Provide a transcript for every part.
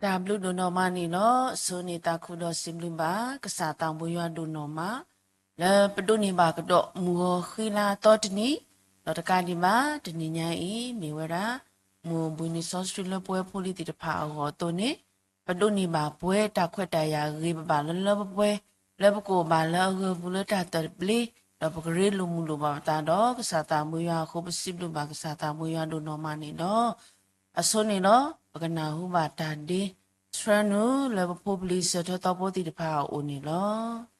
တၢ်ဘျုးဒိၣ်နီၢ်မးန့ၣ်လီၤ. အဆိန့ၣ်သးခုဒီးစံးဘျုးဘၣ် ကစၢ်သးဘိယွၤဒိၣ်နီၢ်မး လၢပဒိးန့ၢ်ဘၣ်ကဒီးမုၢ်ဂီၤဃံလၤသီတနံၤ, ဒီးတကးဒံးဘၣ် တနံၤညါအံၤ မ့ၢ်ဝဲဒၣ် မုၢ်ဘှံးနံၤစီဆှံလၢပဝဲဖိလံၤသ့ၣ်တဖၣ်အဂီၢ်အသိးန့ၣ်, ပဒိးန့ၢ်ဘၣ်ပှဲၤတၢ်ခွဲးတၢ်ယာ်ဂ့ၤဘၣ်ဘၣ်လၢလၢပှဲၤပှဲၤ, လၢပကအိၣ်ဘၣ်လၢအဂၢၢ်ပူၤလၢတၢ်သဘျ့, ဒီးပကရ့လိာ်မုာ်လိာ်ဘၣ်ပသးဒီး ကစၢ်သးဘိယွၤအဃိ ပစံးဘျုးဘၣ်ကစၢ်သးဘိယွၤဒိၣ်နီၢ်မးန့ၣ်လီၤ. အဆိန့ၣ်လီၤ ပကနၢ်ဟူဘၣ်တၢ်ဒ့ဆှၢနုာ်လၢပဖိပလံၤစၢၤထၢသီဖိသ့ၣ်တဖၣ်အအိၣ်န့ၣ်လီၤ.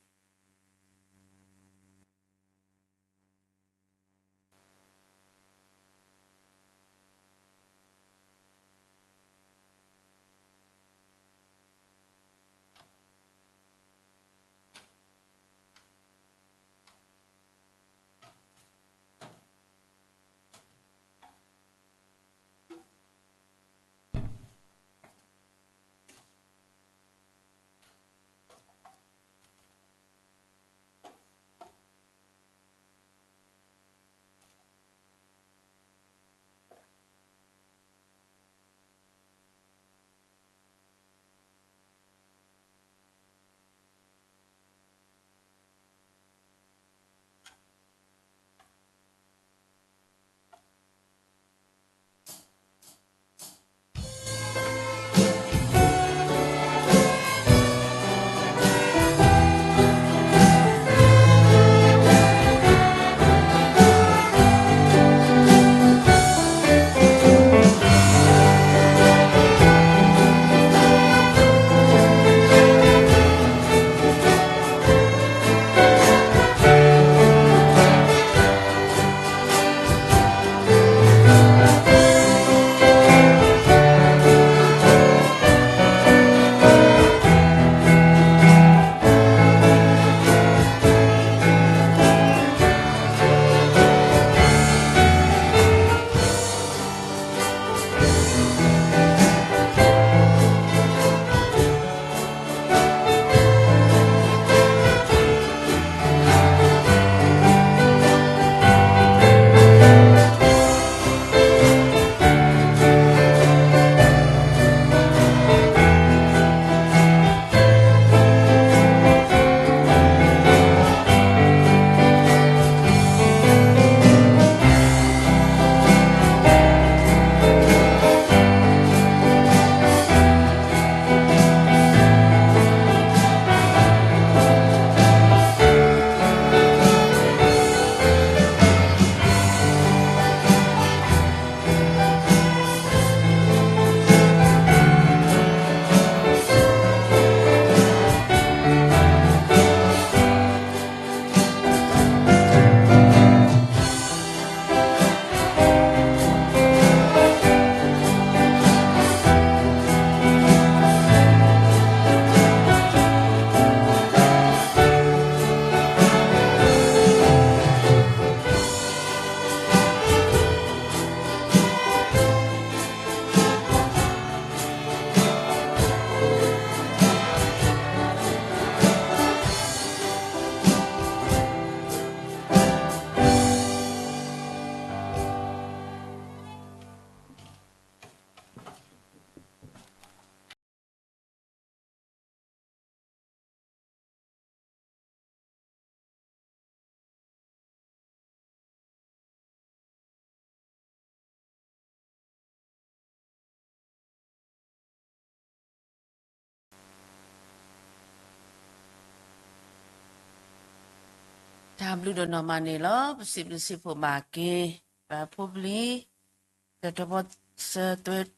တၢ်ဘျုးဒိၣ်နီၢ်မးန့ၣ်လီၤ. ပစံးဘျုးစံးဖှိၣ်ဘၣ်က့ၤ ပဖိပလံၤ စၢၤထွဲ စၢၤ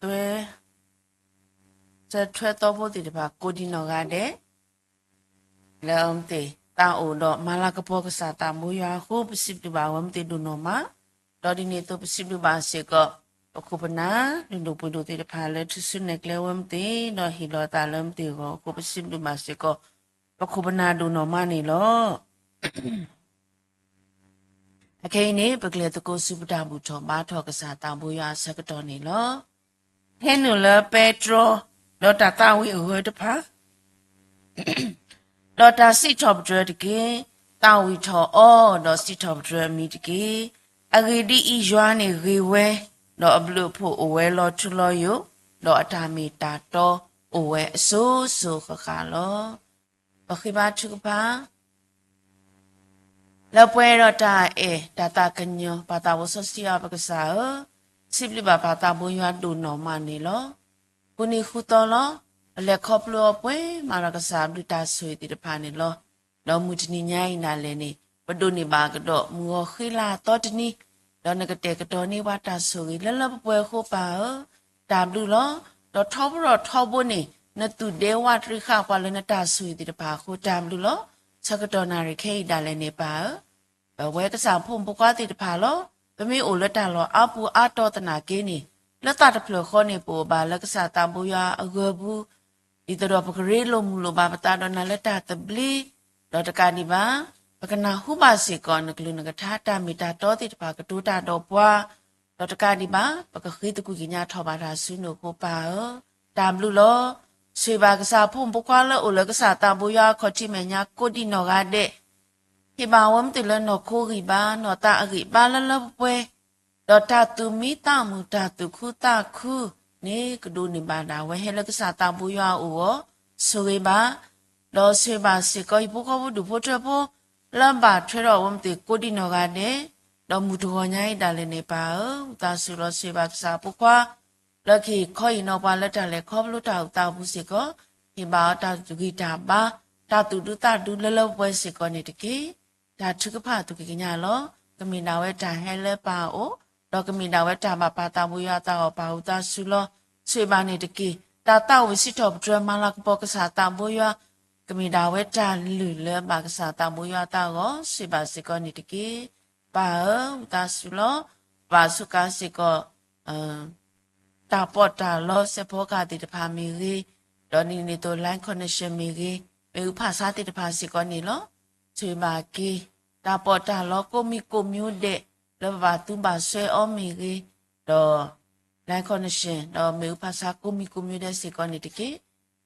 ထွဲ စၢၤထွဲသီဖိသ့ၣ်တဖၣ် ကိးဒံနီၢ်ဂၤဒဲး လၢအဝဲသ့ၣ်သးအိၣ်ဒီးမၤလၤကပီၤကစၢ်သးဘိယွၤအဃိ ပစံးဘျုးဘၣ်အဝဲသ့ၣ်ဒိၣ်နီၢ်မး, ဒီးဒ်န့ၣ်အသိးပစံးဘျုးဘၣ်စ့ၢ်ကီး ပခိၣ်ပနၢ် ဒုးဒိၣ်ပှ့ၤဒိၣ်သ့ၣ်တဖၣ်လၢထူၣ်စုနဲၣ်ကျဲအဝဲသ့ၣ် ဒီးဟ့ၣ်လီၤအသးလၢအဝဲသ့ၣ်အဂီၢ်အဃိ ပစံးဘျုးဘၣ်စ့ၢ်ကီး ပခိၣ်ပနၢ်ဒိၣ်နီၢ်မးန့ၣ်လီၤ. အခဲအံၤန့ၣ် ပကလဲၤသကိးဆူပတၢ်ဘူၣ်ထီၣ်ဘါထီၣ်ကစၢ်သးဘိယွၤအဆၢကတီၢ်န့ၣ်လီၤ. ဟဲနုာ်လၢပဲတြီ ဒီးတၢ်သးဝံၣ်အဂၢၢ်တဖၣ် ဒီးတၢ်စံးထီၣ်ပတြၢၤတက့ၢ်. သးဝံၣ်ထီၣ်အီၤ ဒီးစံးထီၣ်ပတြၢၤအမံၤတက့ၢ်. အဂ့ၢ်ဒ်အံၤ, ယွၤန့ၣ်ဂ့ၤဝဲ, ဒီးအဘျုးအဖှိၣ်အိၣ်ဝဲလီၤထူလီၤယိာ်, ဒီးအတၢ်မ့ၢ်တၢ်တီအိၣ်ဝဲအစိၤစိၤဃၣ်ဃၣ်လီၤ. ပဃ့ဘါထုကဖၣ် လၢပှဲၤဒီးတၢ်အဲၣ်တၢ်သးကညီၤ ပၢ်သးဘိစီဆှံအပကစၢ်ဧၢ, စံးဘျုးဘၣ်ပၢ်သးဘိယွၤဒိၣ်နီၢ်မးန့ၣ်လီၤ. ဃုနံၤဃုသီလီၤ. ပလဲၤခီဖျိအီၤပှဲၤမးဒီးကစၢ်အဘျုးတၢ်ဆိၣ်ဂ့ၤသ့ၣ်တဖၣ်န့ၣ်လီၤ. ဒီးမုၢ်တနံၤညါအံၤဒၣ်လဲာ်န့ၣ် ပဒိးန့ၢ်ဘၣ်ကဒီးမုၢ်ဂီၤဃ့လၤအသီတနံၤ, ဒီးနကတဲာ်ကတီၤန့ၢ်ပှၤတၢ်ဆိၣ်ဂ့ၤလၢလၢပှဲၤပှဲၤအဃိပၢ်ဧၢ, တၢ်ဘျုးလီၤ. ဒီးထီဘိထီဘိန့ၣ် နသူၣ်ဒဲဝးတရံးဃာ်ပှၤလၢနတၢ်ဆိၣ်ဂ့ၤသ့ၣ်တဖၣ်အဃိတၢ်ဘျုးလီၤ. ဆၢကတီၢ်နၣ်ရံၣ်ခဲအံၤဒၣ်လဲာ်န့ၣ်ပၢ်ဧၢ ပဝဲကစၢ်ဖိမုၣ်ဖိခွါသ့ၣ်တဖၣ်လီၤ. ပမ့ၢ်အိၣ်လၢတၢ်လီၢ်အါပူၤအါတီၤသနာ်က့န့ၣ် လၢသးတဖျၢၣ်ဃီန့ၣ် ပအိၣ်ဘၣ်လၢကစၢ်သးဘိယွၤအဂၢၤပူၤ, ဒ်သိးဒီးပကရ့လိာ်မုာ်လိာ်ဘၣ်ပသးဒီးနၤလၢတၢ်သဘျ့, ဒီးတကးဒံးဘၣ် ပကနၢ်ဟူဘၣ်စ့ၢ်ကီးနကလုၢ်နကထါတၢ်မ့ၢ်တၢ်တီသ့ၣ်တဖၣ်ကတိၤတၢ်ဒီးပှၤ, ဒီးတကးဒံးဘၣ် ပကဃ့သကွံၢ်ကညးထီၣ်ဘၣ်တၢ်ဆူနအိၣ်အဃိပၢ်ဧၢ, တၢ်ဘျုးလီၤ. ဆိၣ်ဂ့ၤဘၣ်ကစၢ်ဖိမုၣ်ဖိခွါလၢအိၣ်လၢကစၢ်သးဘိယွၤအခီၣ်ထံးမဲာ်ညါကိးဒံးနီၢ်ဂၤဒဲး ဟ့ၣ်ဘၣ်ဝဲမ့ၢ်တုၤလၢနီၢ်ခိဂံၢ်ဘါ နီၢ်သးအဂံၢ်ဘါလၢလၢပှဲၤပှဲၤ, ဒီးတၢ်သူၣ်မံသးမုာ်တၢ်သူၣ်ခုသးခုန့ၣ် ကဒိးန့ၢ်ဘၣ်ဒၣ်ဝဲဟဲလၢကစၢ်သးဘိယွၤအအိၣ်အဂီၢ် ဆိၣ်ဂ့ၤဘၣ်, ဒီးဆိၣ်ဂ့ၤဘၣ်စ့ၢ်ကီးဟံၣ်ဖိဃီဖိဒူၣ်ဖိထၢဖိ လၢဘၣ်ထွဲဒီးအဝဲမ့ၢ်တုၤကိးဒံးနီၢ်ဂၤဒဲး, ဒီးမုၢ်တဂီၤညါအံၤဒၣ်လဲာ်န့ၣ်ပၢ်ဧၢ, ဝံသးစူၤလီၤဆိၣ်ဂ့ၤဘၣ်ကစၢ်ဖိခွါ လၢကဟ့ၣ်ခီဟ့ၣ်နီၤပှၤလၢတၢ်လဲၤခီဖျိတၢ်အိၣ်သးအပူၤစ့ၢ်ကီး, ဟ့ၣ်ဘၣ်အီၤတၢ်ဂံၢ်တၢ်ဘါ, တၢ်သူၣ်ဒူသးဒူလၢလၢပှဲၤပှဲၤစ့ၢ်ကီးန့ၣ်တက့ၢ်. တၢ်ထုကဖၣ်သူၣ်က့ၤကညးလီၤ. ကမ့ၢ်ဒၣ်ဝဲတၢ်ဟဲလၢပၢ်အအိၣ်, ဒီးကမ့ၢ်ဒၣ်ဝဲတၢ်ဘၣ်ပၢ်သးဘိယွၤအသးအဂီၢ် ပၢ်ဝံသးစူၤလီၤ. ဆိၣ်ဂ့ၤဘၣ်န့ၣ်တက့ၢ်. တၢ်သးဝံၣ်စံးထီၣ်ပတြၢၤမၤလၤကပီၤကစၢ်သးဘိယွၤ, ကမ့ၢ်ဒၣ်ဝဲတၢ်လုၢ်လၢဘၣ်ကစၢ်သးဘိယွၤအသးအဂီၢ် ဆိၣ်ဂ့ၤဘၣ်စ့ၢ်ကီးန့ၣ်တက့ၢ်. ပၢ်ဧၢ, ဝံသးစူၤလီၤ. ဘၣ်ဆိကမိၣ်စ့ၢ်ကီး တၢ်ပီးတၢ်လီ စဲးဖီကဟၣ်သ့ၣ်တဖၣ်မ့ၢ်ဂ့ၤ, ဒီးဒ်န့ၣ်အသိး line connection မ့ၢ်ဂ့ၤ, မ့ၣ်အူဖးဆါသ့ၣ်တဖၣ်စ့ၢ်ကီးန့ၣ်လီၤ. ဆိၣ်ဂ့ၤဘၣ်က့ၤ တၢ်ပီးတၢ်လီ ကိးမံၤကိးမံၤဒဲး လၢပဘၣ်သူဘၣ်စွဲအီၤမ့ၢ်ဂ့ၤ, ဒီး line connection ဒီးမ့ၣ်အူဖးဆါကိးမံၤကိးမံၤဒဲးစ့ၢ်ကီးန့ၣ်တက့ၢ်.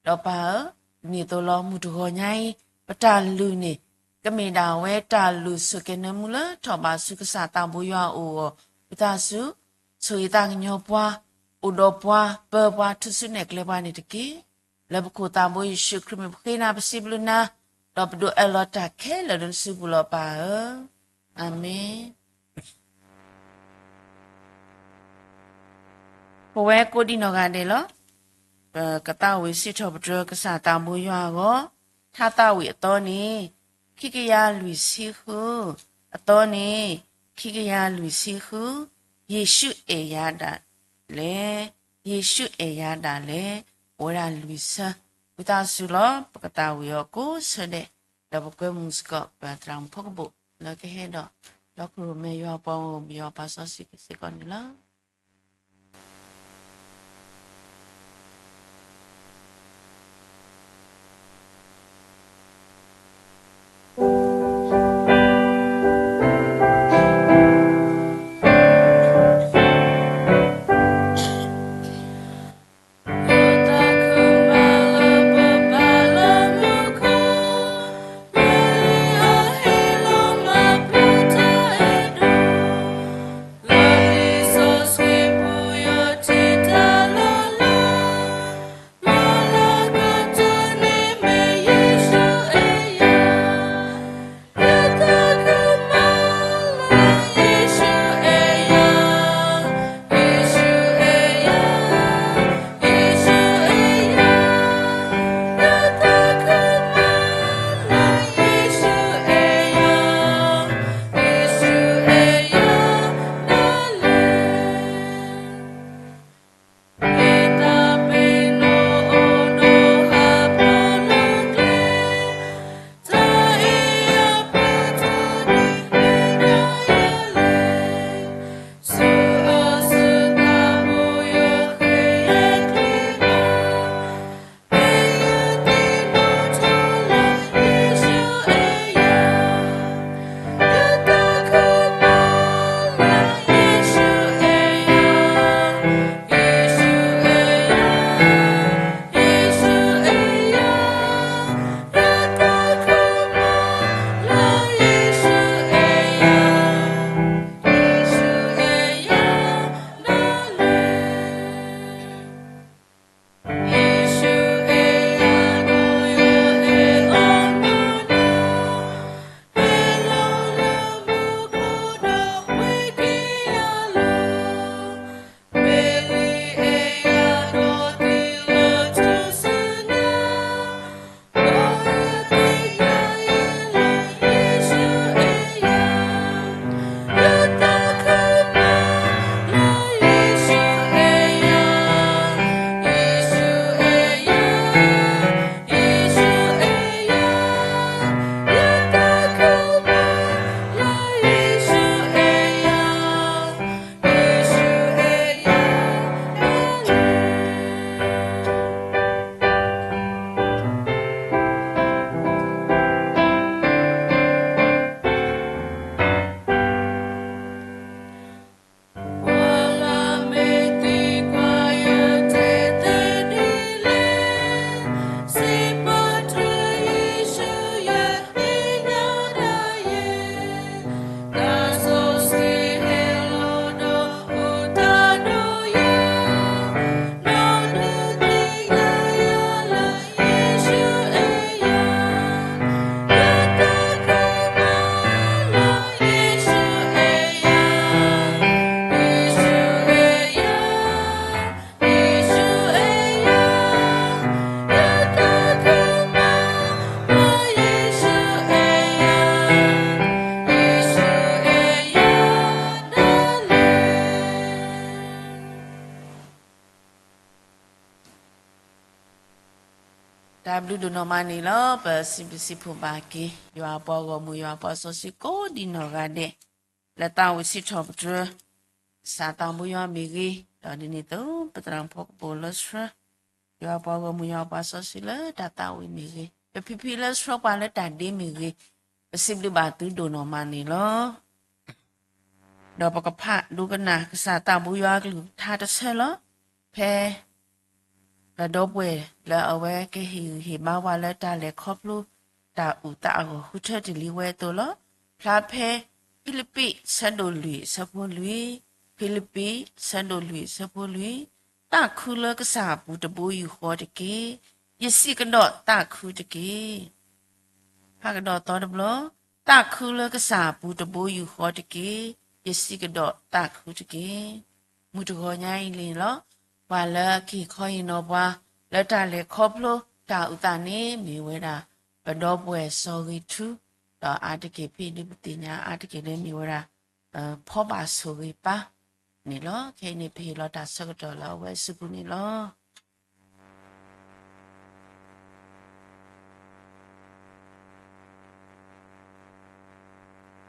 ဒီးပၢ်ဧၢ, ဒ်န့ၣ်အသိးလီၤ မုၢ်တဂီၤညါအံၤ ပတၢ်လုၢ်န့ၣ် ကမ့ၢ်ဒၣ်ဝဲတၢ်လုၢ်ဆိၣ်ကဲၤနၢမူလၢထီၣ်ဘးဆူကစၢ်သးဘိယွၤအအိၣ်အဂီၢ်, ဝံသးစူၤ ဆိၣ်ဂ့ၤသးကညီၤပှၤ, အိၣ်ဒီးပှၤ, ပၢပှၤ, ထုးစုနဲၣ်ကျဲပှၤန့ၣ်တက့ၢ်. လၢပခိၣ်သးဘိယ့ၣ်ၡူးခရံာ်မံၤပဃ့နၤပစံးဘျုးနၤ, ဒီးပဒိးအၢၣ်လီၤတၢ်ခဲလၢာ်လၢနစုပူၤလီၤပၢ်ဧၢ. အၤမ့ၣ်. ပဝဲကိးဒံးနီၢ်ဂၤဒဲးလီၤ. ပကသးဝံၣ်စံးထီၣ်ပတြၢၤကစၢ်သးဘိယွၤအဂီၢ်, ထါသးဝံၣ်အသီန့ၣ် ခံကယၤလွံၢ်ဆံဃု, အသီန့ၣ် ခံကယၤလွံၢ်ဆံဃု, ယ့ၣ်ၡူးအဲၣ်ယၤဒၣ်လဲာ်, ယ့ၣ်ၡူးအဲၣ်ယၤဒၣ်လဲာ်, အိၣ်ဝဲဒၣ်လွံၢ်ဆၢ, ဝံသးစူၤလီၤ ပကသးဝံၣ်အီၤကိးဆၢဒဲး, ဒီးပကွဲမုာ်စ့ၢ်ကီး ပသရၣ်မုၣ်ဖိကပိာ် လၢကဟဲဒီး ဒီးခရံာ်မဲာ်ယွၤပှၤဂီၢ်မုၢ်ယွၤပၢ်စီဆှံစ့ၢ်ကီးန့ၣ်လီၤ. တၢ်ဘျုးဒိၣ်နီၢ်မးန့ၣ်လီၤ. ပစံးဘျုးစံးဖှိၣ်ဘၣ်က့ၤ ယွၤအပှၤဂီၢ်မုၢ် ယွၤအပှၤစီဆှံကိးဒံးနီၢ်ဂၤဒဲး လၢသးဝံၣ်စံးထီၣ်ပတြၢၤ ကစၢ်သးဘိယွၤမ့ၢ်ဂ့ၤ, ဒီးဒ်န့ၣ်အသိး ပသရၣ်မုၣ်ဖိကပိာ်လၢဆှၢ ယွၤအပှၤဂီၢ်မုၢ် ယွၤအပှၤစီဆှံလၢတၢ်သးဝံၣ်မ့ၢ်ဂ့ၤ, ပဖံဖံလၢဆှၢပှၤလၢတၢ်ဒ့မ့ၢ်ဂ့ၤ, ပစံးဘျုးဘၣ်သုဒိၣ်နီၢ်မးန့ၣ်လီၤ. ဒီးပကဖးဒိကနၣ်ကစၢ်သးဘိယွၤအကလုၢ်ကထါတဆၢလီၤ. ဖဲ ပဒီပုၢ်ဝဲၢ်လၢအဝဲကဟ့ၣ်ဂံၢ်ဟ့ၣ်ဘါဝဲလၢတၢ်လဲၤခီဖျိ တၢ်အုၣ်သးအဂီၢ် ဃုထၢတ့ၢ်လံဝဲအသိးလီၤ. ဖျါဖဲ ဖံလံးပံး ဆၢဒိၣ်လွံၢ် ဆၢဖိလွံၢ်, ဖံလံးပံး ဆၢဒိၣ်လွံၢ် ဆၢဖိလွံၢ်, သးခုလၢကစၢ်အပူၤတဘိယူၢ်ဃီတက့ၢ်. ယစံးကဒီးသးခုတက့ၢ်. ဖးကဒီးသီတဘျီ, သးခုလၢကစၢ်အပူၤတဘိယူၢ်ဃီတက့ၢ်. ယစံးကဒီးသးခုတက့ၢ်. မုၢ်တဂီၤညါအံၤန့ၣ်လီၤ. ပှၤလၢကဟ့ၣ်ခီဟ့ၣ်နီၤပှၤ လၢတၢ်လဲၤခီဖျိ တၢ်အုၣ်သးန့ၣ် မ့ၢ်ဝဲဒၣ် ပဒီပုၢ်ဝဲၢ်စီၤဂ့ၤထူ, ဒီးအါတက့ၢ်ဖဲဒုးပသ့ၣ်ညါအါတက့ၢ်လၢမ့ၢ်ဝဲဒၣ် ဖီဘၣ်ဆိၣ်ဂ့ၤပၢ်န့ၣ်လီၤ. ခဲအံၤန့ၣ် ပဟ့ၣ်လီၤတၢ်ဆၢကတီၢ်လၢအဝဲအစုပူၤန့ၣ်လီၤ.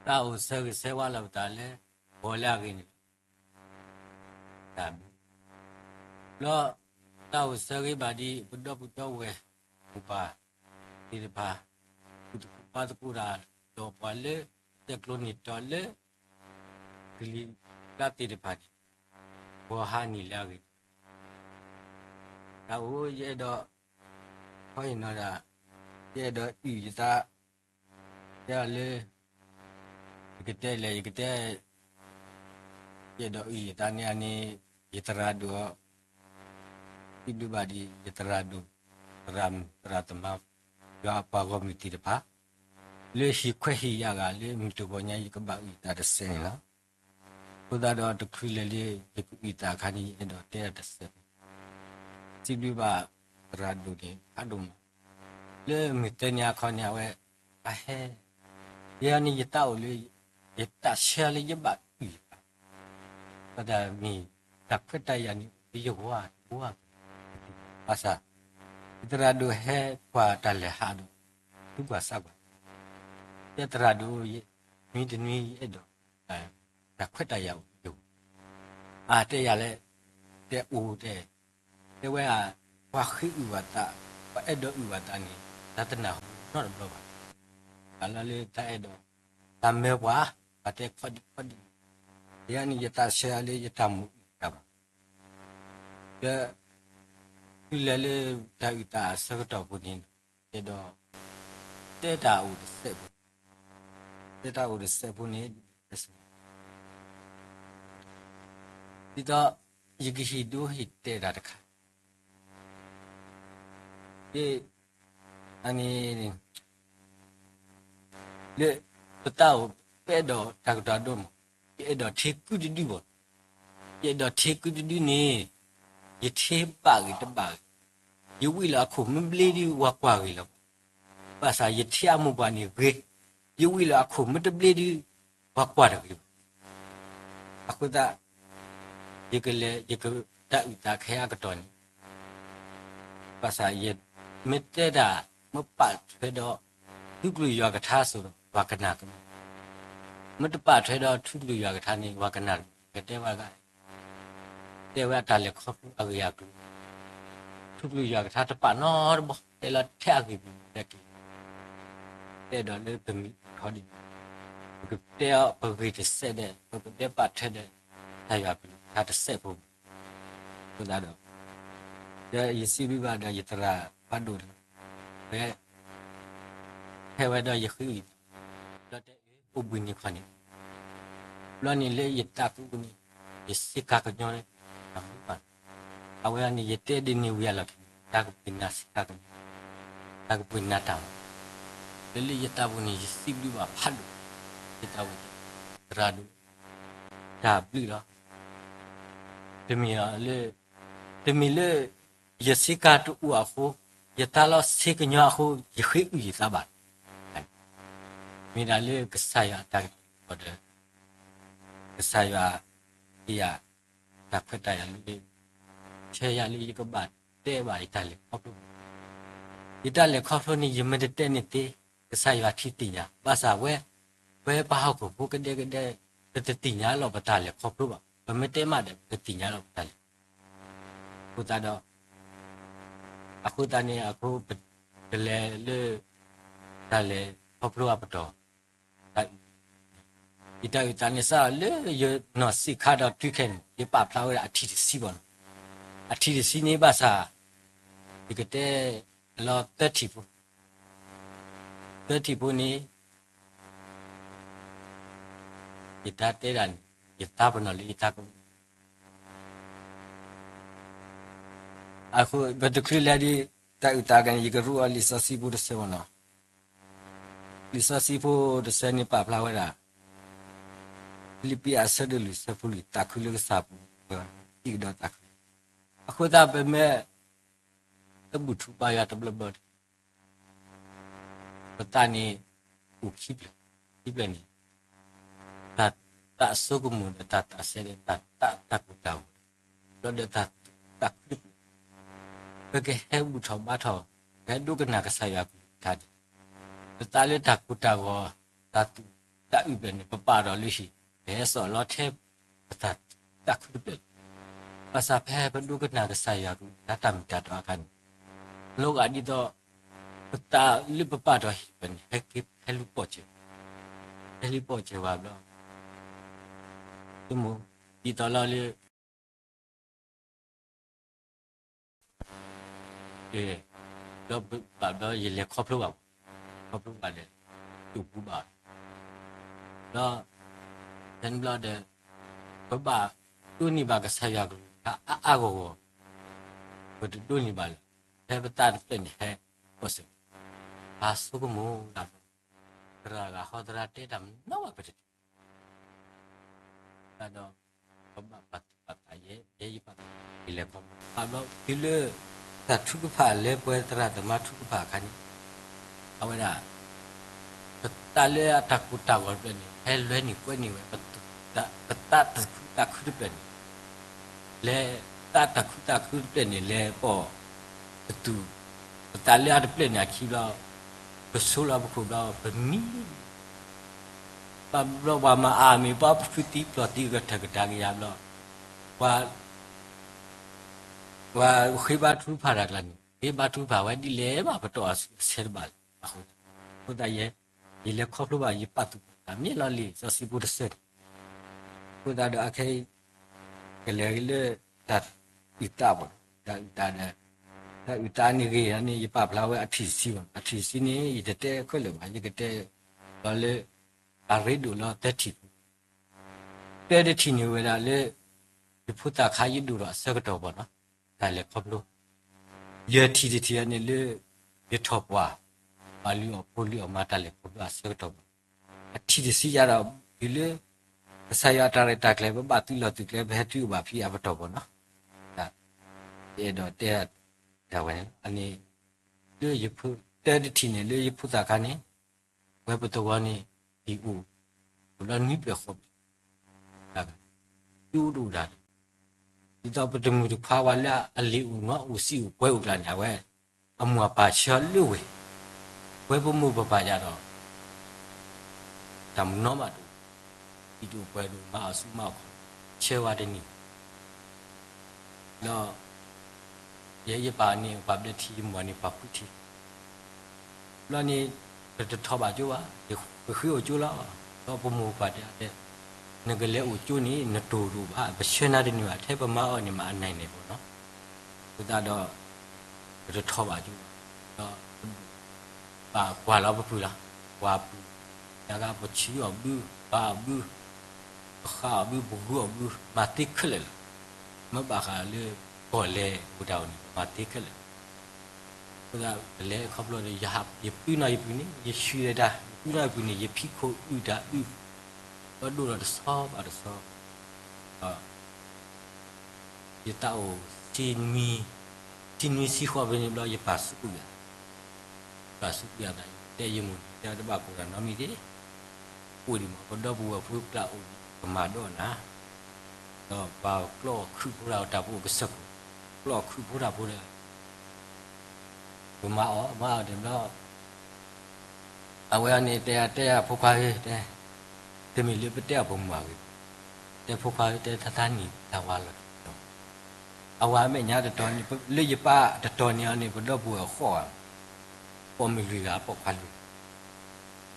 တၢ်အိၣ်ဆၢဂ့ၤဆၢဝါလီၤပသးလၢ ဂီၤလၢအဂ့ၤန့ၣ်လီၤ. တၢ်ဘျုး, ဘျီ တၢ်အိၣ်ဆၢဂ့ၤဘၣ်ဒ် ပဒီပုၢ်ဒီဝဲၢ် မိၢ်ပၢ်သ့ၣ်တဖၣ် သူၣ်သကိးပၢ်သကိးတၢ် ဒီးပှၤလၢ တဲကျိန့ၣ်တီလၢ ကလံၤကျါသ့ၣ်တဖၣ်န့ၣ် ဂီၤဟါနံၤလၢအဂ့ၤန့ၣ် တၢ်အိၣ် ယအဲၣ်ဒိး ခီဟ့ၣ်နီၤဒၣ် ယအဲၣ်ဒိးအုၣ်ယသး တဲအီၤလၢ ယကတဲလဲၣ် ယကတဲ ယအဲၣ်ဒိးအုၣ်ယသးန့ၣ်န့ၣ် ယသရၣ်ဒိၣ်အီၤ စံးဘျုးဘၣ်ဒ် ယသရၣ်ဒိၣ် သရၣ်မုၣ်သရၣ်သမါ ယွၤအပှၤဂီၢ်မုၢ်သ့ၣ်တဖၣ် လၢဟ့ၣ်ခွဲးဟ့ၣ်ယာ်ဂၤလၢမုၢ်တဂီၤညါ ယကဘၣ်အုၣ်ယသးတစဲးန့ၣ်လီၤ. အဃိသတးဒီးတချုးလဲၤလၢ ယကအုၣ်သးအခါန့ၣ် ယအဲၣ်ဒိးတဲတၢ်တစဲးဖိ စံးဘျုးဘၣ်သရၣ်ဒိၣ်န့ၣ် ဖးဒိၣ်မး လၢမုၢ်သၢနံၤအခီန့ၣ် အဝဲ အဟဲ ယဲန့ၣ် ယသးအိၣ်လၢ ယသးဆၢလၢယဘၣ်အုၣ်ယသး ဘၣ်ဆၣ်မ့ၢ် တၢ်ခွဲးတၢ်ယာ်န့ၣ် လၢယဂီၢ်တအိၣ်ဘၣ် ဘၣ်ဆၣ် ယသရၣ်ဒိၣ်ဟဲကွၢ်တၢ်လဲၤဟးဒီး သူကွၢ်စးကွၢ် ယသရၣ်ဒိၣ် နွံတနွံယအဲၣ်ဒိး တၢ်ခွဲးတၢ်ယာ်အိၣ်ယဂီၢ် အတဲယၤလဲၣ် တဲအိၣ်တဲ တဲဝဲ ပှၤဃ့အုၣ်ဘၣ်သး ပှၤအဲၣ်ဒိးအုၣ်ဘၣ်သးန့ၣ် တၢ်တနၢ်ဟူနီတဘျီဘၣ်. တၢ်လီၤလၢတၢ်အဲၣ်ဒိး တၢ်မၢပှၤ ပှၤတဲခီဒံခီဒံ ယဲန့ၣ် ယသးဆၢလၢယတၢ်မိၣ်အုၣ်တၢ်ဘၣ် ဒီး တုၤလဲၤလၢတၢ်အုၣ်သးအဆၢကတီၢ်ပူၤန့ၣ် ယအဲၣ်ဒိး တဲတၢ်အိၣ်တစဲးဖိ တဲတၢ်အိၣ်တစဲးဖိန့ၣ် ဒ်သိး ယကဟ့ၣ်ဒိဟ့ၣ်တဲာ်တၢ်တခါ အန့ၣ် လၢ ပသးအိၣ် ပအဲၣ်ဒိးတၢ်ကတီၢ်ဒိၣ်မး ယအဲၣ်ဒိးထံကုတဒုဘၣ်, ယအဲၣ်ဒိးထံကုတဒုန့ၣ် ယထံဘၣ်ဂ့ၤတဘၣ်ဂ့ၤ, ယဝံၣ်လၢအခိၣ်မ့ၢ်ဘျ့ဒု ပှၤကွၢ်ဂ့ၤလီၤ. ဘၣ်ဆၣ်ယထံအမိၢ်ပှၢ်န့ၣ်ဂ့ၤ, ယဝံၣ်လၢအခိၣ်မ့ၢ်တဘျ့ဒု ပှၤကွၢ်တဂ့ၤဘၣ်. အဃိသတး ယကလဲၤ ယကတၢ်အုၣ်သးခဲအံၤအကတီၢ်န့ၣ် ဘၣ်ဆၣ်ယမ့ၢ်တဲတၢ် မ့ၢ်ပာ်ထွဲဒီး ထူကလုၢ်ယွၤကထါအသိးဒီး ပှၤကနၣ်ကမုာ်, မ့ၢ်တပာ်ထွဲဒီးထူကလုၢ်ယွၤကထါန့ၣ် ပှၤကနၣ်ကမုာ် ကတဲဘၣ်ဂၤ တဲဝဲအတၢ်လဲၤခီဖျိအဂ့ၢ်အကျိၤ ထူကလုၢ်ယွၤကထါတပာ်နီတဘီ တဲလီၤထဲအဂ့ၢ်ပူၤလၢက့ၤ တဲဒီးလၢပမံၤထီဒ်န့ၣ် ပကတဲအီၤပဂ့ၢ်တစဲးဒီး ပကတဲပာ်ထွဲဒီး တၢ်ယွၤကလုၢ်ကထါတစဲးဖိ အဃိသတးဒီး ဒီးယစံးဘျုးဘၣ်ဒီးယသရၣ်ဖးဒိၣ်လီၤ ဝဲ ဟဲဝဲဒီးယဃ့အုၣ် ဒီးတဲအၢ အိၣ်ဘှံးနံၤခီန့ၣ် ဘျီန့ၣ်လၢယသးပူၤန့ၣ် ယဆ့ကၤကညီလၢ တၢ်မူဘၣ် အဝဲန့ၣ် ယတဲဒ်န့ၣ်ဝံၤအလီၢ်ခံန့ၣ် တၢ်ကပှ့ၤနၤဆ့ကၤကညီ တၢ်ကပှ့ၤနၤတၢ်မူ လၢလၢယသးပူၤန့ၣ် ယစံးဘျုးဘၣ်ဖးဒိၣ် ယသးပူၤ သရၣ်ဒိၣ် တၢ်ဘျုးလီၤ တမ့ၢ်လၢ တမ့ၢ်လၢ ယဆ့ကၤတအိၣ်အဃိ ယသးလီဆ့ကညီအဃိ ယဃ့အုၣ်ယသးဘၣ် မ့ၢ်ဒၣ်လၢကစၢ်ယွၤအတၢ်ကတိၤဒီး ကစၢ်ယွၤ ယ တၢ်ခွဲးတၢ်ယာ်လၢ ဆၢယၤလၢယကဘၣ်တဲဘၣ်ယတၢ်လဲၤခီဖျိ ယတၢ်လဲၤခီဖျိန့ၣ် ယမ့ၢ်တတဲန့ၣ်သ့, ကစၢ်ယွၤထံၣ်သ့ၣ်ညါ, ဘၣ်ဆၣ်ဝဲ, ပဝဲပှၤဟီၣ်ခိၣ်ဖိကဒဲကဒဲ, ပတသ့ၣ်ညါလီၤပတၢ်လဲၤခီဖျိဘၣ်, ပမ့ၢ်တဲမးဒီး ပတသ့ၣ်ညါလီၤပတၢ်လဲၤ အဃိသတးဒီး, အဃိသတးန့ၣ် အဃိ, ပလဲၤလၢ တၢ်လဲၤခီဖျိအပတီၢ်, တၢ်အုၣ်, ယတၢ်အုၣ်သးန့ၣ်စးလၢယနီၢ်ဆံးခါဒီးတုၤခဲအံၤန့ၣ် ယပာ်ဖျါဝဲဒၣ်အထံၣ်တဆံဘၣ်နီၤ, အထံၣ်တဆံန့ၣ်ဘၣ်ဆၣ်, ယကတဲ, လီၤသၢထံၣ်ဖိ, သၢထံၣ်ဖိန့ၣ် ယတၢ်တဲဒၣ်န့ၣ်, ယသးပ့ၤနီၣ်လၢယသးကမူၣ်, အဃိပတချုးလဲၤဒ်, တၢ်အုၣ်သးကန့ၣ် ယကရူၢ်အီၤလံာ်စီဆှံဖိတဆၢမ့ၢ်နီၤ, လံာ်စီဆှံဖိတဆၢန့ၣ်ပာ်ဖျါဝဲဒၣ်, ဖံလံးပံးအဆၢဒိၣ်လွံၢ်ဆၢဖိလွံၢ် သးခုလၢကစၢ်ပူၤ, သံကဒီးသးခု, အဃိသတးပမ့ၢ်, တဘူၣ်ထီၣ်ဘါယွၤတဘျီဘျီ ပသးန့ၣ်, အိၣ်ခံဖျၢၣ်, ခံဖျၢၣ်န့ၣ်, တၢ်, တၢ်အစိကမီၤဒီးတၢ်သးစဲဒီးတၢ်, တၢ်တၢ်ကိၢ်တၢ်ဂီၤ, ဒီးဒီးတၢ်, တၢ်ခုတဖျၢၣ်, ပကဟဲဘူၣ်ထီၣ်ဘါထီၣ်, ပဟဲဒိကနၣ်ကစၢ်ယွၤကလုၢ်ကထါန့ၣ်, ပသးလၢတၢ်ကိၢ်တၢ်ဂီၤ, တၢ်သူၣ်, တၢ်အုၣ်ဖျၢၣ်န့ၣ် ပပာ်ဒီးလၢဟံၣ်, ပဟဲစိာ်လီၤထဲ, ပတၢ်, တၢ်ခုတဖျၢၣ် ဘၣ်ဆၣ်ဖဲပဒိကနၣ်ကစၢ်ယွၤကလုၢ်ကထါတၢ်မ့ၢ်တၢ်တီအခါန့ၣ်, လီၤဂာ်ဒ်သိး, ပသးလၢပပာ်ဒီးဟံၣ်ဖျၢၣ်န့ၣ် ဟဲက့ၤဟဲလူၤပိာ်စၢၤ, ဟဲလူၤပိာ်စၢၤဝဲဘျီ, ဒ်သိးလီၤလၢ ဒီးပဘၣ်ဒီးယလဲၤခီဖျိဘၣ်, ခီဖျိဘၣ်ဒီး, တူၢ်ပူၤဘၣ်, ဒီး, ဖဲန့ၣ်ဘျီဒီး, ပဘၣ်ဒိးန့ၢ်ဘၣ်ကစၢ်ယွၤကလုၢ်ကထါအါအါဂီၢ်ဂီၢ်, ပတဒိးန့ၢ်ဘၣ်လၢၤ, ဖဲပသးတဖျၢၣ်န့ၣ်ဟဲ, ပိာ်စၢၤ, ပဆိကမိၣ်ဒၣ်, သရၣ်ဂၤဟီသရၣ်တဲတၢ်မနီၤဘၣ်ပတထံၣ် ဒီး, ပဘၣ်ပာ်သူၣ်ပာ်သးယဲ, ယဲယပာ်သူၣ်ယလဲၤခီဖျိ, ဘၣ်ဘျီတုၤလၢ, တၢ်ထုကဖၣ်လၢပှဲၤသရၣ်သမါထုကဖၣ်အခါန့ၣ်, အဝဲဒၣ်, ပသးလၢအတၢ်ကိၢ်တၢ်ဂီၤတဖျၢၣ်န့ၣ် ဟဲလွဲန့ၢ်ကွဲန့ၢ်ဝဲ, ပသးတၢ်ခုတဖျၢၣ်န့ၣ် လဲၤ, သးတၢ်ခုတၢ်ခုတဖျၢၣ်န့ၣ် လဲၤပိာ်, ပသူၣ်, ပသးလၢအတဖျၢၣ်န့ၣ်အခံဘျီ, ပဆိလီၤပခိၣ်ဘျီ ပမံ ဘၣ်ဘျီပှၤမၤအါမံၤ ပှၤဖုသံပျီၢ်သံကထၢၣ်ကတၢၢ်ကယၤဘျီ, ပှၤ, ပှၤဃ့ဘါထုကဖၣ်တၢ်ကျါန့ၣ် ဃ့ဘါထုကဖၣ်ဝဲဒ်လဲၣ်ဘၣ် ပတီၢ်အဆၢတဘၣ်လၢၤ, အဃိသတးယဲ, ယလဲၤခီဖျိဘၣ် ယပာ်သူၣ်ပာ်သးမ့ၢ်လီၤလံာ်စီဆှံဖိတဆၢန့ၣ်, အဃိသတးဒီးအခဲအံၤ ကလဲၤလၢ, တၢ်အုၣ်သးဘၣ်, တၢ်အုၣ်သးဒီး, တၢ်အုၣ်သးန့ၣ်ဂ့ၤန့ၣ် ယပာ်ဖျါဝဲအထံၣ်တဆံဘၣ်, အထံၣ်တဆံန့ၣ် ယတတဲခဲလၢာ်ဘၣ် ယကတဲ, လီၤလၢ, အရ့ဒိၣ်လီၤသၢထံၣ်ဖိ, တၢတထံၣ်န့ၣ်ဝဲဒၣ်လၢ, ယဖိသၣ်ခါယဒိၣ်ဒီးအဆၢကတီၢ်ဘၣ်နီၤ, တၢ်လဲၤခီဖျိ, ယထံၣ်တထံၣ်န့ၣ်လၢ, ယထီၣ်ပှၢ်, ပှၤလုၢ်အီၣ်ဖိလုၢ်အီၣ်မါတၢ်လဲၤခီဖျိအဆၢကတီၢ်ဘၣ်, အထံၣ်တဆံယၤဒီး, တုၤလၢ, ကစၢ်ယွၤအတၢ်ရဲၣ်တၢ်ကျဲၤ ပဘၣ်သုးလီၢ်သုးကျဲ ပဟဲတုၤအိၣ်ဘၣ်ဖဲအပတီၢ်ဘၣ်နီၤ, ယအဲၣ်ဒိးတဲ, တၢ်ဝဲန့ၣ် အန့ၣ်, လၢယဖိ, တၢတထံၣ်န့ၣ်လၢယဖိသၣ်ခါန့ၣ်, ဝဲပသဝီန့ၣ်, ဟံၣ်အိၣ်, အိၣ်ဒီးနွံဖျၢၣ်ဃိးဖျၢၣ်, တၢ်, ဒူဒူဒၣ်, ဒ်သိးပတမုၢ်တခွါဝဲလၢအလံၤအိၣ်နီၢ်အိၣ်စံာ်အိၣ်ပှဲၤအိၣ်ကျါန့ၣ် အဝဲ, အမိၢ်အပၢ်ဆှၢလၢဝ့ၢ်, ဝဲပမိၢ်ပပၢ်ယၤဒီး တၢ်မနီၤမးတအိၣ်, အံၤတအိၣ်ပှဲၤတအိၣ်မၤအီၣ်ဆူၣ်မၤအီၣ်ခီၣ်, ဆှၢဝဲတန့ၢ်, ဒီး, ယဲယပၢ်န့ၣ်ပှၤဘျၢထံ ယမိၢ်န့ၣ်ပှၤဖှံထံ, ဘျီန့ၣ်, ပတထီၣ်ဘၣ်ကၠိဘၣ်, ပဃ့အိၣ်ကၠိလီၤ, ဒီးပမိၢ်ပပၢ်တဲ, နကလဲၤအိၣ်ကၠိန့ၣ် နတိၢ်တအိၣ်ဘၣ် ပဆှၢနၤတန့ၢ်ဘၣ် ထဲပမၤအီၣ်န့ၣ်မးအနၢ်န့ၣ်ဘၣ်နီၤ, အဃိသတးဒီး, ပတထီၣ်ဘၣ်ကၠိဘၣ်, ဒီး, ဘၣ်ကွၢ်လီၤပပုၢ်လီၤ, ကွၢ်ပုၢ်, တၢ်ဂၤပဆံးအီၣ်ဘု, ပာ်အီၣ်ဘု, ပဃးအီၣ်ဘု ပဂုာ်အီၣ်ဘု မၤသ့ခဲလၢာ်လီၤ, မ့ၢ်ဘၣ်ဃးလၢ, ကီၢ်လဲၤအိၣ်တၢ်အိၣ်န့ၣ် ပမၤသ့ခဲလၢာ်လီၤ အဃိသတးပလဲၤခီဖျိဒီး ယပုၢ်နီၢ်ယပုၢ်န့ၣ် ယဆံးဒီးတၢ် ယပုၢ်နီၢ်ယပုၢ်န့ၣ် ယဖံးခိၣ်အုၣ်တၢ်အုၣ်, ဒီးဒိၣ်ဒီးတဆီဘၣ်တဆီ, ဒီး ယသးအိၣ်, တံနွံဆံဃိးဖဲန့ၣ်ဘျီ ယပၢ်စူးကွံာ်ယၤ, ယပၢ်စူးကွံာ်ယၤသး ယတဲယမိၢ်န့ၣ် တဲတဘၣ်ကိးတၢ်နီတမံၤသ့, အိၣ်ဒံးမး ပဒီပုၢ်ဝဲၢ်ဖိကျါအိၣ်ဒံး ကမၤဒိးနၤ, ဒီးပှၤကျီၢ်ခုၣ်ဖိတၢ်အိၣ်တၢ်ဖိအိၣ်ကစၢၢ်ခိၣ်, ကျီၢ်ခုၣ်ဖိတၢ်ဖိဒီး ပမၤအီၣ်မၤအီၣ်ဒံးဘျီ အဝဲအံၤန့ၣ် တဲတဲအဖိခွါဧၢ, တဲ, တမ့ၢ်လၢပတဲအီၤပမုာ်အဂ့ၢ်, တဲဖိခွါဧၢ, တဲတၢ်သးနံၣ်တၢ်ဝါလီၤတံၢ်လီၤ, အဝဲအမဲာ်ညါတတီၤန့ၣ် လၢယပၢ်တတီၤန့ၣ်အီၤန့ၣ် ပဒီပုၢ်ဝဲၢ်အဃိၣ်ဧါ, ပိာ်မုၣ်လွံၢ်ဂၤ ပိာ်ခွါလွံၢ်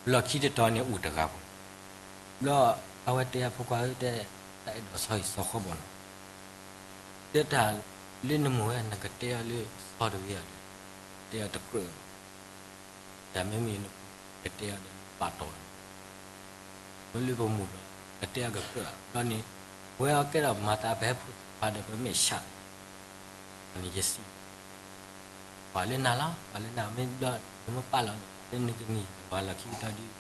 ဂၤ, လီၢ်ခံတတီၤန့ၣ် အိၣ်တဂၤဖိ, ဘျီ အဝဲတဲအဖိခွါဧၢ, တဲ, တၢ်အဲၣ်ဒိးဆီဟံၣ်ဆီဃီဘၣ်နီၤ, တဲတၢ်လၢနမိၢ်ဝဲ နကတဲအီၤလၢဆီတဂ့ၤအီၤဒီး တဲအီၤတကြၢးဘၣ်, တၢ်မ့မ့ၢ်နကတဲအီၤဒီးနပာ်တီၢ်, မ့ၢ်လၢပမိၢ်ဒီး ကတဲအီၤကကြၢးဧါ, ဘျီန့ၣ် ဝဲအီၤကဲထီၣ်မၤသးပဟဲဖိသၣ်ခွါဒီး ပမဲာ်ဆှး, န့ၣ်ယစံး ပှၤလၢနၤလီၤ, ပှၤလၢနၤမ့ၢ်ဘျီ နမ့ၢ်ပာ်လီၤန့ၣ် လၢနကနံၣ်ဝဲလီၢ်ခံကတၢၢ်ဒီး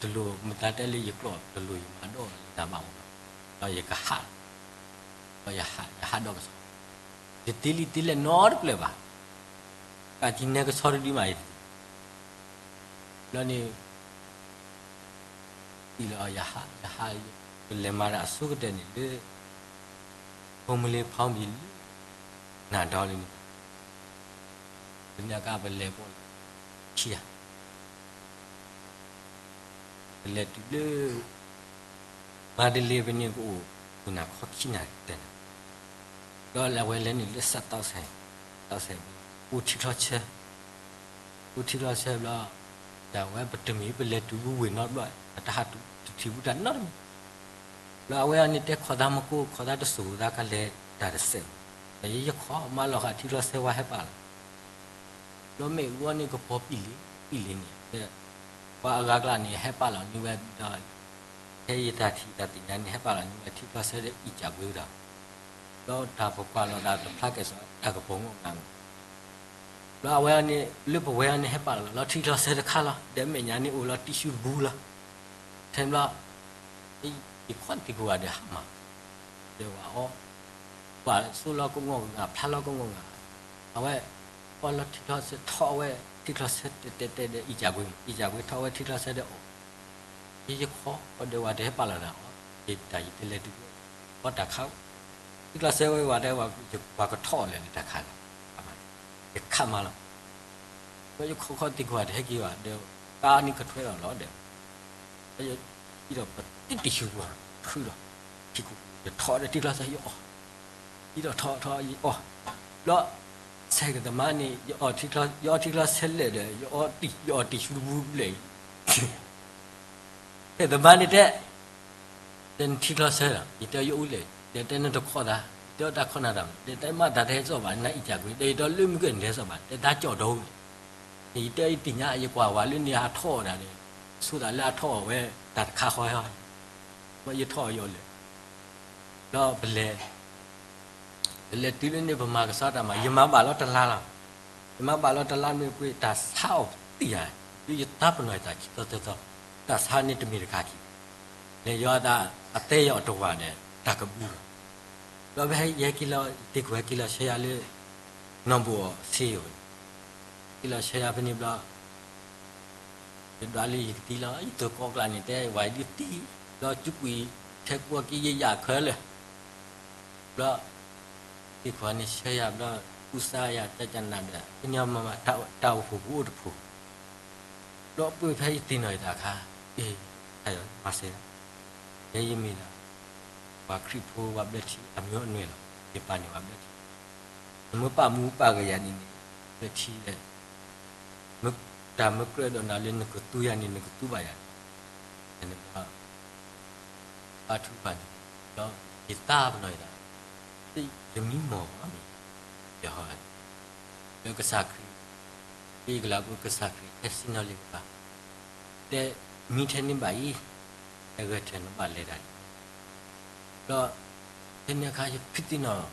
တလိၣ်မတၤတဲလၢယကျိာ် တလိၣ်ယမၤဒိၣ်လၢနၤဘၣ်မး, ဒီးယကဟး, ဒီးယဟး, ယဟးဒီးကဆီ, ယတ့လံတ့လဲၣ်နီတကျၢၤဘၣ်, ကးကံနဲကဆီတဒုမး, ဘျီန့ၣ် အံၤလီၤ ယဟး, ယဟး, ပလဲၤမၤတၢ်အဆိကတၢၢ်န့ၣ်လၢ ဖိမုၣ်လ့ဖီမံၤလၢ နၤဒီလံန့ၣ်, ပမ့ၢ်ကပလဲၤပိာ်လၢ ခံဂၤ ပလဲၤတုၤလၢ မၤတလ့ပန့ၣ်ကအိၣ် မုၢ်နၤခီခံနၤတဲနၤ, ဒီးလဲၤဝဲလဲၤနုာ်လၢစးတီၢ်ဆဲး, တီၢ်ဆဲး, အိၣ်ထံချီဆၢ, အိၣ်ထံချီဆၢဘျီ, ဒ်ဝဲပတမ့ၢ်ပလဲၤတုၤဝ့ၢ်နီတဘျီ, တၢ်ဟးတုၤတထံၣ်ဘူးတၢ်နီတမံၤ, ဘျီအဝဲအံၤန့ၣ်တဲခိးသးမကိ ခိးသးတစိၢ်သးကလဲၤတၢ်တစဲး, ဒီးယဲယခိးမၤလီၤဃာ်ထံချီဆၢဝဲဟဲပာ်လီၤ ဘျီမ့ၣ်အူအီၤန့ၣ်ကပီၤပံာ်လံ, ပံာ်လံန့ၣ်, ပှၤအဂၤကျါန့ၣ် ဟဲပာ်လီၤန့ၢ်ဝဲဒီး, ဖဲယတၢ်ထံၣ်တၢ်သ့ၣ်ညါန့ၣ် ဟဲပာ်လီၤန့ၢ်ဝဲထံချီဆၢဒီးအံၣ်ကၢ်ကွ့ဒီး, ဒီးတၢ်ပကွၢ်လီၤသးတဖျါကဲၣ်ဆိးတၢ်ကပီၤငိၣ်ငါ, ဘျီအဝဲန့ၣ် လၢပဝဲန့ၣ်ဟဲပာ်လီၤလီၤထံချီဆၢတခါလီၤ, ဒီးမဲာ်ညါန့ၣ်အိၣ်လီၤတံၢ်ဆူတဘူလီၤ, ထဲဘျီ ယခီၣ်သံၣ်ကိးဂၤဒဲးဟးမး, ဒီးဝဲအီၤ, ပှၤစိလီၤကငိၢ်ဂၤ ဖျါလီၤကငိၢ်ဂၤ, အဝဲ ပီၣ်လီၤထံချီဆၢထီၣ်ဝဲ ထံချီဆၢတဲတဲတဲဒီးအံၣ်ကၢ်ကွ့, အံၣ်ကၢ်ကွ့ထီၣ်ဝဲထံချီဆၢဒီးအီၣ်, ယယခီဒီးဝဲတဟဲပာ်လီၤနၤအီၤ, ယတၢ်ယတလဲၤတုၤ, အီၣ်တၢ်ခး, ထံချီဆၢဝဲဝဲတဲဝဲ ပှၤကထီၣ်အီၤလဲၣ်လၢတၢ်ခးလီၤ, ယခးမးလီၤ ဘျီယခီခီၣ်သံၣ်ကိးဂၤဒဲးဟဲက့ၤဘၣ်ဒီး, ကါန့ၣ်ကထွဲဒီးလီၤဒီး, ဘျီယအံၤဒီးပတံၢ်တဆူပှၤ, ထုးဒီး, ယထီၣ်ဒီးထံချီဆၢယအီၣ်, အံၤဒီးထီၣ်ထီၣ်ယအီၣ်, ဘျီ, ဆဲးကသမါန့ၣ် ယအီၣ်ထံချီဆၢလဲၣ်ဒီး ယအီၣ်တံၢ်ဆူတဘူဘျဲၣ်အံၤ, ဆဲးကသမါန့ၣ်တဲ တဲနထံချီဆၢဒီး ယတဲယအိၣ်လဲၣ်, ဒီးတဲနတခီၣ်သး, ယတဲတၢ်ခီၣ်နၤတၢ်မး, ဒီးတဲမ့ၢ်တၢ်တဟဲစိာ်ဘၣ် နအံၣ်ကၢ်ကွ့, ဒီးယတဲလၢမုၢ်ကနံၤဟဲစိာ်ဘၣ်, တဲတၢ်ကၠီၣ်ဒီးဝဲ, ယတဲယသ့ၣ်ညါ ယကွၢ်ဝဲလၢန့ၣ်အထီၣ်အီၤဒၣ်ဒီး, ဆိသးလၢအထီၣ်အီၤဝဲ တၢ်တခါဃီ, ဘျီယထီၣ်အီၤယအီၣ်လဲၣ်, ဘျီပလဲၤ ပလဲၤတုၤလၢန့ၣ် ပမၤကဆှီတၢ်မၤ ယမၤဘၣ်လီၤတလါလီၤ, ယမၤဘၣ်လီၤတလါမ့ၢ်ပှ့ၤ တၢ်ဆါအီၣ်သံၣ်ဧါ, ဒ်ယတၢ်ပနီၣ်ယသးခံသီသၢသီ, တၢ်ဆါန့ၣ်တမ့ၢ်တခါခံ, လဲၤယွၤအသး အသဲယီၤအတဝၢ်ဒီး တၢ်ကဘူၣ်လီၤ, ဒီးဖဲယဟဲက့ၤလီၤ ယသ့ၣ်ခိၣ်ဟဲက့ၤလီၤဆၢယၤလၢ နီၢ်ဘိၣ်အီၤဆ့ယိၤန့ၣ်, က့ၤလီၤဆၢယၤဖဲန့ၣ်ဘျီ ယဒွးလၢယကသံလီၤ ယတကိးကျါန့ၣ် တဲဝဲဒ်သံ, ဘျီကၠူကွံာ် ထဲကူအီၤက့ၤယယၣ်ခဲလၢာ်, ဘျီ သ့ၣ်ခိၣ်န့ၣ်ဆၢယၤဘျီ ကူစါယၤတၢ်ကနၣ်ဒီး ဖဲန့ၣ်မၤမၤတၢ်အိၣ်ဖှိၣ်ပူၤအိၣ်တဖှိၣ်, ဘျီပှ့ၤဖဲယသ့ၣ်နီၣ်ယသးခါ, အ့ၣ်, မၤစၢၤ, ယဲယမ့ၢ်ဒၣ် ပှၤခရံာ်ဖိပှၤဘျၢထံအမျိုးအနွယ်လီၤ, ယပၢ်န့ၣ်ပှၤဘျၢထံ, နမ့ၢ်ပာ်မူပာ်ဂဲၤယၤန့ၣ်န့ၣ် ဘျၢထံလဲၣ်, တၢ်မ့ၢ်ကြၢးဒီးနၤလၢနကသူယၤန့ၣ် နကသူဘၣ်ယၤန့ၣ်, န့ၣ်ဘျီ ဘါထုကဖၣ်န့ၣ်, ဒီးယသးပနီၣ်ယသး, ယမံမီၢ်မ့ၢ်, ယဟီ, လၢကစၢ်ခရံာ်, လၢယကလၤပူၤကစၢ်ခရံာ် ဟဲစံၣ်နီၤလံကပၤ, တဲမံထဲန့ၣ်ဘၣ်အံၤ, ဟဲဂဲၤထဲနဘၣ်လဲၤတၢ်န့ၣ်, ဒီး ဖဲန့ၣ်အခါယဖံးသ့ၣ်နီၣ်,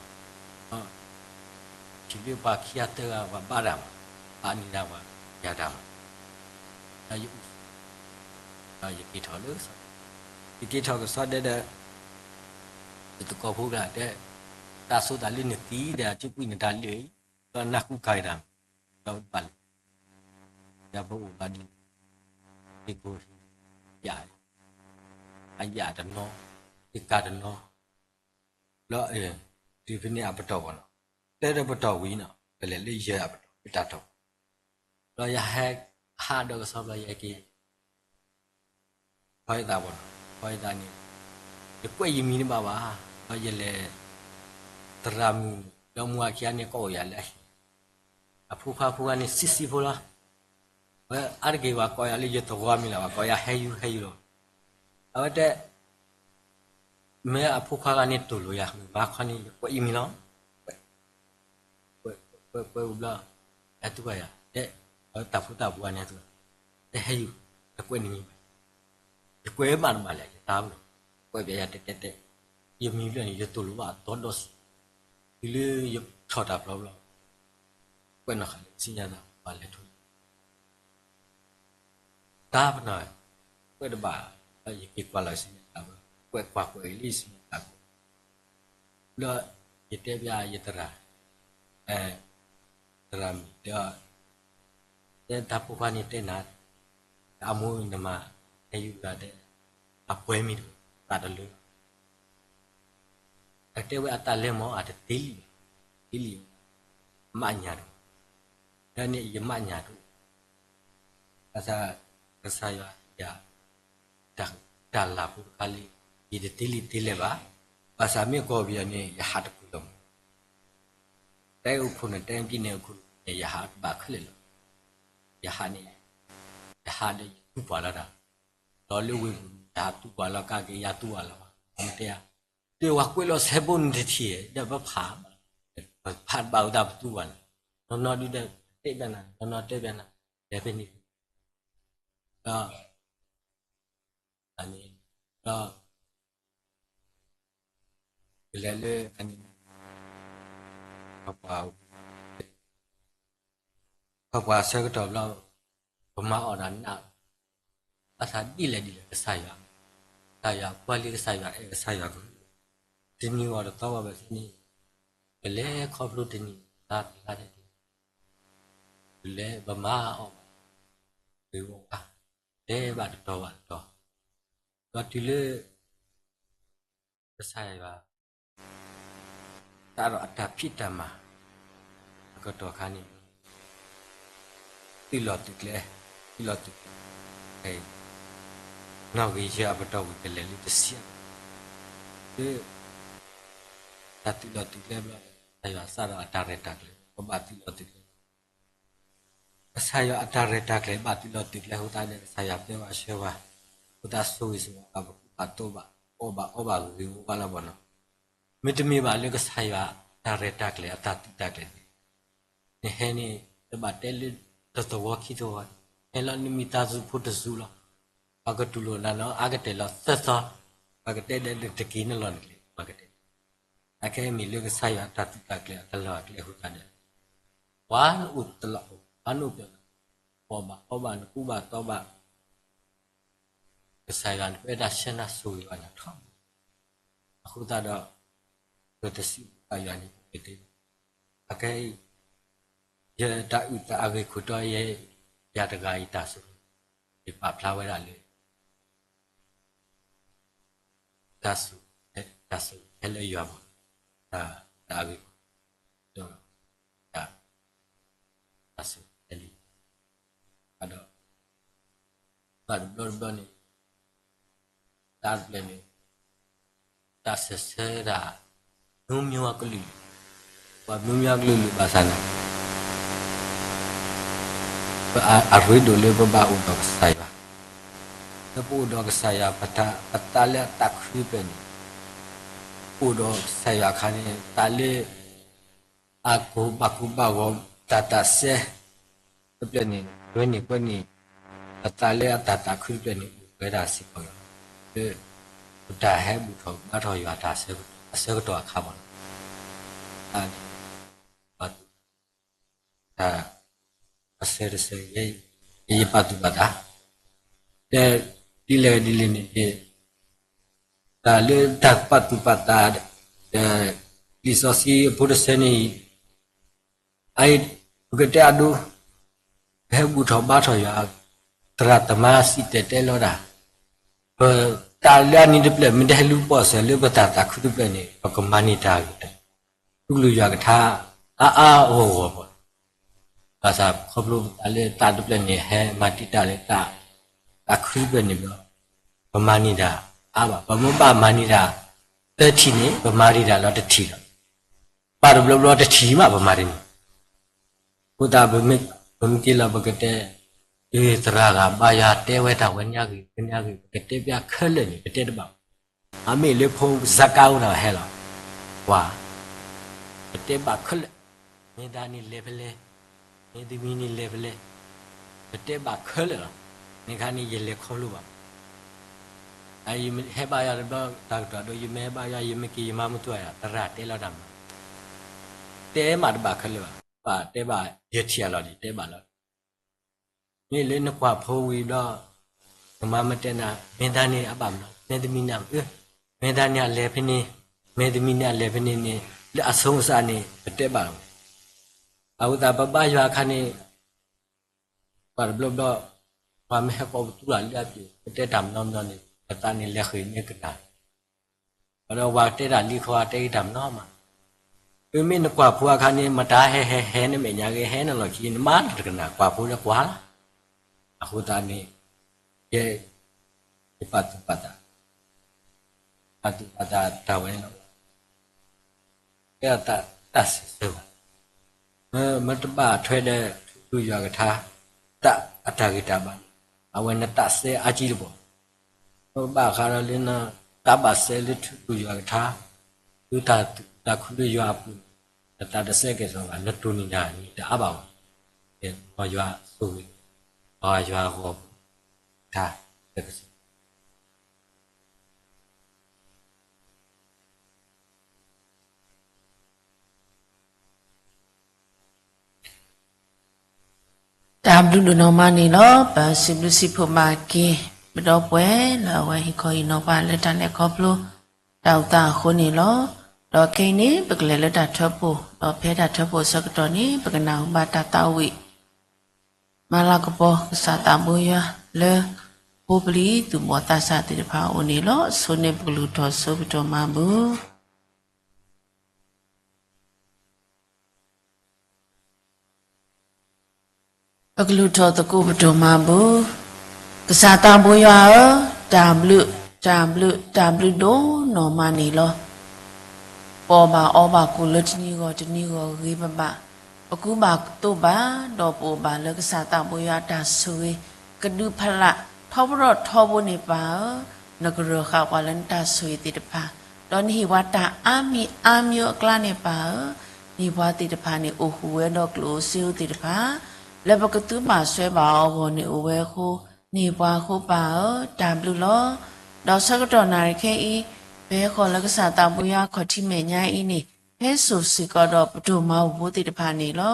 ထံၣ်လၢပှၤခံဂၤသၢဂၤပှၤဘၣ်တၢ်မး, ပာ်န့ၢ်တၢ်ပှၤယၤတၢ်မး, ဒီးယအူ, ဒီးယက့ၤထီၣ်လၢကဆီ, ယက့ၤထီၣ်ကဆီဒဲဒီး ယသကိးဖိကျါတဲ, တၢ်ဆိသးလၢနသံဒီး အစုကွံာ်နတၢ်လၢာ်အံၤ, ဒီးနၢ်ဟူကၤတၢ်, ဒီးဘၣ်လဲၤ, ယပအိၣ်ဘၣ်ဒ်လဲၣ်, ဟ့ၣ်ကိၣ်ဟ့ၣ်, ယၤ, အယၤတနီၤ, ဟ့ၣ်ကၤတနီၤ, ဘျီ, တုၤဖဲန့ၣ်အပတီၢ်ဘၣ်နီၤ, တဲဒီးပတီၢ်ဝံၤနီၤ ပလဲၤလၢယဲၢ်အပတီၢ်, တၢ်ထီၣ်, ဒီးယဟဲဟးဒီးကစီၣ်ဘျီ ယဟဲက့ၤ ဖီအသးဘၣ်နီၤ, ဖီအသးန့ၣ် ယကွဲးယမံၤတဘၣ်ဘၣ်, ဒီးယလဲၤ သရၣ်မုၣ် ဒီးမုၢ်အခံဂၤန့ၣ် ကိးယၤလၢအဟံၣ်, အဖိခွါဖိခွါန့ၣ် ဆံးဆံးဖိလီၤ, ဝဲအါတက့ၢ် ပှၤကိးယၤလၢယသဝီမံၤလီၤ, ပှၤကိးယၤဟဲယူၤဟဲယူၤလီၤ, အဝဲတဲ မ့ၢ်အဖိခွါဂၤန့ၣ်တိၢ်လိာ်ယၤ မ့ၢ်ဘၣ်ခီန့ၣ် ယကွဲးယမံၤလီၤ, ကွဲး ကွဲး ကွဲး ကွဲးဝံၤဘျီ အသူဘၣ်ယၤ တဲ အဝဲတၢ်ဖိသၣ်ဖိန့ၣ်အသူ, တဲဟဲယူၤ တကွဲးနမံၤဘၣ်, ယကွဲးမးတဘၣ်လဲၣ် ယတၢ်ဘၣ်နီၤ, ကွဲးပျဲယၤတဲတဲတဲ, ယမံၤဘျီန့ၣ် ယတိၢ်လိာ်ဘၣ်အသီဒီးစံး, တုၤလၢယထီၣ်တၢ်ဖျီဘျီ ကွဲးနီၣ်ဃာ်လၢကစံၣ်ညီၣ်သး ပှၤလဲၤထီၣ် တၢ်ပနီၣ်, ကွဲးတဘၣ်, ယက့ၤကွၢ်လီၤယစံၣ်ညီၣ်သး, ကွဲးကွၢ်ကွဲးလၢယစံၣ်ညီၣ်သး, ဒီးယတဲဘၣ်ယသရၣ်, သရၣ်မုၣ်တဲ, တဲတၢ်ဖိခွါန့ၣ်တဲနၤ, အမိၢ်နမၤ ဟဲယူၤဂၤတဲ, အပှဲၤမံၤတသးတလၢ အတဲဝဲအတၢ်လဲၤမ့ၢ်အတတ့လံ, တ့လံ, မးညၣ်တအိၣ်, ဒီးန့ၣ်ယမးညၣ်တအိၣ်, ဘၣ်ဆၣ် ကစၢ်ယွၤယၤ တၢ်လၤဖိတခါလံ, ယတတ့လံတ့လဲၢ်ဘၣ်, ဘၣ်ဆၣ်မ့ၢ်ကီၢ်ပယီၤန့ၣ် ယဟးတကူၣ်လီၤမး, တၢ်အိၣ်ခိၣ်န့ၣ် တၢ်ကံၣ်န့ၣ်အိၣ်ခိၣ်န့ၣ် ယဟးဘၣ်ခဲလၢာ်လီၤ, ယဟးန့ၣ်, ယဟးဒီးယတူၢ်ပှၢ်လီၤတၢ်, ဒီးလၢဝ့ၢ်ပူၤ ယဟးတူၢ်ပှၢ်လီၤကါက့ၤ ယၤတူၢ်ပှၢ်လီၤဘၣ်, မ့ၢ်တဲယၤ ဒီးပှၤကွဲးလီၤဆဲးဘိန့ၣ်တထံၣ်, ဒီးပဖး, ပဖးတဘၣ်ဝဲဒၣ်ပတူၢ်ဘၣ်န့ၣ်, နီၢ်နီၢ်ဒုးဒီးတဲဘၣ်နၤ, နီၢ်နီၢ်တဲဘၣ်နၤ, လဲၤဖဲန့ၣ်, ဒီး, န့ၣ်, ဒီး, ကလဲၤလၢ, ပှၤပှၤဆၢကတီၢ်ဘျီ, ပမၤအီၣ်တၢ်နး, ဘၣ်ဆၣ်ဒ်လဲၣ်ဒ်လဲၣ်ကစၢ်ယွၤ, ကစၢ်ယွၤကွၢ်လံကစၢ်ယွၤအဲၣ်ကစၢ်ယွၤက, တနံၤအီၤတသီဘၣ်ဘၣ်န့ၣ်, ပလဲၤခီဖျိတနံၤလါတလါန့ၣ်, ပလဲၤပမၤအီၣ်ဘၣ်, ပဝဲ, တဲဘၣ်တတီၤဘၣ်တတီၤ, ဒီးတုၤလၢ ကစၢ်ယွၤ စးထီၣ်အတၢ်ဖံးတၢ်မၤ အကတီၢ်ခါန့ၣ်, သုးလီၢ်သုးကျဲ, သုးလီၢ်သုးကျဲ, နီၣ်ဂံၢ်ယဲၢ်အပတီၢ်ဝံၤ ကလဲၤလၢတဆံ, လၢ တၢ်သုးလီၢ်သုးကျဲဘျီ, ကစၢ်ယွၤစးထီၣ်အတၢ်ရဲၣ်တၢ်ကျဲၤ ပဘၣ်သုးလီၢ်သုးကျဲ ကစၢ်ယွၤအတၢ်ရဲၣ်တၢ်ကျဲၤ ဘၣ်သုးလီၢ်သုးကျဲအဃိသတးဒီး ကစၢ်ယွၤပျဲဝဲဆှၢဝဲ, အဃိသတးဆိၣ်ဂ့ၤဆိၣ်ဝါ ပှၤပာ်တိၢ်ဘၣ်, အီၣ်ဘၣ်အီဘၣ်ဂ့ၤဂ့ၤဝါဝါလီၤဘၣ်နီၤ. မ့တမ့ၢ်ဘၣ်လၢကစၢ်ယွၤအတၢ်ရဲၣ်တၢ်ကျဲၤအတၢ်သုးတၢ်ကျဲၤန့ၣ်, နဟဲန့ၣ် တဘၣ်တဲလၢတသဝီခံသဝီ, ဟဲလီၤနမံၤသးစူၤဖိတစူၤလီၤ. ပှၤကတူၢ်လိာ်နၤနီၤ အါကတၢၢ်လီၤသၢသီ, ပှၤကတဲဒီးနတက့ၤနလီၢ်န့ၣ်ကျဲ ပှၤကတဲ အခဲအံၤမ့ၢ်လၢကစၢ်ယွၤအတၢ်သုးတၢ်ကျဲၤအတၢ်လီၢ်အကျဲအဃိသတးဒီး, ပှၤနအိၣ်တလီၢ်အိၣ် ပှၤနအိၣ်ပျဲၢ်, ပှၤဘၣ်အီဘၣ်နကူဘၣ်တီဘၣ်, ကစၢ်ယွၤန့ၣ် ပအဲၣ်ဒိးဆှၢနၤဆိၣ်ဂ့ၤဘၣ်နၤထီဘိ, အဃိသတးဒီး ပတစံးဘၣ်ယွၤန့ၣ် ပကတဲ, အခဲအံၤ ယတၢ်အုၣ်သးအဂ့ၤခိၣ်တီယဲ, ယၤတဂၤအံၤတၢ်ဆိၣ်ဂ့ၤ, ယပာ်ဖျါဝဲဒၣ်လၢ တၢ်ဆိၣ်, တၢ်ဆိၣ်ဟဲလၢယွၤမး, တၢ်အဂ့ၢ်, ဒီး, တၢ်, တၢ်ဆိၣ်ဟဲလၢယွၤ, ဒီး, ဘၣ်တဘျီတဘျီန့ၣ် တၢ်တဖျၢၣ်န့ၣ် တၢ်စံးဆၢဒၣ် မျိုးမျိုးအကလုာ်, ပှၤမျိုးမျိုးအကလုာ်လုာ်ဘၣ်ဆၣ်န့ၣ် အရ့ဒိၣ်လၢပဘၣ်အိၣ်ဒီးကစၢ်ယွၤ, လၢပအိၣ်ဒီးကစၢ်ယွၤ ပတၢ်, ပသးလၢအသးခုတဖျၢၣ်န့ၣ်, အိၣ်ဒီးကစၢ်ယွၤအခါန့ၣ် သးလၢ အကိၢ်ဘၣ်ကူဘၣ်ဂီၤ တၢ်သးစဲ တဖျၢၣ်န့ၣ် ဝဲန့ၣ်ကွဲန့ၣ် ပသးလၢအတၢ်သးခုတဖျၢၣ်န့ၣ် အိၣ်ဝဲဒၣ်စ့ၢ်ကီးလီၤ. လၢ ပတၢ်ဟဲဘူၣ်ထီၣ်ဘါထီၣ်ယွၤတၢ်အဆၢကတီၢ်အခါမးလီၤ. အန့ၣ် တၢ်အဆၢတဆၢ ယပာ်သူၣ်ပာ်သး တဲ ဒ်လဲၣ်ဒ်လဲၣ်န့ၣ် တၢ်လၢတၢ်ပာ်သူၣ်ပာ်သး လံာ်စီဆှံအဖိတဆၢန့ၣ် အအံၤ ပကတဲအဒိ ပဟဲဘူၣ်ထီၣ်ဘါထီၣ်ယွၤ သရၣ်သမါစံၣ်တဲၤတဲလီၤတၢ် ပတၢ်လၢအနံၤတဖျၢၣ် မ့ၢ်တဟဲလူၤပိာ်စၢၤလၢပတၢ်သးခုတဖျၢၣ်န့ၣ် ပကမၤန့ၢ်တၢ်ဂ့ၤ တူၢ်လိာ်ယွၤကထါ အါအါဂီၢ်ဂီၢ်ဘၣ်. ဘၣ်ဆၣ်ခီဖျိပသးလၢသးတဖျၢၣ်န့ၣ် ဟဲမၤတံာ်တာ်လၢသး သးခုဖျၢၣ်န့ၣ်ဘျီ, ပမၤန့ၢ်တၢ်အါဘၣ်. ပမ့ၢ်ဘၣ်မၤန့ၢ်တၢ် သၢထံၣ်န့ၣ် ပမၤန့ၢ်တၢ်လီၤတထံၣ်လီၤ. ပာ်တဘျီဘျီတထံၣ်မး ပမၤတန့ၢ်. အဃိသတး ပမ့ၢ်က့ၤလီၤ ပကတဲ, အ့ သရၣ်ဂၤဘါယွၤတဲဝဲတၢ်ဝဲညါဂ့ၤ ဝဲညါဂ့ၤ ပကတဲပျးခဲလၢာ်န့ၣ် ပတဲတဘၣ်. အမ့ၢ်လၢဖိစါကါအိၣ်ဒီးဟဲလီၤ, ပှၤ ပတဲဘၣ်ခဲလၢာ်, မ့ၢ်တၢ်န့ၣ်လဲၤဖဲလဲၣ်, မ့ၢ်တမံၤန့ၣ်လဲၤဖဲလဲၣ်, ပတဲဘၣ်ခဲလၢာ်လီၤ. န့ၣ်အခါန့ၣ် ယလဲၤခီဖျိဘၣ် ယဟဲဘါယွၤတဘျီ တၢ်ကတီၢ်ဒိၣ် ယမ့ၢ်ဟဲဘါယွၤ ယမ့ၢ်က့ၤ ယမၤမုၢ်တူၢ်ယၤ သရၣ်တဲလီၤတၢ်မၤ, တဲမးတဘၣ်ခဲလၢာ်ဘၣ်. ဘၣ်တဲဘၣ် ယထံၣ်အလီၢ်န့ၣ် တဲဘၣ်လီၤ. မ့ၢ်လၢနကွၢ်ဖိဝံၤဘျီ နမၤမ့ၢ်တဲနၤ မ့ၢ်တၢ်န့ၣ်အဘၣ်မနုၤ မ့ၢ်တမံၤန့ၣ် မ့ၢ်တၢ်န့ၣ်အလဲၤဖဲန့ၣ်, မ့ၢ်တမံၤန့ၣ်အလဲၤဖဲန့ၣ်န့ၣ် လၢအဆိကတၢၢ်န့ၣ် ပတဲဘၣ်လီၤ. အဃိသတးပဘါယွၤအခါန့ၣ် ပှၤတဘျီဘျီ ပှၤမ့ၢ်ဟဲကိးပသူလၢအလၢအပျၢၤ ပတဲတၢ်မနီမနီန့ၣ် ပသးန့ၣ်လဲၤဃ့ၢ်န့ၢ်ကတၢၢ်, ဒီးပှၤတဲတၢ်လံၤခီတဲက့ၤတၢ်မနီမး. မ့မ့ၢ်နကွၢ်ဖိအခါန့ၣ် မတၤဟဲဟဲဟဲနမဲာ်ညါဂ့ၤ ဟဲနလီၢ်ခံ နမၤတကနၣ် ကွၢ်ဖိလၢကွၢ်လီၤ. အဃိသတးန့ၣ် ယ ယပာ်သူၣ်ပာ်သး, ပာ်သူၣ်ပာ်သးတၢ်ဝဲန့ၣ်လီၤ. ကဲသးတၢ်စံးဆၢဘၣ်, မ့ၢ်တဘၣ်ထွဲဒီးထူးထူးယွၤကထါ တၢ်အတၢ်ဂ့ၤတၢ်ဘၣ်, အဝဲနတၢ်စဲအါကံတဘီၣ်, မ့ၢ်ဘၣ်ဃးဒီးလၢနတၢ်ဘၣ်စဲလၢထူးထူးယွၤကထါ, လၢတၢ်သူၣ်တၢ်ခုလၢယွၤအပူၤ, နတၢ်တစဲကဲၣ်ဆိးဘၣ် နတိၢ်နီၣ်တၢ်န့ၣ်တအါဘၣ်အီၤ, မ်ယွၤဆိၣ်ဂ့ၤ, မ်ယွၤအဂီၢ် တၢ်စဲကစၢ် တၢ်ဘျုးဒိၣ်နီၢ်မးန့ၣ်လီၤ. ပစံးဘျုးစံးဖှိၣ်ဘၣ်က့ၤ ပဒီပုၢ်ဝဲၢ်လၢအဝဲဟ့ၣ်ခီဟ့ၣ်နီၤပှၤလၢတၢ်လဲၤခီဖျိတၢ်အိၣ်သးအဃိန့ၣ်လီၤ. ဒီးခဲအံၤန့ၣ် ပကလဲၤလၢတၢ်ထၢဖှိၣ်, ဒီးဖဲတၢ်ထၢဖှိၣ်အဆၢကတီၢ်န့ၣ် ပကနၢ်ဟူဘၣ်တၢ်သးဝံၣ် မၤလၤကပီၤကစၢ်သးဘိယွၤလၢ ဖိပလံၤသူၣ်ဘီၣ်သးစၢ်သ့ၣ်တဖၣ်အအိၣ်န့ၣ်လီၤ. အဆိန့ၣ်ပကလုၢ်ထီၣ်ဆိပတိၢ်မၤဘူၣ် ပကလုၢ်ထီၣ်သကိးပတိၢ်မၤဘူၣ်, ကစၢ်သးဘိယွၤဧၢ, တၢ်ဘျုး, တၢ်ဘျုး, တၢ်ဘျုးဒိၣ်နီၢ်မးန့ၣ်လီၤ. ပအီၣ်ဘၣ်အီဘၣ်ကိၣ်လၢတနံၤဂီၢ်တနံၤဂီၢ်ဂ့ၤဘၣ်ဘၣ်, ပကူဘၣ်သိးဘၣ်, ဒီးပအိၣ်ဘၣ်လၢကစၢ်သးဘိယွၤအတၢ်ဆိၣ်ဂ့ၤ, ကဒုးဖးလၢထီဘိထီဘိန့ၣ်ပၢ်ဧၢ, နကရၢဃာ်ပှၤလၢနတၢ်ဆိၣ်ဂ့ၤသ့ၣ်တဖၣ်, ဒီးနဟ့ၣ်ပှၤတၢ်အါမံၤအါမံၤအကျါန့ၣ်ပၢ်ဧၢ, နဟ့ၣ်ပှၤသ့ၣ်တဖၣ်န့ၣ်အိၣ်ဃုာ်ဝဲဒီးကျိၣ်ဧိၤစ့ဧိၤသ့ၣ်တဖၣ် လၢပကသုးမၤစၢၤဘၣ်အီၤအဂီၢ်န့ၣ်အိၣ်ဝဲအဃိ, နဟ့ၣ်ပှၤအဃိပၢ်ဧၢ, တၢ်ဘျုးလီၤ. ဒီးဆၢကတီၢ်နၣ်ရံၣ်ခဲအံၤ, ပဟဲဃီၤလၢကစၢ်သးဘိယွၤအခီၣ်ထံးမဲာ်ညါအံၤန့ၣ်, ဟဲစိာ်စ့ၢ်ကီးဒီးပတိၢ်မၤဘူၣ်ဖိသ့ၣ်တဖၣ်န့ၣ်လီၤ.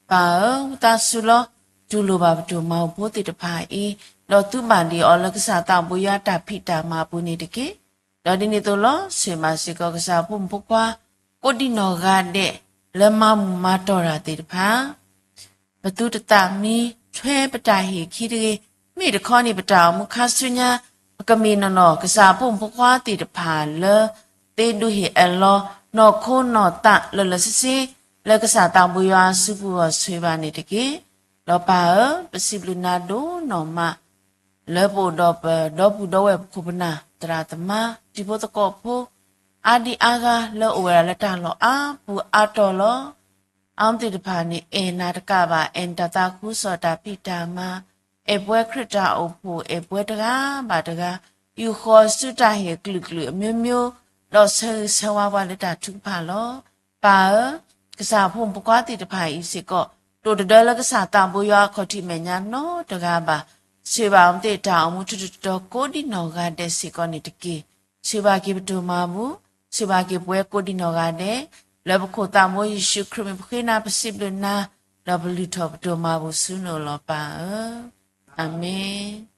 ပၢ်ဧၢ, ဝံသးစူၤလီၤ, တူၢ်လိာ်ဘၣ်ပတိၢ်မၤဘူၣ်ဖိသ့ၣ်တဖၣ်အံၤ, ဒီးသုးဘၣ်ဒံးအီၤလၢကစၢ်သးဘိယွၤတၢ်ဖံးတၢ်မၤအပူၤန့ၣ်တက့ၢ်. ဒီးဒ်န့ၣ်အသိးလီၤ, ဆှၢဘၣ်စ့ၢ်ကီးကစၢ်ဖိမုၣ်ဖိခွါ ကိးဒံနီၢ်ဂၤဒဲး လၢမၤမူးမၤတီၢ်တၢ်သ့ၣ်တဖၣ် ပသုတသးမံထွဲပတၢ်ဟ့ၣ်ခံတဂ့ၤ, မ့ၢ်တခီန့ၣ် ပတၢ်အိၣ်မူခါဆူညါ ပကမ့ၢ်နီၢ်နီၢ် ကစၢ်အဖိမုၣ်ဖိခွါသ့ၣ်တဖၣ်လၢ သ့ဒိးဟ့ၣ်အလီၤ နီၢ်ခိနီၢ်သးလၢာ်လၢာ်ဆ့ဆ့ လၢကစၢ်သးဘိယွၤအစုပူၤအဂီၢ် ဆှၢဘၣ်န့ၣ်တက့ၢ်. ဒီးပၢ်ဧၢ, ပစံးဘျုးနၤဒိၣ်နီၢ်မး လၢပအိၣ်ဒီးပဒီပုၢ်ဒီဝဲၢ်ပခိၣ်ပနၢ် သရၣ်သမါ တံၤဖိသကိးဖိ အါဒံအါဂၤလၢအိၣ်ဝဲဒၣ်လၢတၢ်လီၢ်အါပူၤအါတီၢ်လီၤ. အါမးသ့ၣ်တဖၣ်န့ၣ် အဲၣ်နၤတကးဘၣ် အဲၣ်နတၢ်သးခုကစီၣ်တၢ်ဖံးတၢ်မၤ, အဲၣ်ပဝဲခရံာ်တၢ်အိၣ်ဖှိၣ် အဲၣ်ပဝဲတဂၤဘၣ်တဂၤ, ယူာ်ဃီၤဆူတၢ်ဟ့ၣ်အကလုာ်ကလုာ်အမျိုးမျိုး, ဒီးဆၢဂ့ၤဆၢဝါပှၤလၢတၢ်ထုကဖၣ်လီၤ. ပၢ်ဧၢ, ကစၢ်ဖိမုၣ်ဖိခွါသ့ၣ်တဖၣ်အံၤစ့ၢ်ကီး တအိၣ်တဒၢလၢကစၢ်သးဘိယွၤအခီၣ်ထံးမဲာ်ညါနီတဂၤဘၣ်. ဆှၢဘၣ်အီၤသ့ၣ်တၢ်အိၣ်မူထူးထူးတီၤတီၤကိးဒံနီၢ်ဂၤဒဲးစ့ၢ်ကီးန့ၣ်တက့ၢ်. ဆှၢဘၣ်က့ၤပတိၢ်မၤဘူၣ်, ဆှၢဘၣ်က့ၤပဝဲကိးဒံနီၢ်ဂၤဒဲး, လၢပခိၣ်သးဘိယ့ၣ်ၡူးခရံာ်မံၤပဃ့နၤပစံးဘျုးနၤ, ဒီးပလုၢ်ထီၣ်ပတိၢ်မၤဘူၣ်ဆူနအိၣ်လီၤပၢ်ဧၢ. အၤမ့ၣ်.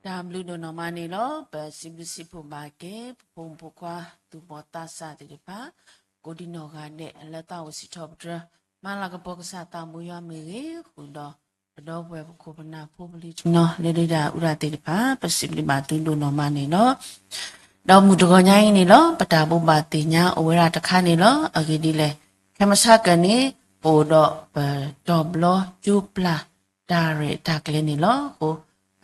တၢ်ဘျုးဒိၣ်နီၢ်မးန့ၣ်လီၤ. ပစံးဘျုးစံးဖှိၣ်ဘၣ်က့ၤ ပဖိမုၣ်ဖိခွါ သူၣ်ဘီၣ်သးစၢ်သ့ၣ်တဖၣ် ကိးဒံနီၢ်ဂၤဒဲး လၢသးအိၣ်စံးထီၣ်ပတြၢၤ မၤလၤကပီၤကစၢ်သးဘိယွၤမ့ၢ်ဂ့ၤ, ဃုာ်ဒီး ပဒီပုၢ်ဝဲၢ်ပခိၣ်ပနၢ်ဖိပလံၤတနီၤ လၢဒုၣ်ဒါအူရၣ်သ့ၣ်တဖၣ် ပစံးဘျုးဘၣ်သုဒိၣ်နီၢ်မးန့ၣ်လီၤ. ဒီးမုၢ်တဂီၤညါအံၤန့ၣ်လီၤ ပတၢ်ဘိးဘၣ်သ့ၣ်ညါအိၣ်ဝဲဒၣ်တခါန့ၣ်လီၤ. အဂ့ၢ်ဒ်လဲၣ်, ခဲမုၢ်ဆါကၢၢ်န့ၣ် ပအိၣ်ဒီးပတီၤဘျီကၠိပျၢ်တၢ်ရဲၣ်တၢ်ကျဲၤန့ၣ်လီၤ.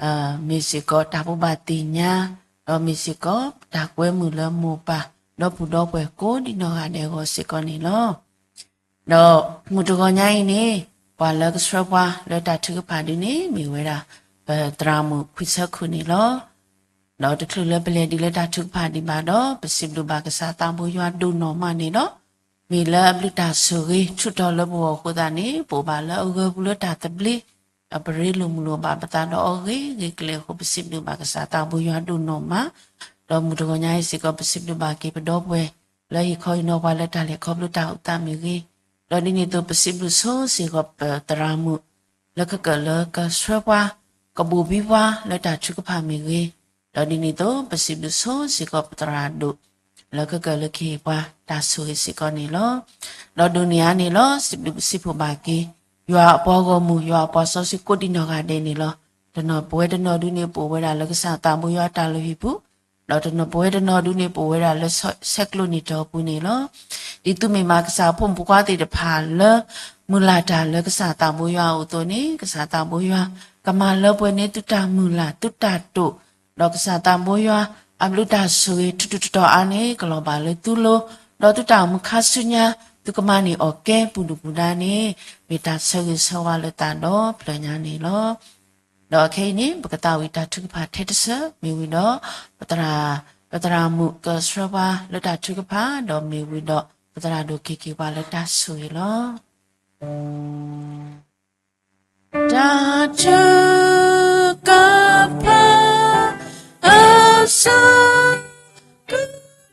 အဃိ မ့ၢ်စ့ၢ်ကီးတၢ်ဘိးဘၣ်သ့ၣ်ညါ, ဒီးမ့ၢ်စ့ၢ်ကီးတၢ်ကွဲမုာ်လၢမိၢ်ပၢ် ဒီပုၢ်ဒီဝဲၢ်ကိးဒံနီၢ်ဂၤဒဲးအဂီၢ်စ့ၢ်ကီးန့ၣ်လီၤ. ဒီးမုၢ်တဂီၤညါအံၤန့ၣ် ပှၤလၢကဆှၢပှၤလၢတၢ်ထုကဖၣ်ဒ်န့ၣ် မ့ၢ်ဝဲဒၣ် ပသရၣ်မုၣ်ခွံဆၢခိၣ်န့ၣ်လီၤ. ဒီးတချုးလၢပလဲၤဒံးလၢတၢ်ထုကဖၣ်ဒံးဘၣ်ဒီး ပစံးဘျုးဘၣ်ကစၢ်သးဘိယွၤဒိၣ်နီၢ်မးန့ၣ်ဒီး မ့ၢ်လၢအဘျုးတၢ်ဆိၣ်ဂ့ၤဆူၣ်ထီၣ်လၢပဂီၢ်အဃိသတးန့ၣ် ပအိၣ်ဘၣ်လၢအဂၢၤပူၤလၢတၢ်သဘျ့, ဒီးပရ့လိာ်မုာ်လိာ်ဘၣ်ပသးဒီးအီၤဂ့ၤဂ့ၤကျဲၤအဃိ ပစံးဘျုးဘၣ်ကစၢ်သးဘိယွၤဒိၣ်နီၢ်မး, ဒီးမုၢ်တဂီၤညါအံၤစ့ၢ်ကီး ပစံးဘျုးဘၣ်က့ၤပဒီပုၢ်ဝဲၢ် လၢဟ့ၣ်ခီဟ့ၣ်နီၤပှၤလၢတၢ်လဲၤခီဖျိတၢ်အိၣ်သးမ့ၢ်ဂ့ၤ, ဒီးဒ်န့ၣ်အသိး ပစံးဘျုးဆိစ့ၢ်ကီးပသရၣ်မုၣ် လၢကကၢၢ်လၢကဆှၢပှၤ ကဘိၣ်ဘံပှၤလၢတၢ်ထုကဖၣ်မ့ၢ်ဂ့ၤ, ဒီးဒ်န့ၣ်အသိး ပစံးဘျုးဆိစ့ၢ်ကီးပသရၣ်ဒိၣ် လၢကကၢၢ်လၢကဟ့ၣ်ပှၤတၢ်ဆိၣ်ဂ့ၤစ့ၢ်ကီးန့ၣ်လီၤ. ဒီးဒိၣ်န့ၢ်အါန့ၣ်လီၤ စံးဘျုးစံးဖှိၣ်ဘၣ်က့ၤ ယွၤအပှၤဂီၢ်မုၢ် ယွၤအပှၤစီဆှံကိးဒံနီၢ်ဂၤဒဲးန့ၣ်လီၤ. တနီၤပဝဲတနီၤဒုန့ၣ် ပအိၣ်ဝဲဒၣ်လၢကစၢ်သးဘိယွၤအတၢ်လုၢ်ဟံၣ်ပူၤ, ဒီးတနီၤပဝဲတနီၤဒုန့ၣ် ပအိၣ်ဝဲဒၣ်လၢဆဲးကျိးနံၣ်တီၢ်ပူၤန့ၣ်လီၤ. ဒ်သုမ့ၢ်မးကစၢ်အဖိမုၣ်ဖိခွါသ့ၣ်တဖၣ်လၢ မုၢ်လၢ်တၢ်လၢကစၢ်သးဘိယွၤအအိၣ်အသိးန့ၣ် ကစၢ်သးဘိယွၤ ကမၤလၢပှဲၤန့ၢ်သုတၢ်မုၢ်လၢ်သုတၢ်တိာ်, ဒီးကစၢ်သးဘိယွၤ အဘျုးတၢ်ဆိၣ်ဂ့ၤထူးထူးတီၤတီၤအါန့ၣ် ကလီၤဘၣ်လၢသုလိၤ, ဒီးသုတၢ်အိၣ်မူခါဆူညါ သုကမၤန့ၢ်အီၣ်ကဲပူၤဒုၣ်ပူၤဒါန့ၣ် မ့ၢ်တၢ်ဆၢဂ့ၤဆၢဝါလၢသးဒီဖျၢၣ်ညါန့ၣ်လီၤ. ဒီးခဲအံၤန့ၣ် ပကသးဝံၣ်တၢ်ထုကဖၣ်ထဲတစၢၤ မ့ၢ်ဝံၤဒီး ပသရၣ်မုၣ်ကဆှၢပှၤလၢတၢ်ထုကဖၣ် ဒီးမ့ၢ်ဝံၤဒီး ပသရၣ်ဒိၣ်က့ၤက့ၤပှၤလၢတၢ်ဆိၣ်ဂ့ၤလီၤ. တၢ်ထုကဖၣ် အဆၢက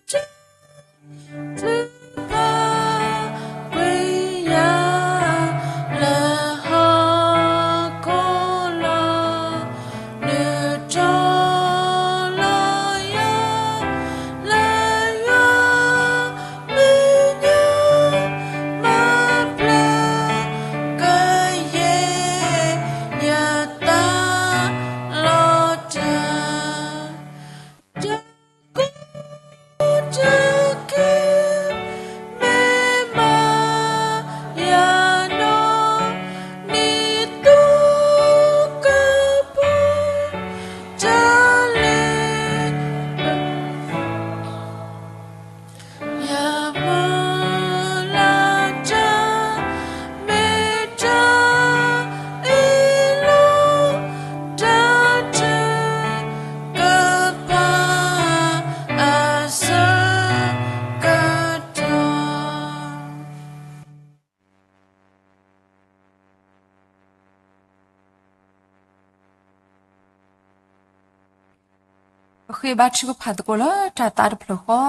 တီၢ် ထုကဖၣ်ကွံာ်ယၤ လၢဟီၣ်ခိၣ်လီၤ နုာ်ထီၣ်လီၤယၤ လၢယွၤမံၤညါ မၤပျၢၤ ကယဲၢ်ယသးလီၤတၢ် တၢ်ကိးတၢ်ဂ့ၤ မ့ၢ်မၤယၤနီၢ် နံၤသူကပူၤတၢ်လဲၤ ယမုၢ်လၢ်တၢ် မ့ၢ်တၢ်အ့ၣ်လိာ် တၢ်ထုကဖၣ် အဆၢကတီၢ် ပဃ့ဘါထုကဖၣ်သကိးလၢတၢ်သးတဖျၢၣ်ဃီ,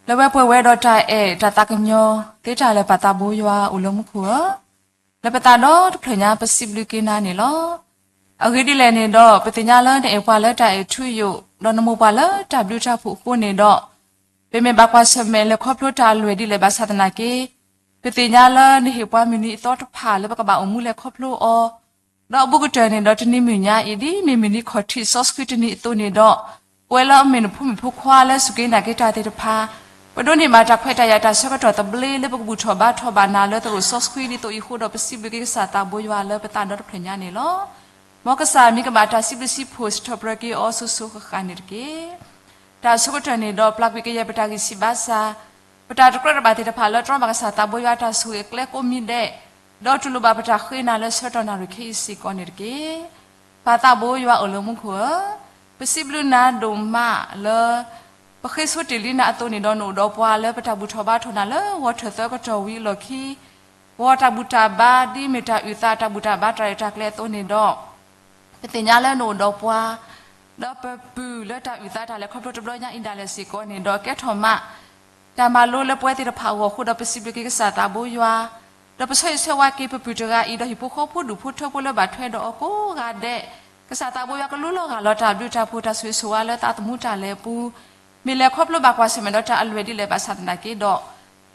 လၢဝဲပှဲၤဝဲဒီးတၢ်အဲၣ်တၢ်သးကညီၤ သ့တၢ်လၢပသးဘိယွၤအိၣ်လၢမူခိၣ်ဧၢ, လၢပသးဒီတဖျၢၣ်ညါ ပစံးဘျုးက့ၤနၤန့ၣ်လီၤ. အဂ့ၢ်ဒ်လဲၣ်န့ၣ်ဒီး ပသ့ၣ်ညါလၢနအဲၣ်ပှၤလၢတၢ်အဲၣ်ထူယိာ်, ဒီးနမိၢ်ပှၢ်လၢတၢ်ဘျုးတၢ်ဖှိၣ်အဃိန့ၣ်ဒီး ပမ့ၢ်ဘၣ်ကွၢ်ဆၢၣ်မဲာ်လဲၤခီဖျိတၢ်အလွဲၢ်ဒ်လဲၣ်ဘၣ်ဆၣ်သနာ်က့ ပသ့ၣ်ညါလၢနဟ့ၣ်ပှၤမုၢ်နံၤအသီတဖၣ်လၢပကဘၣ်အိၣ်မူလဲၤခီဖျိအီၤ, ဒီးအဘူးကတၢၢ်န့ၣ်ဒီးတနံၤမုၢ်ညါအံၤ ဒ်မ့ၢ်မုၢ်နံၤခီၣ်ထံးစီဆှံတနံၤအသိးန့ၣ်ဒီး ပဝဲလၢအမ့ၢ်နဖိမုၣ်ဖိခွါလၢစူၢ်က့ၤနာ်က့ၤတၢ်သ့ၣ်တဖၣ် ပဒိးန့ၢ်ဘၣ်တၢ်ခွဲးတၢ်ယာ်တၢ်ဆၢကတီၢ်သဘျ့လၢပကဘူၣ်ထီၣ်ဘါထီၣ်ဘၣ်နၤလၢသရိာ်စီဆှံ ဒ်သိးအံၤအဃိဒီး ပစံးဘျုးက့ၤကစၢ်သးဘိယွၤလၢပသးဒီတဖျၢၣ်ညါန့ၣ်လီၤ. မ်ကစၢ်မ့ၢ်ကမၣ်တၢ်စံးဘျုးစံးဖှိၣ်စံးထီၣ်ပတြၢၤက့ၤအီၤစိၤစိၤဃၣ်ဃၣ်န့ၣ်တက့ၢ်. တၢ်အဆိကတၢၢ်န့ၣ်ဒီး ပျၢ်ကွံာ်ကယဲၢ်ပတၢ်ဂံၢ်ဆံးဘါစၢ်, ပတၢ်တကြၢးတဘၣ်သ့ၣ်တဖၣ်လၢတြီဘၣ်ကစၢ်သးဘိယွၤတၢ်ဆိၣ်ဂ့ၤအကျဲကိးမံၤဒဲး, ဒီးတူၢ်လိာ်ဘၣ်ပတၢ်ဃ့နၤလၢဆၢကတီၢ်နၣ်ရံၣ်ခဲအံၤစ့ၢ်ကီးန့ၣ်တက့ၢ်. ပၢ်သးဘိယွၤအိၣ်လၢမူခိၣ်ဧၢ, ပစံးဘျုးနၤဒိၣ်မးလၢ ပဃ့ဆိတ့ၢ်လံနၤအသိးန့ၣ်ဒီး နအိၣ်ဒီးပှၤလၢပတၢ်ဘူၣ်ထီၣ်ဘါထီၣ်နၤလၢဂီၤထၢၣ်သၢကတီၢ်ဝံၤအလီၢ်ခံ ဂီၤတၢ်ဘူၣ်တၢ်ဘါ ဒ်မ့ၢ်တၢ်အုၣ်သးတၢ်ဘူၣ်တၢ်ဘါတၢ်ရဲၣ်တၢ်ကျဲၤအသိးန့ၣ်ဒီး ပသ့ၣ်ညါလၢနအိၣ်ဒီးပှၤ, ဒီးပပုၢ်လၢတၢ်အုၣ်သးတၢ်လဲၤခီဖျိတဘျီညါအံၤဒၣ်လဲာ်စ့ၢ်ကီးန့ၣ်ဒီး ကဲထီၣ်မး တၢ်မၤလိလၢပဝဲသ့ၣ်တဖၣ်အဂီၢ်အဃိဒီး ပစံးဘျုးက့ၤကစၢ်သးဘိယွၤ, ဒီးပဆၢဂ့ၤဆၢဝါက့ၤပပုၢ်တဂၤအံၤ ဒီးဟံၣ်ဖိဃီဖိဒူၣ်ဖိထၢဖိလၢဘၣ်ထွဲဒီးအီၤကိးဂၤဒဲး, ကစၢ်သးဘိယွၤကလူလီၤဂာ်လီၤတၢ်ဘျုးတၢ်ဖှိၣ်တၢ်ဆိၣ်ဂ့ၤဆိၣ်ဝါလၢသးသမူတၢ်လဲၤအပူၤ, မ့ၢ်လဲၤခီဖျိဘၣ်ကွၢ်ဆၢၣ်မဲာ်ဒီးတၢ်အလွဲၢ်ဒ်လဲၣ်ဘၣ်ဆၣ်သနာ်က့ဒီး,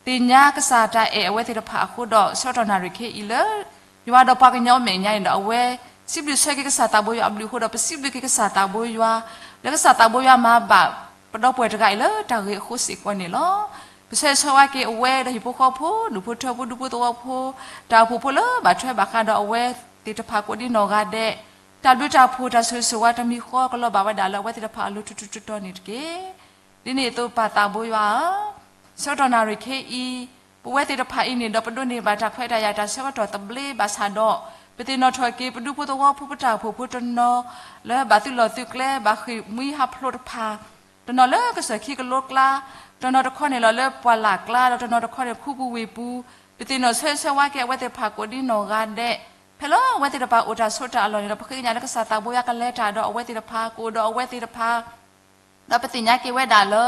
သ့ၣ်ညါကစၢ်တၢ်အဲၣ်အဝဲသ့ၣ်တဖၣ်အဃိဒီး ဆၢကတီၢ်နၣ်ရံၣ်ခဲအံၤလၢ ယွၤဒီးပှၤကညီအမဲာ်ညါန့ၣ်ဒီး အဝဲစံးဘျုးဆၢက့ၤကစၢ်သးဘိယွၤအဘျုးအဃိဒီး ပစံးဘျုးက့ၤကစၢ်သးဘိယွၤ လၢကစၢ်သးဘိယွၤမၤဘၣ် ပဒီပုၢ်ဝဲၢ်တဂၤအံၤလၢတၢ်ဂ့ၤအဃိစ့ၢ်ကီးန့ၣ်လီၤ. ပဆၢဂ့ၤဆၢဝါက့ၤအဝဲဒီးဟံၣ်ဖိဃီဖိ ဒူၣ်ဖိထၢဖိ ဒူဖိသဝီဖိ တၢ်အိၣ်ဖှိၣ်ဖိလၢဘၣ်ထွဲဘၣ်ဃးဒီးအဝဲသ့ၣ်တဖၣ်ကိးဒံနီၢ်ဂၤဒဲး, တၢ်ဘျုးတၢ်ဖှိၣ်တၢ်ဆိၣ်ဂ့ၤဆိၣ်ဝါတမံၤဃီကလီၤဘၣ်ဝဲဒၣ်လၢအဝဲသ့ၣ်တဖၣ်အလိၤထူထူတီတီန့ၣ်တက့ၢ်. ဒ်န့ၣ်အသိးပၢ်သးဘိယွၤဧၢ, ဆၢကတီၢ်နၣ်ရံၣ်ခဲအံၤ ပဝဲသ့ၣ်တဖၣ်အံၤန့ၣ်ဒီး ပဒိးန့ၢ်ဘၣ်တၢ်ခွဲးတၢ်ယာ်တၢ်ဆၢကတီၢ်သဘျ့ဘၣ်ဆၣ်ဒီး, ပသ့ၣ်နီၣ်ထီၣ်က့ၤ ပဒူဖိသဝီဖိ ပတၢ်အိၣ်ဖှိၣ်ဖိတနီၤ လၢဘၣ်သုးလီၢ်သုးကျဲ ဘၣ်ဃ့ၢ်မှံဟးဖျိးတဖၣ်, တနီၤလၢကစၢၢ်ခံကလိကျါ, တနီၤတခီန့ၣ်လီၤလၢပှၢ်လၢ်ကျါ ဒီးတနီၤတခီန့ၣ်ခူပူၤဝ့ၢ်ပူၤ, ပသ့ၣ်နီၣ်ဆၢဂ့ၤဆၢဝါက့ၤအဝဲသ့ၣ်တဖၣ်ကိးဒံနီၢ်ဂၤဒဲး, ဖဲလၢအဝဲသ့ၣ်တဖၣ်အိၣ်တၢ်ဆိးတၢ်အလီၢ်န့ၣ်ဒီး ပဃ့ကညးလၢကစၢ်သးဘိယွၤကလဲၤတၢ်ဒီးအဝဲသ့ၣ်တဖၣ် ကအိၣ်ဒီးအဝဲသ့ၣ်တဖၣ် ဒီးပသ့ၣ်ညါက့ၤဝဲဒၣ်လၢ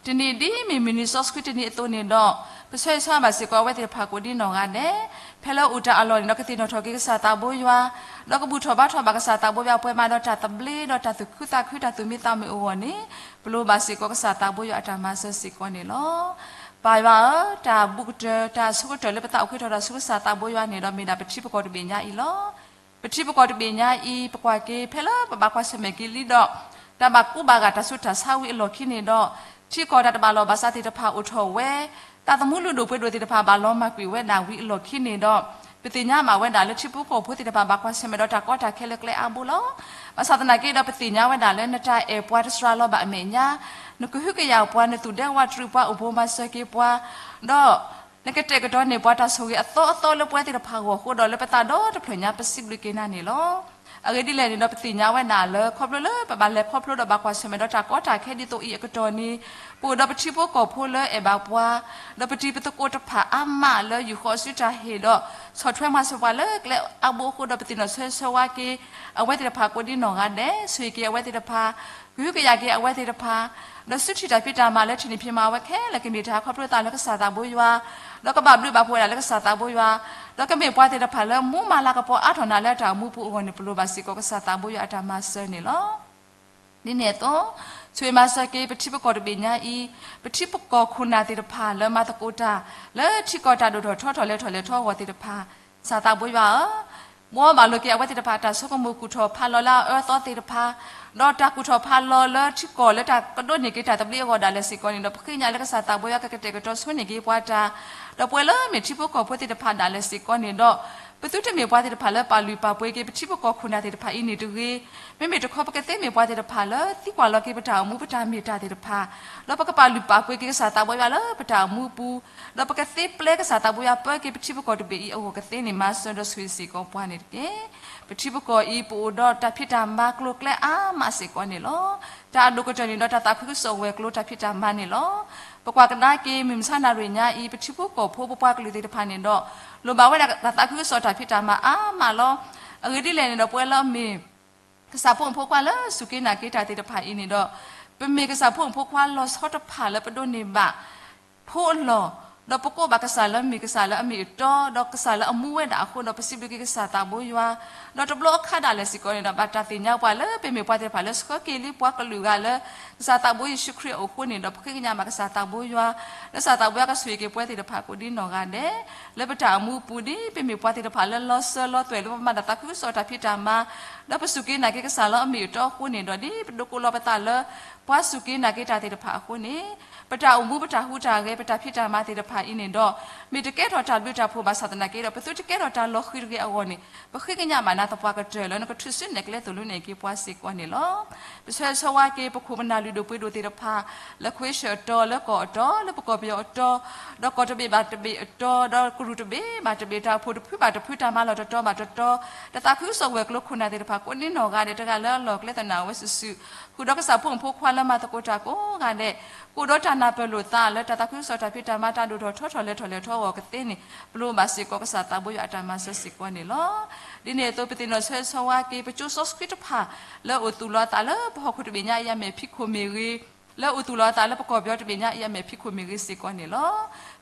တနံၤဒ်မ့ၢ်မုၢ်နံၤစီဆှံတနံၤအသိးန့ၣ်ဒီး, ပဆၢဂ့ၤဆၢဝါဘၣ်စ့ၢ်ကီးအဝဲသ့ၣ်တဖၣ်ကိးဒံနီၢ်ဂၤဒဲး, ဖဲလၢအိၣ်တၢ်အလီၢ်န့ၣ်ဒီး ကသ့ၣ်နီၣ်ထီၣ်က့ၤကစၢ်သးဘိယွၤ, ဒီးကဘူၣ်ထီၣ်ဘါထီၣ်ဘၣ်ကစၢ်သးဘိယွၤ ပှဲၤမးဒီးတၢ်သဘျ့ဒီးတၢ်သူၣ်ခုသးခုတၢ်သူၣ်မံသးမုာ်အဂီၢ်န့ၣ်, ပလိၤဘၣ်စ့ၢ်ကီးကစၢ်သးဘိယွၤအတၢ်မၤစၢၤစ့ၢ်ကီးန့ၣ်လီၤ. ပၢ်ယွၤဧၢ, တၢ်ဘူးကတၢၢ် တၢ်အဆိကတၢၢ်လၢပသးအိၣ်ဃ့ထီၣ်တၢ်ဆူကစၢ်သးဘိယွၤန့ၣ်ဒီး မ့ၢ်ဒၣ်ပထံပကီၢ်တဘ့ၣ်ညါအံၤလီၤ. ပထံပကီၢ်တဘ့ၣ်ညါအံၤ ပကွၢ်က့ၤ ဖဲလၢပဘၣ်ကွၢ်ဆၢၣ်မဲာ်က့ၤလံဒီး တၢ်ဘၣ်ကူဘၣ်ဂာ်တၢ်ဆူးတၢ်ဆါဝံၤအလီၢ်ခံန့ၣ်ဒီး, ထံကီၢ်တၢ်တဘၣ်လီၢ်ဘၣ်စးသ့ၣ်တဖၣ်အိၣ်ထီၣ်ဝဲ, သးသမူလုၢ်ဒိၣ်ပှ့ၤဒိၣ်သ့ၣ်တဖၣ်ဘၣ်လီၤမၢ်ကွံာ်ဝဲဒၣ်ဝံၤအလီၢ်ခံန့ၣ်ဒီး, ပသ့ၣ်ညါဘၣ်ဝဲဒၣ်လၢထံဖိကီၢ်ဖိသ့ၣ်တဖၣ်ဘၣ်ကွၢ်ဆၢၣ်မဲာ်ဒီးတၢ်ကီတၢ်ခဲလၢကျဲအါဘိလီၤ. ဘၣ်ဆၣ်သနာ်က့ဒီး ပသ့ၣ်ညါဝဲဒၣ်လၢနတၢ်အဲၣ်ပှၤတစှၤလီၤဘၣ်အမဲာ်ညါ, နကဟုကယာ်ပှၤ နသူၣ်ဒဲဝးတရံးပှၤ အိၣ်ဘိမၤစၢၤက့ၤပှၤ, ဒီး နကတဲာ်ကတီၤန့ၢ်ပှၤတၢ်ဆိၣ်ဂ့ၤအသီအသီလၢပဝဲသ့ၣ်တဖၣ်အဂီၢ်အဃိဒီး လၢပသးဒီတဖျၢၣ်ညါ ပစံးဘျုးက့ၤနၤန့ၣ်လီၤ. အဂ့ၢ်ဒ်လဲၣ်န့ၣ်ဒီး ပသ့ၣ်ညါဝဲဒၣ်လၢ ခီဖျိလၢပဘၣ်လဲၤခီဖျိဒီးဘၣ်ကွၢ်ဆၢၣ်မဲာ်ဒီးတၢ်ကီတၢ်ခဲဒ်သိးအံၤအကတီၢ်န့ၣ်, ပအိၣ်ဒီးပထံဖိကီၢ်ဖိလၢအဲၣ်ဘၣ်ပှၤ, ဒီးပတံၤပသကိးတဖၣ်အါမးလၢယူၢ်ဃီအစုတၢ်ဟ့ၣ်ဒီး ဆီၣ်ထွဲမၤစၢၤပှၤလၢကျဲအါဘိအဃိဒီး ပသ့ၣ်နီၣ်ဆၢဂ့ၤဆၢဝါက့ၤ အဝဲသ့ၣ်တဖၣ်ကိးဒံနီၢ်ဂၤဒဲး, ဆိၣ်ဂ့ၤက့ၤအဝဲသ့ၣ်တဖၣ်, ကဟုကယာ်က့ၤအဝဲသ့ၣ်တဖၣ်, ဒီးစုထံၣ်တၢ်ဖံးတၢ်မၤလၢထံၣ်န့ၢ်ဖံးမၤဝဲခဲလၢာ် ကမ့ၢ်တၢ်ခီဖျိသးလၢကစၢ်သးဘိယွၤ, ဒီးကဘၣ်ဘျုးဘၣ်ဖှိၣ်ဝဲဒၣ်လၢကစၢ်သးဘိယွၤ, ဒီးကမ့ၢ်ပှၤသ့ၣ်တဖၣ်လၢမူမၤလၤကပီၤအါထီၣ်နၤလၢတၢ်အိၣ်မူပူၤအဂီၢ်န့ၣ် ပလိၤဘၣ်စ့ၢ်ကီးကစၢ်သးဘိယွၤအတၢ်မၤစၢၤန့ၣ်လီၤ. ဒ်န့ၣ်အသိး, ဆိၣ်ဂ့ၤမၤစၢၤက့ၤ ပထံပကီၢ်တဘ့ၣ်ညါအံၤ, ပထံပကီၢ်ခိၣ်နၢ်သ့ၣ်တဖၣ်လၢမၤသကိးတၢ် လၢထံကီၢ်တၢ်ဒိၣ်ထီၣ်ထီထီၣ်လဲၤထီၣ်လဲၤထီအဂီၢ်သ့ၣ်တဖၣ်, ကစၢ်သးဘိယွၤဧၢ, မ်အဘၣ်လိာ်က့ၤအဝဲသ့ၣ်တဖၣ်အတၢ်ဆိကမိၣ်ကူၣ်ထီၣ်ဖးလီၤလၢအအၢအသီသ့ၣ်တဖၣ်, ဒီးတၢ်ကူၣ်ထီၣ်ဖးလီၤလၢထံကီၢ်လၢတၢ်ကဒိးန့ၢ်က့ၤတၢ်သဘျ့အဂီၢ်ဒၣ်လဲာ်စ့ၢ်ကီးန့ၣ်ဒီး ပဃ့ကညးလၢကစၢ်သးဘိယွၤကကတဲာ်ကတီၤဆိန့ၢ်က့ၤပှၤတၢ်, ဒီးပဝဲလၢမ့ၢ်ထံဖိကီၢ်ဖိသ့ၣ်တဖၣ်ဒၣ်လဲာ်စ့ၢ်ကီးန့ၣ်ဒီး ပသုတမ့ၢ်ပှၤသ့ၣ်တဖၣ်လၢပာ်လုၢ်ပာ်ပှ့ၤက့ၤပထံပကီၢ်ခိၣ်နၢ်သ့ၣ်တဖၣ်အံၤန့ၣ်တဂ့ၤ, မ့မ့ၢ်တခီပကသ့မ့ၢ်ပှၤသ့ၣ်တဖၣ်လၢသံကွၢ်လီၤက့ၤပတၢ်အိၣ်မူပတၢ်မ့ၢ်တၢ်သ့ၣ်တဖၣ်, ဒီးပကပာ်လုၢ်ပာ်ပှ့ၤက့ၤကစၢ်သးဘိယွၤလၢပတၢ်အိၣ်မူအပူၤ, ဒီးပကသ့ပျဲကစၢ်သးဘိယွၤပၢက့ၤပထံပကီၢ်တဘ့ၣ်အံၤအဂီၢ်ကသ့န့ၣ် မၤစၢၤဒီးဆိၣ်ဂ့ၤစ့ၢ်ကီးပှၤန့ၣ်တက့ၢ်. ပထံပကီၢ်အံၤပအိၣ်ဒီးတၢ်ဖံးတၢ်မၤကျိၤကျဲအါမးစ့ၢ်ကီးန့ၣ်လီၤ. တၢ်အဒိၣ်ကတၢၢ်န့ၣ်ဒီးတၢ်သးခုကစီၣ်ဂၢၢ်ကျိၤတၢ်ဖံးတၢ်မၤန့ၣ်လီၤ. ပကွၢ်ကဒါက့ၤမုၢ်မဆါနၣ်ရံၣ်ညါအံၤ ပထံဖိကီၢ်ဖိပပှၤကလုာ်သ့ၣ်တဖၣ်န့ၣ်ဒီး လိၣ်ဘၣ်ဝဲဒၣ်တၢ်သးခုကစီၣ်တၢ်ဖံးတၢ်မၤအါမးလီၤ. အဂ့ၢ်ဒ်လဲၣ်န့ၣ်ဒီး ပဝဲလၢအမ့ၢ် ကစၢ်ဖိမုၣ်ဖိခွါလၢစူၢ်က့ၤနာ်က့ၤတၢ်သ့ၣ်တဖၣ်အံၤန့ၣ်ဒီး ပမ့ၢ်ကစၢ်ဖိမုၣ်ဖိခွါလီၤဆီတဖၣ်လၢပဒိးန့ၢ်ဘၣ် ဖိအလီၢ်, ဒီးပကိးဘၣ်ကစၢ်လၢမ့ၢ်ကစၢ်လၢအမ့ၢ်အတီ, ဒီးကစၢ်လၢအမူဝဲဒၣ်အဃိဒီး ပစံးဘျုးက့ၤကစၢ်သးဘိယွၤ, ဒီးတဘျီအခါဒၣ်လဲာ်စ့ၢ်ကီးန့ၣ်ဒီး ဘၣ်တၢ်သ့ၣ်ညါပှၤလၢပမ့ၢ်ပှၤသ့ၣ်တဖၣ်လၢဆှၢက့ၤလံပှၤကလုာ်ဂၤလၢ ကစၢ်သးဘိယ့ၣ်ၡူးခရံာ်အအိၣ်အဃိန့ၣ်ဒီး ပဃ့ကညးဘၣ်ကစၢ်သးဘိယွၤ, လၢကစၢ်သးဘိယွၤကဆိၣ်ဂ့ၤက့ၤပဝဲသ့ၣ်တဖၣ်ကိးဒံနီၢ်ဂၤဒဲး လၢပတၢ်အိၣ်မူအပူၤ ဒ်ပမ့ၢ်ပှၤသ့ၣ်တဖၣ်လၢလီၤစၢၤလီၤသွဲၣ်လၢပမၤတၢ်သးခုကစီၣ်တၢ်ဖံးတၢ်မၤ, ဒီးပစူၢ်က့ၤနာ်က့ၤကစၢ်လၢအမ့ၢ်အတီအဃိန့ၣ်ဒီး ဒ်ပဒိးကိးလီၤပသးလၢ ပှၤစူၢ်က့ၤနာ်က့ၤတၢ်သ့ၣ်တဖၣ်အဃိန့ၣ်, ပတၢ်အိၣ်မူပတၢ်ဟူးတၢ်ဂဲၤ ပတၢ်ဖံးတၢ်မၤသ့ၣ်တဖၣ်အံၤန့ၣ်ဒီး မ့ၢ်တကဲထီၣ်တၢ်ဘျုးတၢ်ဖှိၣ်ဘၣ်ဆၣ်သနာ်က့ဒီး ပသုတကဲထီၣ်တၢ်လီၤဃံၤတဂ့ၤအဂီၢ်န့ၣ်, ပဃ့ကညးဘၣ်နၤသပှၢ်ကတၢၢ်လၢနကထုးစုနဲၣ်ကျဲသိၣ်လိနဲၣ်က့ၤပှၤစ့ၢ်ကီးန့ၣ်လီၤ. ပဆၢဂ့ၤဆၢဝါက့ၤ ပခိၣ်ပနၢ်လုၢ်ဒိၣ်ပှ့ၤဒိၣ်သ့ၣ်တဖၣ် လၢခွ့ၡၢၣ်အတီၤ လၢကီၢ်အတီၤ လၢပကီၢ်ပယီၤအတီၤ, ဒီးကီၢ်တဘ့ၣ်ဘၣ်တဘ့ၣ်အတီၤ ဒီးကရူၢ်တဘ့ၣ်ဘၣ်တဘ့ၣ် တၢ်အိၣ်ဖှိၣ်တဖုဘၣ်တဖု တၢ်မၤလီၢ်တတီၤဘၣ်တတီၤ, တၢ်သးခုကစီၣ်ဂၢၢ်ကျိၤခိၣ်နၢ်သ့ၣ်တဖၣ် ကိးဒံနီၢ်ဂၤဒဲး တဂၤလၢအလီၢ်ကျဲသနာ်ဝဲစုာ်စုာ်, ဃုာ်ဒီးကစၢ်ဖိမုၣ်ဖိခွါလၢမၤသကိးတၢ်ကိးဂၤဒဲး, ကအိၣ်ဒီးတၢ်နၢ်ပၢၢ်လိာ်သးလၢတၢ်သးခုကစီၣ်တၢ်ဖံးတၢ်မၤ တၢ်ဒိၣ်ထီၣ်ထီထီၣ်လဲၤထီၣ်လဲၤထီအဂီၢ်ကသ့န့ၣ်, ပလိၤဘၣ်စ့ၢ်ကီးကစၢ်သးဘိယွၤအတၢ်မၤစၢၤစ့ၢ်ကီးန့ၣ်လီၤ. ဒ်န့ၣ်အသိး ပသ့ၣ်နီၣ်ဆၢဂ့ၤဆၢဝါက့ၤ ပကၠိစီဆှံတဖၣ် လၢအိၣ်သူၣ်လီၤအသးလၢပဟီၣ်ခိၣ်တဘ့ၣ်ညါအံၤအမဲာ်ဖံးခိၣ်မ့ၢ်ဂ့ၤ, လၢအိၣ်သူၣ်လီၤအသးလၢပကီၢ်ပယီၤတဘ့ၣ်ညါအံၤအမဲာ်ဖံးခိၣ်မ့ၢ်ဂ့ၤစ့ၢ်ကီးန့ၣ်လီၤ.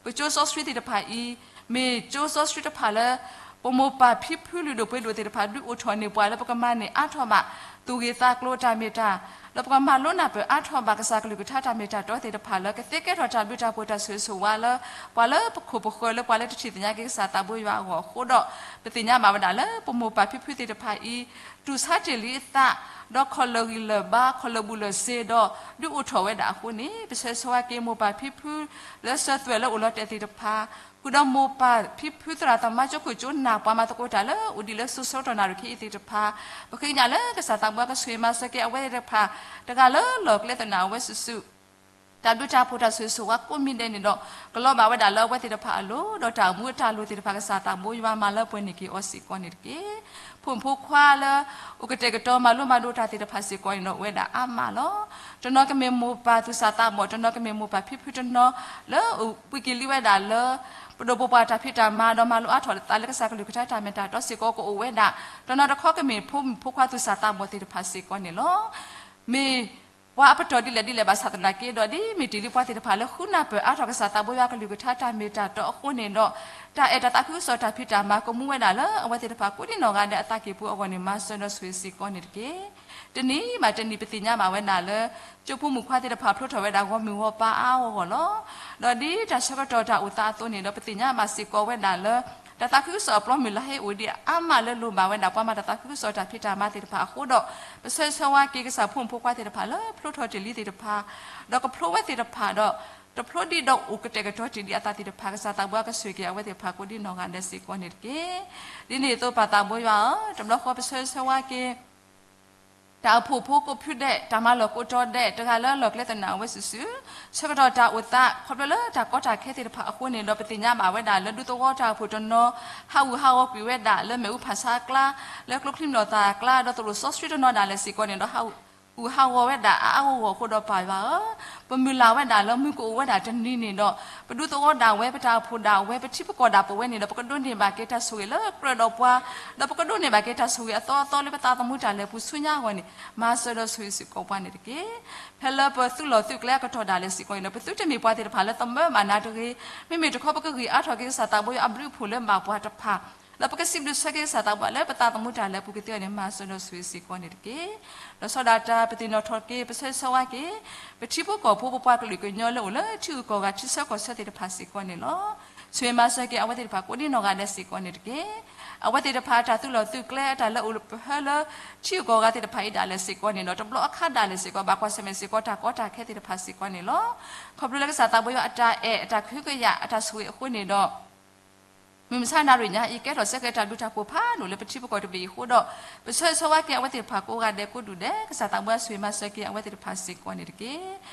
ပကၠိစီဆှံသ့ၣ်တဖၣ်အံၤ မ့ၢ်ကၠိစီဆှံတဖၣ်လၢ ပမိၢ်ပၢ်ဖံဖုလုၢ်ဒိၣ်ပှ့ၤဒိၣ်သ့ၣ်တဖၣ် ဒုးအိၣ်ထီၣ်န့ၢ်ပှၤလၢပကမၤန့ၢ်အါထီၣ်ဘၣ် သူၣ်ဂ့ၢ်သးကျိၤတၢ်မ့ၢ်တၢ်, ဒီးပကမၤလိနၢ်ပၢၢ်အါထီၣ်ဘၣ်ကစၢ်ကလုၢ်ကထါတၢ်မ့ၢ်တၢ်တီသ့ၣ်တဖၣ်လၢ ကသ့ကဲထီၣ်တၢ်ဘျုးတၢ်ဖှိၣ်တၢ်ဆိၣ်ဂ့ၤဆိၣ်ဝါလၢ ပှၤလၢပခိၣ်ပဃၢၤလၢပှၤလၢတထံၣ်သ့ၣ်ညါက့ၤကစၢ်သးဘိယွၤအဂီၢ်အဃိဒီး ပသ့ၣ်ညါဘၣ်ဝဲဒၣ်လၢပမိၢ်ပၢ်ဖံဖုသ့ၣ်တဖၣ်အံၤ တူၢ်ဆါတ့ၢ်လံအသး ဒီးခီၣ်လၢာ်ဂံၢ်လၢာ်ဘါ ခီၣ်လၢာ်ဘူၣ်လၢာ်စ့ဒီး ဒုးအိၣ်ထီၣ်ဝဲဒၣ်အဃိန့ၣ် ပဆၢဂ့ၤဆၢဝါက့ၤမိၢ်ပၢ်ဖံဖု လၢစၢၤသွဲၣ်လၢအိၣ်လီၤတဲာ်သ့ၣ်တဖၣ် ဃုာ်ဒီးမိၢ်ပၢ်ဖံဖု သရၣ်သမါကၠိခိၣ်ကၠိနၢ် ပှၤမၤသကိးတၢ်လၢအိၣ်ဒံးလၢစိၤဆၢကတီၢ်နၣ်ရံၣ်ခဲအံၤသ့ၣ်တဖၣ် ပဃ့ကညးလၢကစၢ်သးဘိကဆိၣ်ဂ့ၤမၤစၢၤက့ၤအဝဲသ့ၣ်တဖၣ် တဂၤလၢလီၢ်ကျဲသနၢၣ်အဝဲစုာ်စုာ် တၢ်ဘျုးတၢ်ဖှိၣ်တၢ်ဆိၣ်ဂ့ၤဆိၣ်ဝါကိးမံၤဒဲးန့ၣ်ဒီး ကလီၤဘၣ်ဝဲဒၣ်လၢအဝဲသ့ၣ်တဖၣ်အလိၤ ဒီးတၢ်အိၣ်မူအတၢ်လိၤသ့ၣ်တဖၣ် ကစၢ်သးဘိယွၤမၤလၢပှဲၤန့ၢ်က့ၤအီၤစ့ၢ်ကီးန့ၣ်တက့ၢ်. ဖိမုၣ်ဖိခွါလၢအိၣ်ကတဲာ်ကတီၤမၤလိမၤဒိးတၢ်သ့ၣ်တဖၣ်စ့ၢ်ကီးန့ၣ်ဒီး အိၣ်ဝဲဒၣ်အါမးလီၤ. တနီၤကမ့ၢ်မိၢ်ပၢ်သူၣ်စၢ်သးဘီၣ် တနီၤကမ့ၢ်မိၢ်ပၢ်ဖံဖုတနီၤ လၢအိၣ်ပှဲၤက့ၤလံဝဲဒၣ်လၢ ပဒိၣ်ပပှၢ်တၢ်ဖံးတၢ်မၤ ဒီးမၤလိအါထီၣ်အသးလၢကစၢ်ကလုၢ်ကထါတၢ်မ့ၢ်တၢ်တီစ့ၢ်ကီးကအိၣ်ဝဲဒၣ်, တနီၤတခီကမ့ၢ်ဖိမုၣ်ဖိခွါသူၣ်စၢ်သးဘီၣ်သ့ၣ်တဖၣ်စ့ၢ်ကီးန့ၣ်လီၤ. မ့ၢ်ပှၤအပတီၢ်ဒ်လဲၣ်ဒ်လဲၣ်ဘၣ်ဆၣ်သနာ်က့ဒီး ဒ်မ့ၢ်တ့ၢ်လံပှၤသ့ၣ်တဖၣ်လၢဃုနၢ်ပၢၢ်အါထီၣ်ကစၢ်သးဘိယွၤကလုၢ်ကထါတၢ်မ့ၢ်တၢ်တီအဃိန့ၣ်ဒီး တၢ်အဲၣ်တၢ်သးခုကစီၣ်တၢ်ဖံးတၢ်မၤကမူဝဲဒၣ်လၢအဝဲသ့ၣ်တဖၣ်ကိးဒံနီၢ်ဂၤဒဲးအသးကံၢ်ပူၤအဂီၢ်န့ၣ် မၤစၢၤဒီးဆိၣ်ဂ့ၤစ့ၢ်ကီးန့ၣ်တက့ၢ်. တနံၤဘၣ်တနံၤပသ့ၣ်ညါဘၣ်ဝဲဒၣ်လၢ ကၠိဖိမုၣ်ခွါသ့ၣ်တဖၣ်ဖျိထီၣ်ဝဲဒၣ်ဂီၢ်မုၢ်ဂီၢ်ပၤအါအါဂီၢ်ဂီၢ်လီၤ. ဒီးဒ်တၢ်ဆၢကတီၢ်တၢ်အိၣ်သးအသိးန့ၣ်ဒီး ပသ့ၣ်ညါဘၣ်စ့ၢ်ကီးဝဲဒၣ်လၢ တၢ်သးခုကစီၣ်အပျီမုၢ်လၢဟဲအိၣ်ဒံးအါမးလၢလိၣ်ဘၣ်ဝဲဒၣ်ပှၤမၤတၢ်သးခုကစီၣ်တၢ်ဖံးတၢ်မၤသ့ၣ်တဖၣ်အဃိဒီး ပဆၢဂ့ၤဆၢဝါက့ၤကစၢ်ဖိမုၣ်ဖိခွါသ့ၣ်တဖၣ်လၢဖျိထီၣ်တ့ၢ်လံသ့ၣ်တဖၣ် ဒီးကဖျိဝဲသ့ၣ်တဖၣ်ဒီး တဖျိဒံးဒီးအိၣ်ကတဲာ်ကတီၤတ့ၢ်ဒံးအသးသ့ၣ်တဖၣ် ကစၢ်သးဘိကဆိၣ်ဂ့ၤက့ၤအဝဲသ့ၣ်တဖၣ်ကိးဒံနီၢ်ဂၤဒဲးစ့ၢ်ကီးန့ၣ်တက့ၢ်. ဒ်န့ၣ်အသိးပၢ်သးဘိယွၤဧၢ, တဘျီဃီပဆၢဂ့ၤဆၢဝါက့ၤ တၢ်အိၣ်ဖှိၣ်ဖိကိးဖုဒဲး တၢ်မၤလီၢ်ကိးတီၤဒဲး တဂၤလၢလီၢ်ကျဲသနၢၣ်အဝဲစုာ်စုာ် ဆၢကတီၢ်တၢ်အိၣ်သး ခီဖျိလၢတၢ်ကီတၢ်ခဲသ့ၣ်တဖၣ်အဃိန့ၣ်ဒီး ပသ့ၣ်ညါဘၣ်ဝဲဒၣ်လၢဒူသဝီတၢ်အိၣ်ဖှိၣ်တနီၤ ဟးဂူာ်ဟးဂီၤကွံာ်ဝဲဒၣ်လၢမ့ၣ်အူဖးဆါအကျါ လၢကျိချံမျိာ်သၣ်အကျါ ဒီးသရိာ်စီဆှံတနီၤဒၣ်လဲာ်စ့ၢ်ကီးန့ၣ်ဒီး ဟးဂူာ်ဟးဂီၤဝဲဒၣ်အါအါဂီၢ်ဂီၢ်အဃိဒီးပၢ်ယွၤဧၢ, ပမုၢ်လၢ်ဝဲဒၣ်လၢမုၢ်ကအိၣ်ဝဲဒၣ်တနံၤန့ၣ်ဒီး ပဒူသဝီဒၣ်ဝဲ ပတၢ်အိၣ်ဖှိၣ်ဒၣ်ဝဲ ပထံပကီၢ်ဒၣ်ပဝဲန့ၣ်ဒီး ပကဒိးန့ၢ်ဘၣ်က့ၤတၢ်ဆိၣ်ဂ့ၤလၢကြၢးဒီးပှၤ ဒီးပကဒိးန့ၢ်ဘၣ်က့ၤတၢ်ဆိၣ်ဂ့ၤအသီအသီလၢပသးသမူတၢ်လဲၤပူၤဆူညါအဂီၢ်န့ၣ် မၤစၢၤဒီးဆိၣ်ဂ့ၤစ့ၢ်ကီးပှၤန့ၣ်တက့ၢ်. ဖဲလၢပသုးလီၢ်သုးကျဲအကတီၢ်ဒၣ်လဲာ်စ့ၢ်ကီးန့ၣ်ဒီး ပသုတမ့ၢ်ပှၤသ့ၣ်တဖၣ်လၢသမၢဘၣ်နၤတဂ့ၤ, မ့မ့ၢ်တခီပကဂံၢ်အါထီၣ်က့ၤကစၢ်သးဘိယွၤအဘျုးအဖှိၣ်လၢဘၣ်ပှၤတဖၣ် ဒီးပကစံးဘျုးဆၢက့ၤကစၢ်သးဘိယွၤလၢပသးသမူတၢ်လဲၤပူၤကသ့အီၤန့ၣ် မၤစၢၤဒီးဆိၣ်ဂ့ၤစ့ၢ်ကီးန့ၣ်တက့ၢ်. ဒီးစီၤဒၣ်တၢ်ပသ့ၣ်နီၣ်ထီၣ်က့ၤ ပဆၢဂ့ၤဆၢဝါက့ၤ ပထံဖိကီၢ်ဖိပပှၤကလုာ်ကညီလၢအိၣ်လၢထံဂုၤကီၢ်ဂၤထံဆၢကီၢ်ဆၢသ့ၣ်တဖၣ်စ့ၢ်ကီးန့ၣ်လီၤ. ဆိၣ်ဂ့ၤမၤစၢၤက့ၤအဝဲသ့ၣ်တဖၣ်ကိးဒံနီၢ်ဂၤဒဲးစ့ၢ်ကီးန့ၣ်တက့ၢ်. အဝဲသ့ၣ်တဖၣ်အတၢ်သုးလီၢ်သုးကျဲအတၢ်လၢအိၣ်ပဟၢလၢထံဂုၤကီၢ်ဂၤသ့ၣ်တဖၣ်အံၤဒၣ်လဲာ်စ့ၢ်ကီးန့ၣ်ဒီး တဘျီအခါဒၣ်လဲာ်စ့ၢ်ကီး ဘၣ်ကွၢ်ဆၢၣ်မဲာ်စ့ၢ်ကီးတၢ်ကီတၢ်ခဲသ့ၣ်တဖၣ်စ့ၢ်ကီးန့ၣ်လီၤ. ခီဖျိလၢကစၢ်သးဘိယွၤအတၢ်အဲၣ်အတၢ်ကဟုကယာ်အတၢ်ဆိၣ်ဂ့ၤအဃိန့ၣ်ဒီး မုၢ်မဆါနၣ်ရံၣ်ညါအံၤ ကဲထီၣ်ဆၢက့ၤတၢ်ဘျုးတၢ်ဖှိၣ်ဖးဒိၣ်လၢပထံပကီၢ်တဘ့ၣ်အံၤအဃိဒီး ပဆၢဂ့ၤဆၢဝါက့ၤအဝဲသ့ၣ်တဖၣ်ကိးဂၤဒဲးကိးဒူၣ်ဒဲး ကစၢ်သးဘိယွၤဆိၣ်ဂ့ၤမၤစၢၤက့ၤအဝဲသ့ၣ်တဖၣ်စ့ၢ်ကီးန့ၣ်တက့ၢ်.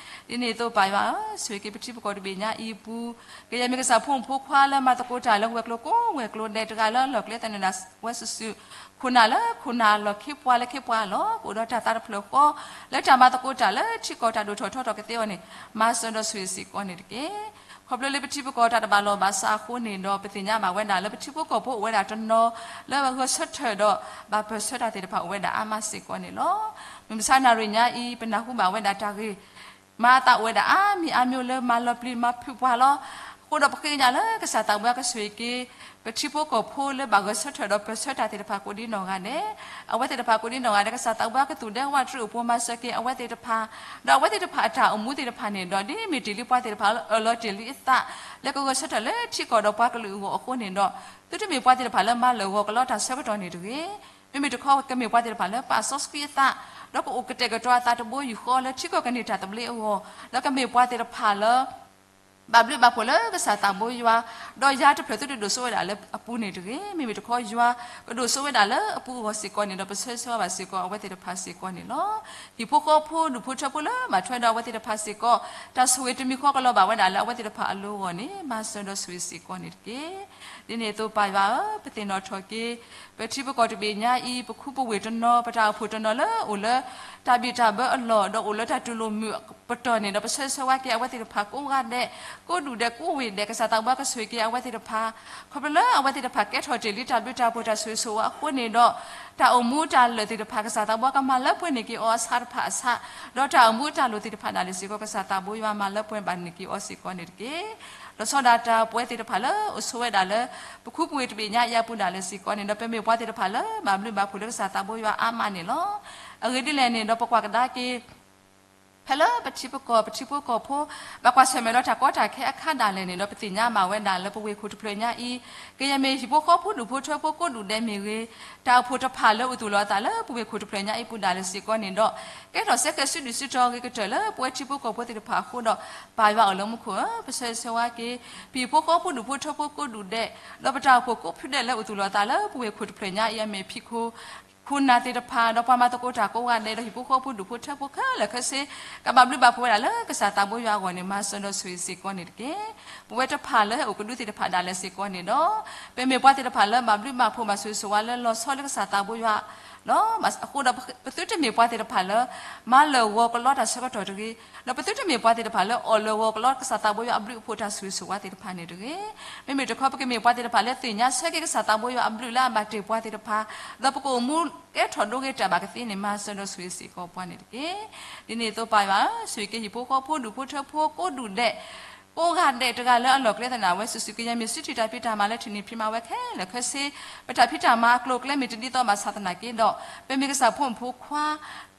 ဒ်န့ၣ်အသိးပၢ်ယွၤဧၢ, ဆိၣ်ဂ့ၤက့ၤပထံပကီၢ်တဘ့ၣ်ညါအံၤအပူၤ ကယဲၢ်မ့ၢ်ကစၢ်ဖိမုၣ်ဖိခွါလၢမၤသကိးတၢ်လၢဝဲၤကျိၤကိးဝဲၤကျိၤဒဲး တဂၤလၢလီၢ်ကျဲသနၢၣ်ဝဲစုာ်စုာ် ခိၣ်နၢ်လၢခိၣ်နၢ်လီၢ်ခံပှၤလၢခံပှၤလီၤ ကအိၣ်ဒီးတၢ်သးတဖျၢၣ်ဃီ လၢတၢ်မၤသကိးတၢ်လၢထံကီၢ်တၢ်ဒိၣ်ထီၣ်ထီထီၣ်ကသ့အီၤန့ၣ် မၤစၢၤဒီးဆိၣ်ဂ့ၤစ့ၢ်ကီးန့ၣ်တက့ၢ်. ခီဖျိလၢပထံပကီၢ်တၢ်တဘၣ်လီၢ်ဘၣ်စးအဃိန့ၣ်ဒီး ပသ့ၣ်ညါဘၣ်ဝဲဒၣ်လၢပထံဖိကီၢ်ဖိအိၣ်ဝဲဒၣ်တနီၤ လၢဂဲၤဆၢထၢၣ်ဒီးဘၣ်ပၢၢ်ဆၢတၢ်သ့ၣ်တဖၣ်အိၣ်ဝဲဒၣ်အါမးစ့ၢ်ကီးန့ၣ်လီၤ. မုၢ်မဆါနၣ်ရံၣ်ညါအံၤ ပနၢ်ဟူဘၣ်ဝဲဒၣ်တၢ်ဂ့ၢ် မၤအသးအိၣ်ဝဲဒၣ်အါမံၤအါမျိၤလၢမၤလီၤပျံၤမၤဖုးပှၤလီၤ. အဃိဒီးပဃ့ကညးလၢကစၢ်သးဘိယွၤကဆိၣ်ဂ့ၤက့ၤ ပထံဖိကီၢ်ဖိလၢဘၣ်ဂဲၤဆၢထၢၣ်ဒီးပၢၢ်ဆၢတၢ်သ့ၣ်တဖၣ်ကိးဒံနီၢ်ဂၤဒဲး, အဝဲသ့ၣ်တဖၣ်ကိးဒံနီၢ်ဂၤဒဲး ကစၢ်သးဘိယွၤကသူၣ်ဒဲဝးတြူးအိၣ်ပိၤမၤစၢၤက့ၤအဝဲသ့ၣ်တဖၣ်, ဒီးအဝဲသ့ၣ်တဖၣ်အတၢ်အိၣ်မူသ့ၣ်တဖၣ်န့ၣ်ဒီး ဒ်မ့ၢ်တ့ၢ်လံပှၤသ့ၣ်တဖၣ်လၢအၢၣ်လီၤတ့ၢ်လံအသး လၢကဂဲၤဆၢထၢၣ်လၢထံကီၢ်ဒီးပှၤကလုာ်အဂီၢ်အဃိန့ၣ်ဒီး သုတမ့ၢ်ပှၤသ့ၣ်တဖၣ်လၢမၤလၢာ်ဂီၤကလီတၢ်ဆၢကတီၢ်န့ၣ်တဂ့ၤ. မ့မ့ၢ်တခီကမ့ၢ်ပှၤသ့ၣ်တဖၣ်လၢပာ်စီဆှံအသး, ဒီးကအိၣ်ကတဲာ်ကတီၤအသးတဘိယူၢ်ဃီလၢထံကီၢ်ကန့ၢ်တၢ်သဘျ့အဂီၢ်, ဒီးကမ့ၢ်ပှၤသ့ၣ်တဖၣ်လၢ ဘၣ်ဘျုးဘၣ်ဖှိၣ်လၢကစၢ်သးဘိယွၤ, ဒီးယၤတဖျၢၣ်သုတဒိၣ်စိဝဲဒၣ်လၢအပူၤန့ၣ်တဂ့ၤ. မ့မ့ၢ်တခီယွၤကဒိၣ်စိဝဲဒၣ်လၢအပူၤအဂီၢ်စ့ၢ်ကီးန့ၣ်ဒီး ပဆၢဂ့ၤဆၢဝါဘၣ်စ့ၢ်ကီးအဝဲသ့ၣ်တဖၣ်စ့ၢ်ကီးန့ၣ်လီၤ. ဟံၣ်ဖိဃီဖိဒူၣ်ဖိထၢဖိလၢဘၣ်ထွဲဒီးအဝဲသ့ၣ်တဖၣ်စ့ၢ်ကီး, တၢ်ဆိၣ်ဂ့ၤတမံၤဃီကလီၤဘၣ်ဝဲဒၣ်လၢအဝဲသ့ၣ်တဖၣ်အလိၤအဂီၢ်န့ၣ် မၤစၢၤဒီးဆိၣ်ဂ့ၤစ့ၢ်ကီးန့ၣ်တက့ၢ်. ဒ်န့ၣ်အသိးပၢ်ယွၤဧၢ, ပသ့ၣ်နီၣ်ထီၣ်က့ၤ ပထံပကီၢ်တဘ့ၣ်ညါအံၤ ပခူပဝ့ၢ်တနီၤ ပတၢ်အိၣ်ဖှိၣ်တနီၤလၢအိၣ်လၢ တၢ်ဘံၣ်တၢ်ဘၢအလီၢ် ဒီးအိၣ်လၢတၢ်တူၢ်လိာ်မုာ်ပတီၢ်န့ၣ်ဒီး ပဆၢဂ့ၤဆၢဝါက့ၤအဝဲသ့ၣ်တဖၣ်ကိးဂၤဒဲး, ကိးဒူၣ်ဒဲးကိးဝ့ၢ်ဒဲး ကစၢ်သးဘိယွၤကဆိၣ်ဂ့ၤက့ၤအဝဲသ့ၣ်တဖၣ်, ခီဖျိလၢအဝဲသ့ၣ်တဖၣ်ကဲထီၣ်တ့ၢ်လံတၢ်ဘျုးတၢ်ဖှိၣ်တၢ်ဆိၣ်ဂ့ၤဆိၣ်ဝါအဃိန့ၣ်ဒီး တၢ်အိၣ်မူတၢ်လၢာ်သ့ၣ်တဖၣ် ကစၢ်သးဘိယွၤကမၤလၢပှဲၤန့ၢ်က့ၤအီၤအဆါတဖၣ်အဆါ, ဒီးတၢ်အိၣ်မူတၢ်လိၤသ့ၣ်တဖၣ်ဒၣ်လဲာ်စ့ၢ်ကီး ကစၢ်သးဘိယွၤမၤလၢပှဲၤဘၣ်န့ၢ်က့ၤအီၤစ့ၢ်ကီးန့ၣ်တက့ၢ်. လီၤဆီဒၣ်တၢ်ပဝဲသ့ၣ်တဖၣ်လၢအိၣ်ဆိးဝဲဒၣ်လၢ ပခူပဝ့ၢ်တဘ့ၣ်ညါအံၤအပူၤဒၣ်လဲာ်စ့ၢ်ကီးန့ၣ်ဒီး ပမ့ၢ်ပှၤသ့ၣ်တဖၣ်လၢဘၣ်ဘျုးဘၣ်ဖှိၣ်လၢကစၢ်သးဘိယွၤအါမးန့ၣ်လီၤ. အဂ့ၢ်ဒ်လဲၣ်န့ၣ်ဒီး ပကွၢ်ကဒါက့ၤ ဖဲလၢပထံပကီၢ် ပထံဖိကီၢ်ဖိ ဘၣ်ကွၢ်ဆၢၣ်မဲာ်ဒီးတၢ်ကီတၢ်ခဲအခါဒၣ်လဲာ်န့ၣ်ဒီး ပသ့ၣ်ညါဘၣ်ဝဲဒၣ်လၢပဝ့ၢ်ခိၣ်တဖျၢၣ်ညါအံၤ ကယဲၢ်မ့ၢ်ဟံၣ်ဖိဃီဖိဒူၣ်ဖိထၢဖိကိးဒူၣ်ဒဲးမ့ၢ်ဂ့ၤ, တၢ်အိၣ်ဖှိၣ်တဖၣ်လၢအိၣ်သူၣ်လီၤအသးလၢပဝ့ၢ်ခိၣ်တဖျၢၣ်ညါအံၤပူၤဒၣ်လဲာ်စ့ၢ်ကီးန့ၣ်ဒီး ကဲထီၣ်စဲဃဲၤစုဒုၣ်စုတီၤဂ့ၤကတၢၢ်လၢပဝဲထံဖိကီၢ်ဖိသ့ၣ်တဖၣ်အဃိဒီး ပၢ်ယွၤအိၣ်လၢမူခိၣ်ဧၢ, ပဆၢဂ့ၤဆၢဝါက့ၤ ပဟံၣ်ဖိဃီဖိဒူၣ်ဖိထၢဖိကိးဒူၣ်ဒဲး, ဒီးပတၢ်အိၣ်ဖှိၣ်ကိးဖုဒဲးလၢအိၣ်သူၣ်လီၤအသးလၢပဝ့ၢ်ခိၣ်တဖျၢၣ်ညါအံၤအမဲာ်ဖံးခိၣ် ခိၣ်နၢ်သ့ၣ်တဖၣ် ဒီးပှၤမၤသကိးတၢ်ကိးဂၤဒဲး ဒီးဟံၣ်ဖိဃီဖိဒူၣ်ဖိထၢဖိခဲလၢာ်ခဲဆ့ ကဘၣ်ဘျုးဘၣ်ဖှိၣ်ဝဲဒၣ်လၢကစၢ်သးဘိယွၤအဂီၢ်န့ၣ် မၤစၢၤဒီးဆိၣ်ဂ့ၤစ့ၢ်ကီးန့ၣ်တက့ၢ်. ပဝဲတဖၣ်လၢဟဲအိၣ်ကဒုသ့ၣ်တဖၣ်ဒၣ်လဲာ်စ့ၢ်ကီးန့ၣ်ဒီး ပမ့ၢ်ပှၤသ့ၣ်တဖၣ်လၢဘၣ်ဘျုးဘၣ်ဖှိၣ်ဘၣ်ဆိၣ်ဂ့ၤဆိၣ်ဝါလၢလီၤဆီလၢကစၢ်သးဘိယွၤ လီၤ. အဃိဒီး ပသုတမ့ၢ်ပှၤသ့ၣ်တဖၣ်လၢ မၤလၢာ်ဂီၤကလီတၢ်ဆၢကတီၢ်တဂ့ၤ, ဒီးပသုတမ့ၢ်ပှၤသ့ၣ်တဖၣ်လၢအီၣ်လၢာ်ဂီၤကလီကစၢ်သးဘိယွၤအဘျုးအဖှိၣ်တၢ်ဆိၣ်ဂ့ၤဆိၣ်ဝါသ့ၣ်တဖၣ်န့ၣ်တဂ့ၤ. မ့မ့ၢ်တခီ ပကမ့ၢ်ပှၤသ့ၣ်တဖၣ်လၢသ့ၣ်ညါဆၢက့ၤကစၢ်သးဘိယွၤအဘျုးလၢအဘၣ်တ့ၢ်ပှၤသ့ၣ်တဖၣ်, ဒီးပကအိၣ်မူကဲထီၣ်ဒိဂ့ၤတၢ်ဘၣ်ကသ့န့ၣ် မၤစၢၤဒီးဆိၣ်ဂ့ၤစ့ၢ်ကီးပှၤန့ၣ်တက့ၢ်. ဒ်န့ၣ်အသိးပၢ်ယွၤဧၢ, ဆိၣ်ဂ့ၤက့ၤဟံၣ်ဖိဃီဖိဒူၣ်ဖိထၢဖိကိးဒူၣ်ဒဲး ကိးဂၤဒဲးတဂၤလၢအလီၢ်ကျဲသနာ်ဝဲစုာ်စုာ် ကယဲၢ်မ့ၢ်စုထံၣ်တၢ်ဖံးတၢ်မၤလၢထံၣ်န့ၢ်ဖံးမၤဝဲခဲလၢာ်ခဲဆ့, ပတၢ်ဖံးတၢ်မၤအကျိၤအကျဲမ့ၢ်တဒ်သိးဘၣ်ဆၣ်သနာ်က့ဒီး ပမ့ၢ်ကစၢ်ဖိမုၣ်ဖိခွါ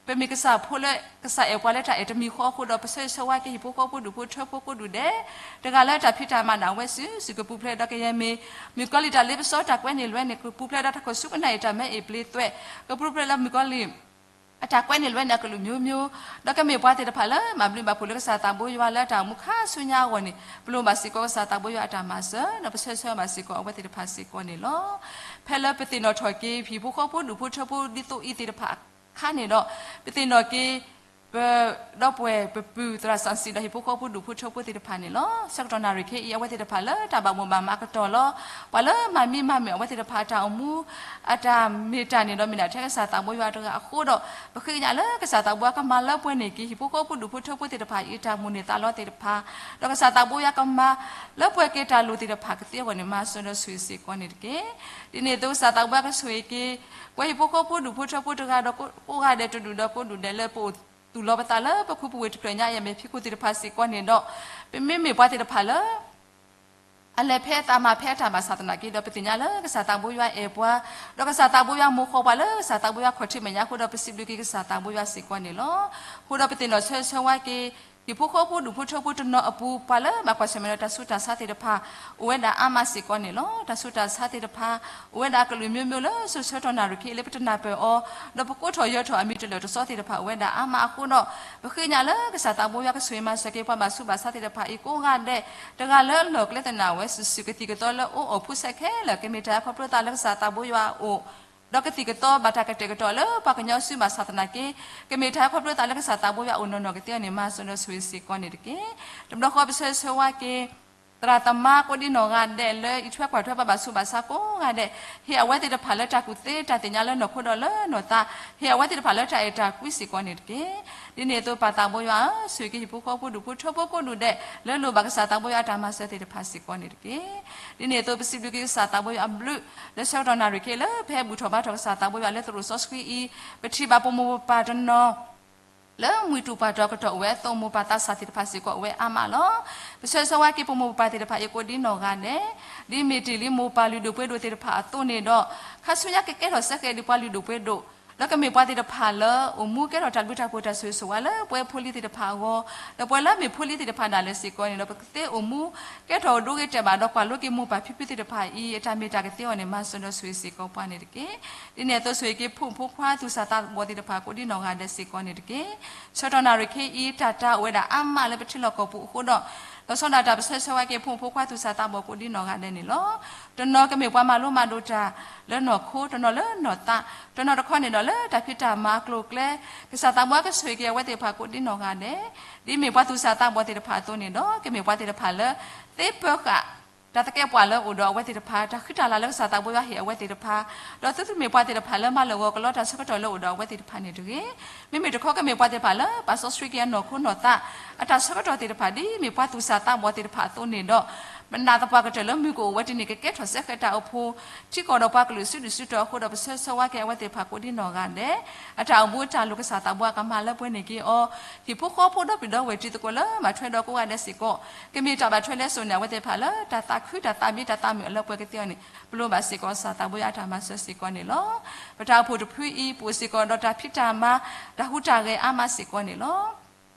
ပမ့ၢ်ကစၢ်ဖိလၢကစၢ်အဲၣ်ပှၤလၢတၢ်အဲၣ်တမံၤဃီအဃိဒီး ပဆၢဂ့ၤဆၢဝါက့ၤဟံၣ်ဖိဃီဖိဒူၣ်ဖိထၢဖိကိးဒူၣ်ဒဲး တဂၤလၢတၢ်ဖံးတၢ်မၤဒၣ်ဝဲစုာ်စုာ် ကပူၤဖျဲးဒီးကယဲၢ်မ့ၢ် မုၣ်ကီၤလံၢ်တၢ်လ့ပစီတၢ်ကွဲးန့ၢ်လွဲန့ၣ် ကပူၤဖျဲးဒီးတၢ်ခိၣ်ဆူကနၣ်အံၤတၢ်မဲအံၤပျ့သွဲး ကပူၤဖျဲးလၢမုၣ်ကီၤလံၢ် အတၢ်ကွဲးန့ၢ်လွဲန့ၣ် အကလုာ်မျိုးမျိုး, ဒီးကမ့ၢ်ပှၤသ့ၣ်တဖၣ်လၢဘၣ်ဘျုးဘၣ်ဖှိၣ်လၢကစၢ်သးဘိယွၤလၢအတၢ်အိၣ်မူခါဆူညါအဂီၢ်န့ၣ် ပလိၣ်ဘၣ်စ့ၢ်ကီးကစၢ်သးဘိယွၤအတၢ်မၤစၢၤ ဒီးပဆၢဂ့ၤဆၢဝါဘၣ်စ့ၢ်ကီးအဝဲသ့ၣ်တဖၣ်စ့ၢ်ကီးန့ၣ်လီၤ. ဖဲလၢပသ့ၣ်နီၣ်ထီၣ်က့ၤ ဟံၣ်ဖိဃီဖိဒူၣ်ဖိထၢဖိဒ်သိးအံၤသ့ၣ်တဖၣ်အခါန့ၣ်ဒီး ပသ့ၣ်နီၣ်က့ၤ ပဒီပုၢ်ဝဲၢ်ပပုၢ်သရၣ်စီဆှံဒီးဟံၣ်ဖိဃီဖိဒူၣ်ဖိထၢဖိသ့ၣ်တဖၣ်န့ၣ်လီၤ. ဆၢကတီၢ်နၣ်ရံၣ်ခဲအံၤ အဝဲသ့ၣ်တဖၣ်လၢတၢ်ဘၣ်မိၣ်ဘၣ်မးအကတီၢ်လီၤ. ပှၤလၢမၤမံမၤမုာ်အဝဲသ့ၣ်တဖၣ်အတၢ်အိၣ်မူ အတၢ်မ့ၢ်တၢ်န့ၣ်ဒီး မ့ၢ်ဒၣ်ထဲကစၢ်သးဘိယွၤတဂၤအဃိဒီး ပဃ့ကညးလၢကစၢ်သးဘိယွၤကမၤလၢပှဲၤန့ၢ်က့ၤ ဟံၣ်ဖိဃီဖိဒူၣ်ဖိထၢဖိသ့ၣ်တဖၣ်အံၤ အတၢ်မိၣ်န့ၢ်သးလီသ့ၣ်တဖၣ်, ဒီးကစၢ်သးဘိယွၤကမၤလၢပှဲၤက့ၤတၢ်လိၣ်သ့ၣ်တဖၣ်ကသ့အဂီၢ်န့ၣ် မၤစၢၤဒီးဆိၣ်ဂ့ၤစ့ၢ်ကီးန့ၣ်တက့ၢ်. ဒ်န့ၣ်အသိး ကစၢ်သးဘိယွၤကဆိၣ်ဂ့ၤက့ၤ ပဝဲဟံၣ်ဖိဃီဖိဒူၣ်ဖိထၢဖိတဂၤဒီးကိးဂၤဒဲးတဒူၣ်ဒီးကိးဒူၣ်ဒဲးလၢပအိၣ်သူၣ်လီၤပသးလၢပခူပဝ့ၢ်တဖျၢၣ်ညါအံၤအမဲာ်ဖံးခိၣ်သ့ၣ်တဖၣ်စ့ၢ်ကီးန့ၣ်ဒီး ပမ့မ့ၢ်ပှၤသ့ၣ်တဖၣ်လၢ အလဲၤဖဲအသးမၤဖဲအတၢ်ဘၣ်ဆၣ်သနာ်က့ဒီး ပသ့ၣ်ညါလၢကစၢ်သးဘိယွၤအဲၣ်ပှၤ, ဒီးကစၢ်သးဘိယွၤမိၣ်ဃီပှၤလၢကစၢ်သးဘိယွၤခီၣ်ထံးမဲာ်ညါအဃိဒီး ပစံးဘျုးက့ၤကစၢ်သးဘိယွၤစ့ၢ်ကီးန့ၣ်လီၤ. အဃိဒီးပသ့ၣ်နီၣ်ဆၢဂ့ၤဆၢဝါက့ၤ ဟံၣ်ဖိဃီဖိဒူၣ်ဖိထၢဖိတနီၤအပူၤ ပှၤလၢဘၣ်ကွၢ်ဆၢၣ်မဲာ်ဒီးတၢ်ဆူးတၢ်ဆါသ့ၣ်တဖၣ် အိၣ်ဝဲဒၣ်အါမးစ့ၢ်ကီးန့ၣ်လီၤ. တၢ်ဆူးတၢ်ဆါသ့ၣ်တဖၣ် အိၣ်ဝဲဒၣ်အကလုာ်မျိုးမျိုးလၢစိၤဆၢကတီၢ်နၣ်ရံၣ်ခဲအံၤလၢပတနၢ်ပၢၢ်အီၤ, ဒီးပကိးထီၣ်ယၢၤထီၣ်အမံၤတလၢာ်တစီသ့ၣ်တဖၣ်အိၣ်ဝဲဒၣ်အါမးအဃိဒီး ပဃ့ကညးလၢကစၢ်သးဘိယွၤကဆိၣ်ဂ့ၤမၤစၢၤက့ၤပှၤဘၣ်ဆူးဘၣ်ဆါသ့ၣ်တဖၣ်အံၤကိးဂၤဒဲး တဂၤလၢလီၢ်ကျဲသနာ်ဝဲစုာ်စုာ် ကသံၣ်ကသီလၢအိၣ်အီၣ်ဖူစဲခဲလၢာ် ကမ့ၢ်တၢ်ခီဖျိသးလၢကစၢ်သးဘိယွၤအအိၣ်, ဒီးကသံၣ်ကသီဘၣ်တၢ်ကတဲာ်ကတီၤလၢပှၤကညီစုဘၣ်ဆၣ်သနာ်က့ ကမ့ၢ်တၢ်ခီဖျိသးလၢကစၢ်သးဘိယွၤအိၣ်နီၢ်နီၢ်ကသ့အီၤန့ၣ် မၤစၢၤဒီးဆိၣ်ဂ့ၤစ့ၢ်ကီးန့ၣ်တက့ၢ်. တဘျီဃီပဆၢဂ့ၤဆၢဝါက့ၤ သရၣ်သမါကိးဒံနီၢ်ဂၤဒဲးလၢအံးထွဲကွၢ်ထွဲပှၤဘၣ်ဆူးဘၣ်ဆါကိးဂၤဒဲး, ဟ့ၣ်အဝဲသ့ၣ်တဖၣ်လၢတၢ်ကူၣ်သ့တၢ်သ့ၣ်ညါလၢနီၢ်ခိဒီးလၢနီၢ်သး, ဟ့ၣ်အဝဲသ့ၣ်တဖၣ်လၢတၢ်အဲၣ်တၢ်ကွံစ့ၢ်ကီးန့ၣ်တက့ၢ်. ဒ်န့ၣ်အသိးပၢ်သးဘိယွၤဧၢ, ဆိၣ်ဂ့ၤက့ၤဟံၣ်ဖိဃီဖိဒူၣ်ဖိထၢဖိကိးဒူၣ်ဒဲး လၢလိၣ်ဘၣ်ကစၢ်သးဘိယွၤအတၢ်မၤစၢၤသ့ၣ်တဖၣ်စ့ၢ်ကီးန့ၣ်တက့ၢ်. ဒ်န့ၣ်အသိးပစံးဘျုးက့ၤကစၢ်သးဘိယွၤအဘျုး လၢဆၢကတီၢ်နၣ်ရံၣ်ခဲအံၤလၢပဟဲဘူၣ်ထီၣ်ဘါထီၣ်ကစၢ်သးဘိယွၤလၢသရိာ်စီဆှံအံၤ, ပထံၣ်ဘၣ်ပိာ်မိၢ်ပၢ်တနီၤ လၢမှံတူာ်ပှၢ်တီၤကတီၢ်အိၣ်ဝဲအသိး မိၢ်ပၢ်သးစၢ်သ့ၣ်တဖၣ်စ့ၢ်ကီးအိၣ်ဝဲအါမးလီၤ. ပဆၢဂ့ၤဆၢဝါက့ၤပိာ်မိၢ်ပၢ်သ့ၣ်တဖၣ်အံၤကိးဒံနီၢ်ဂၤဒဲး, ဒ်မ့ၢ်တ့ၢ်လံမိၢ်ပၢ်လုၢ်ဒိၣ်ပှ့ၤဒိၣ်သ့ၣ်တဖၣ်အသိးန့ၣ်ဒီး, ခါဆူညါကကဲထီၣ်စဲဃဲၤဒံးပှၤလုၢ်ဒိၣ်ပှ့ၤဒိၣ်, ဒီးကမ့ၢ်ပှၤသ့ၣ်တဖၣ်လၢအိၣ်မူကဲထီၣ်တၢ်ဘျုးတၢ်ဖှိၣ်တၢ်ဆိၣ်ဂ့ၤဆိၣ်ဝါလၢပဝဲဖိလံၤသ့ၣ်တဖၣ်အဂီၢ်, ဒီးပှၤလၢအမ့ၢ်ဖိလံၤသ့ၣ်တဖၣ်ဒၣ်လဲာ်စ့ၢ်ကီးန့ၣ်ဒီး ပကသ့အိၣ်မူကဲထီၣ်ဒိဂ့ၤတဲာ်ဘၣ်ဒီးကွၢ်လိက့ၤမိၢ်ပၢ်ဖံဖုသ့ၣ်တဖၣ်အံၤ အတၢ်မ့ၢ်တၢ်ကသ့အီၤန့ၣ် မၤစၢၤဒီးဆိၣ်ဂ့ၤစ့ၢ်ကီးပှၤန့ၣ်တက့ၢ်. ဒ်န့ၣ်အသိးဆိၣ်ဂ့ၤက့ၤဖိမုၣ်ဖိခွါသူၣ်စၢ်သးဘီၣ်သ့ၣ်တဖၣ်ကိးဒံနီၢ်ဂၤဒဲးစ့ၢ်ကီးန့ၣ်တက့ၢ်. ဆၢကတီၢ်နၣ်ရံၣ်ခဲအံၤ တၢ်တၢ်အိၣ်ဝဲဒၣ်အါမးလၢပထံလီၢ်ကီၢ်ပူၤအဃိဒီး, လီၤဆီဒၣ်တၢ်ပဆၢဂ့ၤဆၢဝါက့ၤဖိမုၣ်ဖိခွါသူၣ်စၢ်သးဘီၣ်ကိးဒံနီၢ်ဂၤဒဲးန့ၣ်လီၤ. တနီၤကမ့ၢ်ပှၤမၤလိမၤဒိးတၢ်လၢနီၢ်ခိ, တနီၤတခီန့ၣ်ဒီးလၢတၢ်ဖံးတၢ်မၤအကျိၤအကျဲ, ကစၢ်သးဘိကဆိၣ်ဂ့ၤက့ၤအဝဲသ့ၣ်တဖၣ်ကိးဒံနီၢ်ဂၤဒဲး, ဒ်မ့ၢ်ပှၤသူၣ်စၢ်သးဘီၣ်သ့ၣ်တဖၣ်အသိးန့ၣ်ဒီး ကမ့ၢ်ပှၤသ့ၣ်တဖၣ်လၢ သ့ပၢဃာ် တၢ်သကဲးပှၤလၢအိၣ်ဒီးအဝဲသ့ၣ်တဖၣ်, တၢ်ဃံတၢ်လၤလၢကစၢ်သးဘိယွၤဟ့ၣ်အဝဲသ့ၣ်တဖၣ်, ဒီးသုတမ့ၢ်ပှၤသ့ၣ်တဖၣ်လၢမၤလၢာ်ဂီၤကလီတၢ်ဆၢကတီၢ်လၢအိၣ်ဒီးအဝဲသ့ၣ်တဖၣ်န့ၣ်တဂ့ၤ. မ့မ့ၢ်တခီကမ့ၢ်ပှၤသ့ၣ်တဖၣ်လၢ ပာ်စီဆှံက့ၤအနီၢ်ခိနီၢ်သး အတၢ်ဆၢကတီၢ်သ့ၣ်တဖၣ် ဒ်မ့ၢ်ပှၤသူၣ်စၢ်သးဘီၣ်သ့ၣ်တဖၣ်အသိးန့ၣ်ဒီး မနုၤသပှၢ်ကတၢၢ်လၢမုၢ်ကအိၣ်ဝဲတနံၤ ကကဲထီၣ်စဲဃဲးတၢ်အိၣ်ဖှိၣ် ထံကီၢ်ဒီးပှၤကလုာ်စုဒုၣ်စုတီၤအဃိဒီး ပဆၢဂ့ၤဆၢဝါက့ၤအဝဲသ့ၣ်တဖၣ်ကိးဒံနီၢ်ဂၤဒဲး, အတၢ်အိၣ်မူအတၢ်လိၣ် ကစၢ်သးဘိယွၤကမၤလၢပှဲၤန့ၢ်က့ၤအီၤ, ဟံၣ်ဖိဃီဖိဒီပုၢ်ဒီဝဲၢ်တံၤသကိးလၢဘၣ်ထွဲဒီးကိးဂၤဒဲးစ့ၢ်ကီး, ကမ့ၢ်တၢ်ဘၣ်ထွဲလဲစိာ်န့ၣ် အဝဲသ့ၣ်တဖၣ်လၢတၢ်သးခုတၢ်သးဘံၣ်တၢ်သးမုာ်အလၢပှဲၤကသ့အီၤန့ၣ် ပလိၣ်ဘၣ်စ့ၢ်ကီး ကစၢ်သးဘိယွၤအတၢ်မၤစၢၤစ့ၢ်ကီးန့ၣ်လီၤ. ပတၢ်အိၣ်ဖှိၣ်တဖုအံၤ ပအိၣ်စ့ၢ်ကီးဒီးတၢ်ဖံးတၢ်မၤ တၢ်ဟူးတၢ်ဂဲၤအါမးစ့ၢ်ကီးန့ၣ်လီၤ.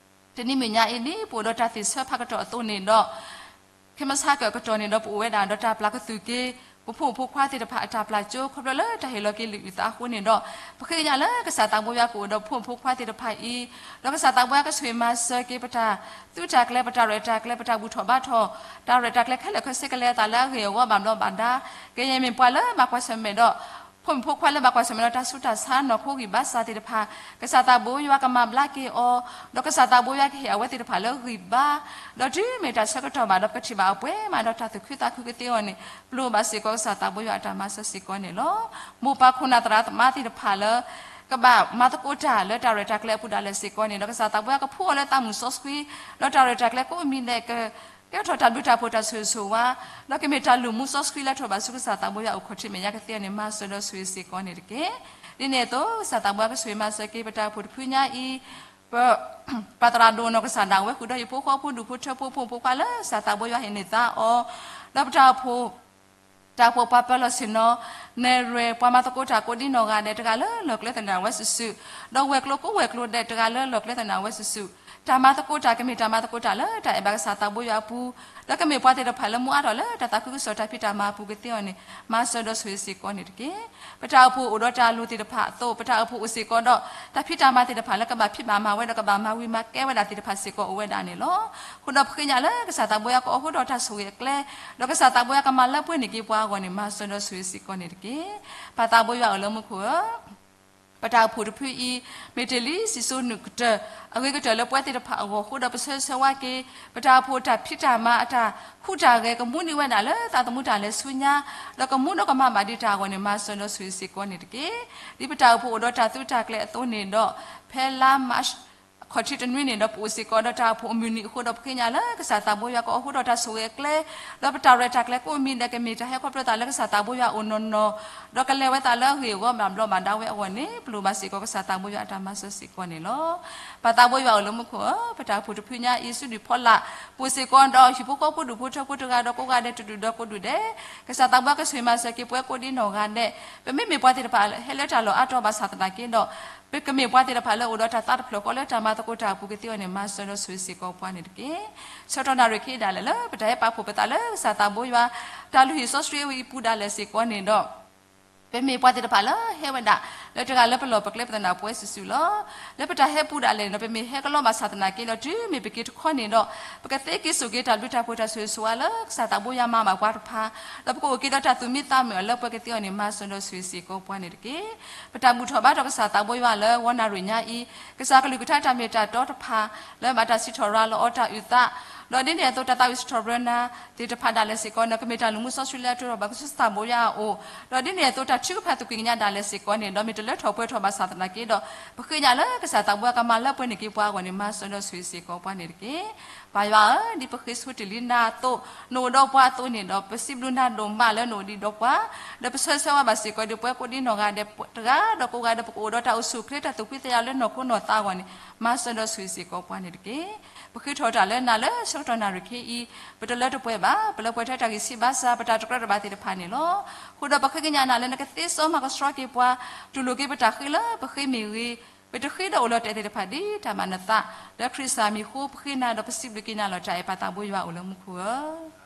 တနံၤမုၢ်ညါအံၤ ဒ်ပအိၣ်ဒီးတၢ်သ့ၣ်ဆၢဖးကတီၢ်အသိးန့ၣ်ဒီး ခဲမုၢ်ဆါကတီၢ်န့ၣ်ဒီး ပအိၣ်ဝဲဒၣ်ဒီးတၢ်ပျၢ်ကသူၣ်က့ၤ ပဖိမုၣ်ဖိခွါသ့ၣ်တဖၣ်အတၢ်ပျၢ်ကၠိ ခီဖျိလၢတၢ်ဟ့ၣ်လီၤက့ၤလံာ်အုၣ်သးအဃိန့ၣ်ဒီး ပဃ့ကညးလၢကစၢ်သးဘိယွၤကအိၣ်ဒီးပဖိမုၣ်ဖိခွါသ့ၣ်တဖၣ်အံၤ, ဒီးကစၢ်သးဘိယွၤကဆိၣ်ဂ့ၤမၤစၢၤက့ၤ ပတၢ်သုးတၢ်ကျဲၤ ပတၢ်ရဲၣ်တၢ်ကျဲၤ ပတၢ်ဘူၣ်ထီၣ်ဘါထီၣ် တၢ်ရဲၣ်တၢ်ကျဲၤခဲလၢာ်ခဲဆ့ ကလဲၤအသးလၢအဂ့ၢ်အဝီဘၣ်ဘျီးဘၣ်ဒါ, ကယဲၢ်မ့ၢ်ပှၤလၢဘၣ်ကွၢ်ဆၢၣ်မဲာ်ဒီး ဖိမုၣ်ဖိခွါလၢဘၣ်ကွၢ်ဆၢၣ်မဲာ်ဒီးတၢ်ဆူးတၢ်ဆါ နီၢ်ခိဂံၢ်ဘါစၢ်သ့ၣ်တဖၣ်, ကစၢ်သးဘိယွၤကမၤဘျါက့ၤအီၤ, ဒီးကစၢ်သးဘိယွၤကဟ့ၣ်အဝဲသ့ၣ်တဖၣ်လၢဂံၢ်ဘါ, ဒီးတုၤမ့ၢ်တၢ်ဆၢကတီၢ်ဘၣ်ဒီးပကထံၣ်ဘၣ်အပှဲၤမးဒီးတၢ်သူၣ်ခုသးခုကသ့အီၤန့ၣ် ပလိၣ်ဘၣ်စ့ၢ်ကီးကစၢ်သးဘိယွၤအတၢ်မၤစၢၤစ့ၢ်ကီးန့ၣ်လီၤ. မိၢ်ပၢ်ခိၣ်နၢ်သရၣ်သမါသ့ၣ်တဖၣ်လၢ ကဘၣ်မၤသကိးတၢ်လၢတၢ်ရဲၣ်တၢ်ကျဲၤအပူၤဒၣ်လဲာ်စ့ၢ်ကီးန့ၣ် ဒီးကစၢ်သးဘိယွၤကဖှူအီၤလၢသးမုာ်စီဆှံ, ဒီးတၢ်ရဲၣ်တၢ်ကျဲၤကိးမံၤဒဲး ကဲထီၣ်တၢ်ဘျုးတၢ်ဖှိၣ်တၢ်ဆိၣ်ဂ့ၤဆိၣ်ဝါ, ဒီးကမ့ၢ်တၢ်လုၢ်မူစီဆှံလၢထီၣ်ဘၣ်ဆူကစၢ်သးဘိယွၤအအိၣ်ခီၣ်ထံးမဲာ်ညါကသ့အီၤန့ၣ် မၤစၢၤဒီးဆိၣ်ဂ့ၤစ့ၢ်ကီးန့ၣ်တက့ၢ်. ဒ်န့ၣ်အသိး ကစၢ်သးဘိယွၤကဆိၣ်ဂ့ၤမၤစၢၤက့ၤ ပတၢ်အိၣ်ဖှိၣ်တဖုညါအံၤ, ပ ပၢ်သရၣ်ဒိၣ်နီၢ်ကစၢ်ဒၣ်ဝဲဃုာ်ဒီးဟံၣ်ဖိဃီဖိဒူၣ်ဖိထၢဖိ ဖိမုၣ်ဖိခွါလၢကစၢ်သးဘိယွၤဟ့ၣ်န့ၢ်သါအီၤ, ဒီးပတၢ်အိၣ်ဖှိၣ် တၢ်အိၣ်ဖှိၣ်ပှၤပၢၤလီၢ်ဆ့ၣ်နီၤ, နဲၣ်ရွဲၣ်ပှၤမၤသကိးတၢ်ကိးဒံနီၢ်ဂၤဒဲး တဂၤလၢလီၢ်ကျဲသနၢၣ်ဝဲစုာ်စုာ်, ဒီးဝဲၢ်ကျိၤကိးဝဲၢ်ကျိၤဒဲး တဂၤလၢလီၢ်ကျဲသနၢၣ်ဝဲစုာ်စုာ်, တၢ်မၤသကိးတၢ် ကမ့ၢ်တၢ်မၤသကိးတၢ်လၢတၢ်အဲၣ်ဘၣ်ကစၢ်သးဘိယွၤအပူၤ, ဒီးကမ့ၢ်ပှၤသ့ၣ်တဖၣ်လၢမူအါထီၣ်လၢတၢ်သးခုကစီၣ်တၢ်ဖံးတၢ်မၤအပူၤကသ့အီၤန့ၣ် မၤစၢၤဒီးဆိၣ်ဂ့ၤစ့ၢ်ကီးန့ၣ်တက့ၢ်. ပတၢ်အိၣ်ဖှိၣ်အိၣ်ဒီးတၢ်လိၣ်သ့ၣ်တဖၣ်အသိး ပတၢ်အိၣ်ဖှိၣ်အိၣ်စ့ၢ်ကီးဒီး တၢ်ဖံးတၢ်မၤသ့ၣ်တဖၣ်လၢကဘၣ်ဖံးဘၣ်မၤဝဲဒီးကဘၣ်မၤဝံၤမၤကဲဝဲဒၣ်သ့ၣ်တဖၣ်စ့ၢ်ကီးအိၣ်ဝဲဒၣ်န့ၣ်လီၤ. အဃိဒီးပဃ့ကညးလၢကစၢ်သးဘိယွၤကအိးထီၣ်တၢ်ဆိၣ်ဂ့ၤအကျဲ, ဒီးကစၢ်သးဘိယွၤကမၤလၢပှဲၤန့ၢ်က့ၤပှၤအဂီၢ်န့ၣ် မၤစၢၤဒီးဆိၣ်ဂ့ၤစ့ၢ်ကီးန့ၣ်တက့ၢ်. ပၢ်သးဘိယွၤအိၣ်လၢမူခိၣ်ဧၢ, ပတၢ်အိၣ်ဖှိၣ်တဖုအံၤ မ့ၢ်တ့ၢ်လံစံၣ်စိၤနုာ်ကတၢၢ် အဂ့ၤကတၢၢ်လၢပဝဲသ့ၣ်တဖၣ်အဂီၢ်အဃိဒီး ပဆၢဂ့ၤဆၢဝါက့ၤ ပတၢ်အိၣ်ဖှိၣ်တၢ်ဖံးတၢ်မၤအတၢ်ဟူးတၢ်ဂဲၤ ကမူဒံးဝဲဒၣ်လၢသးသမူတၢ်လဲၤဆူညါ, ဒီးကမူဒီးကမၤဘၣ်ဒံးတၢ်အဂီၢ်န့ၣ် မၤစၢၤဒီးဆိၣ်ဂ့ၤစ့ၢ်ကီးန့ၣ်တက့ၢ်. ဒ်ပတၢ်အိၣ်ဖှိၣ်အိၣ်ဒီးတၢ်သုးတၢ်ကျဲၤအသိးန့ၣ်ဒီး ဖဲလါမး ခီၣ်ထံးတနွံန့ၣ်ဒီး ပအိၣ်စ့ၢ်ကီးဒီးတၢ်အိၣ်ဖှိၣ်အမုၢ်နံၤအဃိဒီး ပဃ့ကညးလၢကစၢ်သးဘိယွၤကအိးထီၣ်တၢ်ဆိၣ်ဂ့ၤအကျဲ, ဒီးပတၢ်ရဲၣ်တၢ်ကျဲၤကိးမံၤဒဲး ကမ့ၢ်တၢ်ဟဲခီဖျိသးလၢကစၢ်သးဘိယွၤအအိၣ်နီၢ်နီၢ်, ဒီးကလဲၤဝဲသးလၢအဂ့ၢ်အဂီၢ်ဘၣ်ဘျီးဘၣ်ဒါဝဲအဂီၢ်န့ၣ် ပလိၣ်ဘၣ်စ့ၢ်ကီးကစၢ်သးဘိယွၤအတၢ်မၤစၢၤစ့ၢ်ကီးန့ၣ်လီၤ. ပၢ်သးဘိယွၤအိၣ်လၢမူခိၣ်ဧၢ, ပတၢ်အိၣ်ဖှိၣ်တဖုညါအံၤ စူဒုၣ်ဖီလာ် ပအိၣ်စ့ၢ်ကီးဒီးဟံၣ်ဖိဃီဖိဒူၣ်ဖိထၢဖိတဂၤဒီးကိးဂၤဒဲးတဒူၣ်ဒီးကိးဒူၣ်ဒဲး, ကစၢ်သးဘိယွၤကဆိၣ်ဂ့ၤမၤစၢၤက့ၤပဝဲကိးဒံနီၢ်ဂၤဒဲး, ပမ့မ့ၢ်ပှၤသ့ၣ်တဖၣ်ဟဲလၢတၢ်လီၢ်အါတီၤဘၣ်ဆၣ်သနာ်က့ဒီး ပကမ့ၢ်ပှၤသ့ၣ်တဖၣ်လၢအိၣ်ဒီးတၢ်သးတဖျၢၣ်ဃီလၢတၢ်မၤသကိးတၢ်အပူၤကသ့အီၤန့ၣ် မၤစၢၤဒီးဆိၣ်ဂ့ၤစ့ၢ်ကီးပှၤန့ၣ်တက့ၢ်. ဆၢကတီၢ်နၣ်ရံၣ်ခံဒၣ်လဲာ်လၢ ပတၢ်ဟဲပာ်ဖှိၣ်ပသးလၢကစၢ်သးဘိယွၤ တၢ်လုၢ်ဟံၣ်စီဆှံအံၤပူၤဒၣ်လဲာ်စ့ၢ်ကီးန့ၣ်ဒီး ပမ့ၢ်ပှၤသ့ၣ်တဖၣ်လၢဟဲဝဲဒၣ် လၢတဂၤလၢပလီၢ်ပကျဲပသနၢ်ပဝဲစုာ်စုာ်လီၤ. လၢပတၢ်ဟဲပူၤဒၣ်လဲာ်န့ၣ်ဒီး ပမ့ၢ်ဟဲကလီဘၣ်ဆၣ်သနာ်က့ဒီး တုၤမ့ၢ်ပက့ၤတခီန့ၣ်ဒီး ပကသ့က့ၤစိာ်က့ၤတၢ်ဘျုးတၢ်ဖှိၣ်တၢ်ဆိၣ်ဂ့ၤဆိၣ်ဝါလၢကစၢ်သးဘိယွၤမၤဘၣ်ပှၤတဖၣ်, ဒီးပကအိၣ်က့ၤဒီးတၢ်သူၣ်မံသးမုာ်အလၢပှဲၤကသ့အီၤန့ၣ် မၤစၢၤဒီးဆိၣ်ဂ့ၤစ့ၢ်ကီးပှၤန့ၣ်တက့ၢ်. ပတၢ်ဘူၣ်ထီၣ်ဘါထီၣ်ကစၢ်သးဘိယွၤလၢဂီၤနၣ်ရံၣ်ညါအံၤ, ကစၢ်ကလုၢ်ကထါတၢ်မ့ၢ်တၢ်တီတဖၣ် လၢဘၣ်တၢ်စံးထီၣ်ရၤလီၤအီၤတၢ်အုၣ်သး, ဒီးဒ်န့ၣ်အသိးတၢ်သးဝံၣ်စံးထီၣ်ပတြၢၤနၤသ့ၣ်တဖၣ်ဒၣ်လဲာ်စ့ၢ်ကီးန့ၣ် ကမ့ၢ်တၢ်လုၢ်မူစီဆှံလၢအထုးထီၣ်ဘၣ်ကစၢ်သးဘိယွၤအအိၣ်, ဒီးဒ်န့ၣ်အသိးတၢ်ထုကဖၣ်သကွံာ်ကညးဒၣ်လဲာ်စ့ၢ်ကီးန့ၣ်ဒီး မ့ၢ်တလၢထီၣ်ပှဲၤထီၣ်ဘၣ်ဆၣ်သနာ်က့ဒီး ပဃ့ကညးလၢကစၢ်သးဘိယွၤကမၤလၢပှဲၤန့ၢ်က့ၤပှၤအဂီၢ်န့ၣ် မၤစၢၤဒီးဆိၣ်ဂ့ၤစ့ၢ်ကီးပှၤန့ၣ်တက့ၢ်. ပၢ်ယွၤဧၢ, ဒ်ပဃ့ဆိတ့ၢ်လံနၤအသိး, နအိၣ်ဒီးပှၤအသိးန့ၣ်ဒီး ပစံးဘျုးနၤဒိၣ်မးလၢနအိၣ်ဒံးဒီးပှၤ, ဒီးပဆၢဂ့ၤဆၢဝါဘၣ်စ့ၢ်ကီးဒံးပဝဲကိးဒံနီၢ်ဂၤဒဲးတဂၤဒီးကိးဂၤဒီး ပကအိၣ်ဒီးတၢ်အိၣ်ဆူၣ်အိၣ်ချ့တၢ်သူၣ်ဖှံသးညီလၢနီၢ်ခိနီၢ်သးအဂီၢ်န့ၣ် မၤစၢၤဒီးဆိၣ်ဂ့ၤစ့ၢ်ကီးပှၤန့ၣ်တက့ၢ်. ပဃ့ထီၣ်တၢ်လၢနၤလၢဆၢကတီၢ်နၣ်ရံၣ်ခဲအံၤ, ပတလၢတပှဲၤဘၣ်, ပလၢပှဲၤထဲတၢ်ဂံၢ်ဆံးဘါစၢ် ပတၢ်တကြၢးတဘၣ်သ့ၣ်တဖၣ်န့ၣ်လီၤ. အဃိဒီးပဃ့ကညးနၤလၢနကသ့စီမၤကဆှီက့ၤပှၤ, တူၢ်လိာ်က့ၤပတၢ်ဃ့လၢပဃ့မ့ၢ်ဂ့ၤ, ပတဃ့ဒီးအိၣ်လီၤတဲာ်သ့ၣ်တဖၣ်ဒ်တၢ်မၤနသး, လၢခရံာ်စၢ်မံၤအဃိ ပဃ့နၤဒီးပစံးဘျုးက့ၤနၤလီၤ. တၢ်အဲၣ်ပၢ်သးဘိယွၤအိၣ်လၢမူခိၣ်ဧၢ.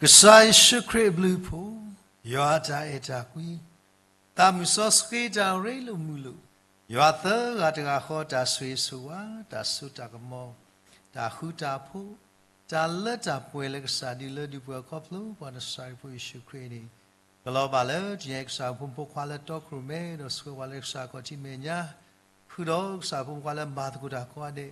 ကစၢ်ယ့ၣ်ၡူးခရံာ်အဘျုးအဖှိၣ်, ယွၤအတၢ်အဲၣ်တၢ်ကွံ, သးမုၢ်စီဆှံတၢ်ရ့လိာ်မုာ်လိာ်, ယွၤသၢဂၤတဂၤဃီ တၢ်ဆိၣ်ဂ့ၤဆိၣ်ဝါ, တၢ်စိတၢ်ကမီၤ, တၢ်ဃူတၢ်ဖိး, တၢ်လၢတၢ်ပှဲၤလၢကစၢ်ဒုးလၢဒုးပှဲၤအခီဖျိပှၤနစၤရ့းဖိယ့ၣ်ၡူးခရံာ်န့ၣ်, ကလီၤဘၣ်လၢတနံၤအံၤကစၢ်ဖိမုၣ်ဖိခွါလၢတီခိၣ်ရိၣ်မဲဒီးဆှၢပှၤလၢကစၢ်ခီၣ်ထံးမဲာ်ညါ, ဃုာ်ဒီးကစၢ်ဖိမုၣ်ခွါလၢမၤသကိးတၢ်ကိးဂၤဒဲး,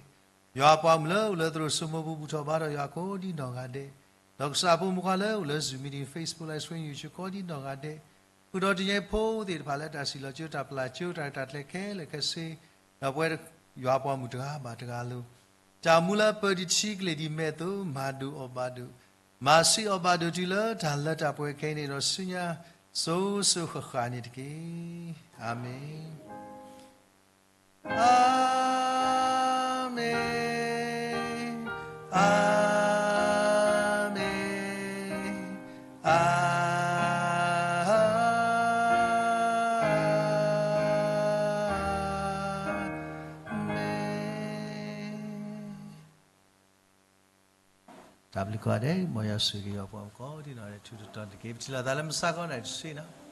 ယွၤအပှၤမုၣ်လၢအိၣ်လၢသရိာ်စိမိၢ်ပူၤဘူၣ်ထီၣ်ဘါထီၣ်ယွၤကိးဒံနီၢ်ဂၤဒဲး, ဒီးကစၢ်ဖိမုၣ်ခွါလၢအိၣ်လၢ Zoom meeting, Facebook live stream, YouTube ကိးဒံနီၢ်ဂၤဒဲး, ဃုာ်ဒီးတနံၤအံၤဖိသ့ၣ်တဖၣ်လၢတၢ်စံၣ်လီၤကၠိ တၢ်ပျၢ်ကၠိ တၢ်ရဲၣ်တၢ်ကျဲၤခဲလၢာ်ခဲဆ့, ဒီးပဝဲယွၤအပှၤမုၣ်တဂၤဘၣ်တဂၤလၢ တၢ်မူလၢပၢၤတထံကလ့ၢ်ဒ်မဲာ်အသိး မၤဒိၣ်အီၣ်ဘၣ်ဒိၣ်, မၤဆံးအီၣ်ဘၣ်ဒိၣ်တုၤလၢတၢ်လၢတၢ်ပှဲၤခဲအံၤန့ၣ်ဒီးဆူညါ စိၤစိၤဃၣ်ဃၣ်န့ၣ်တက့ၢ်. အၤမ့ၣ်, အၤမ့ၣ်, အၤမ့ၣ်, အၤမ့ၣ်. တၢ်ဘျုးကိးဂၤဒဲး, မ်ယွၤဆိၣ်ဂ့ၤက့ၤယွၤပှၤကိးဒံနီၢ်ဂၤဒဲးထူးထူးတီၤတီၤတက့ၢ်. ပထံၣ်လိာ်သးလၢမုၢ်ဆါခီနၣ်ရံၣ်တဆံနီၤ.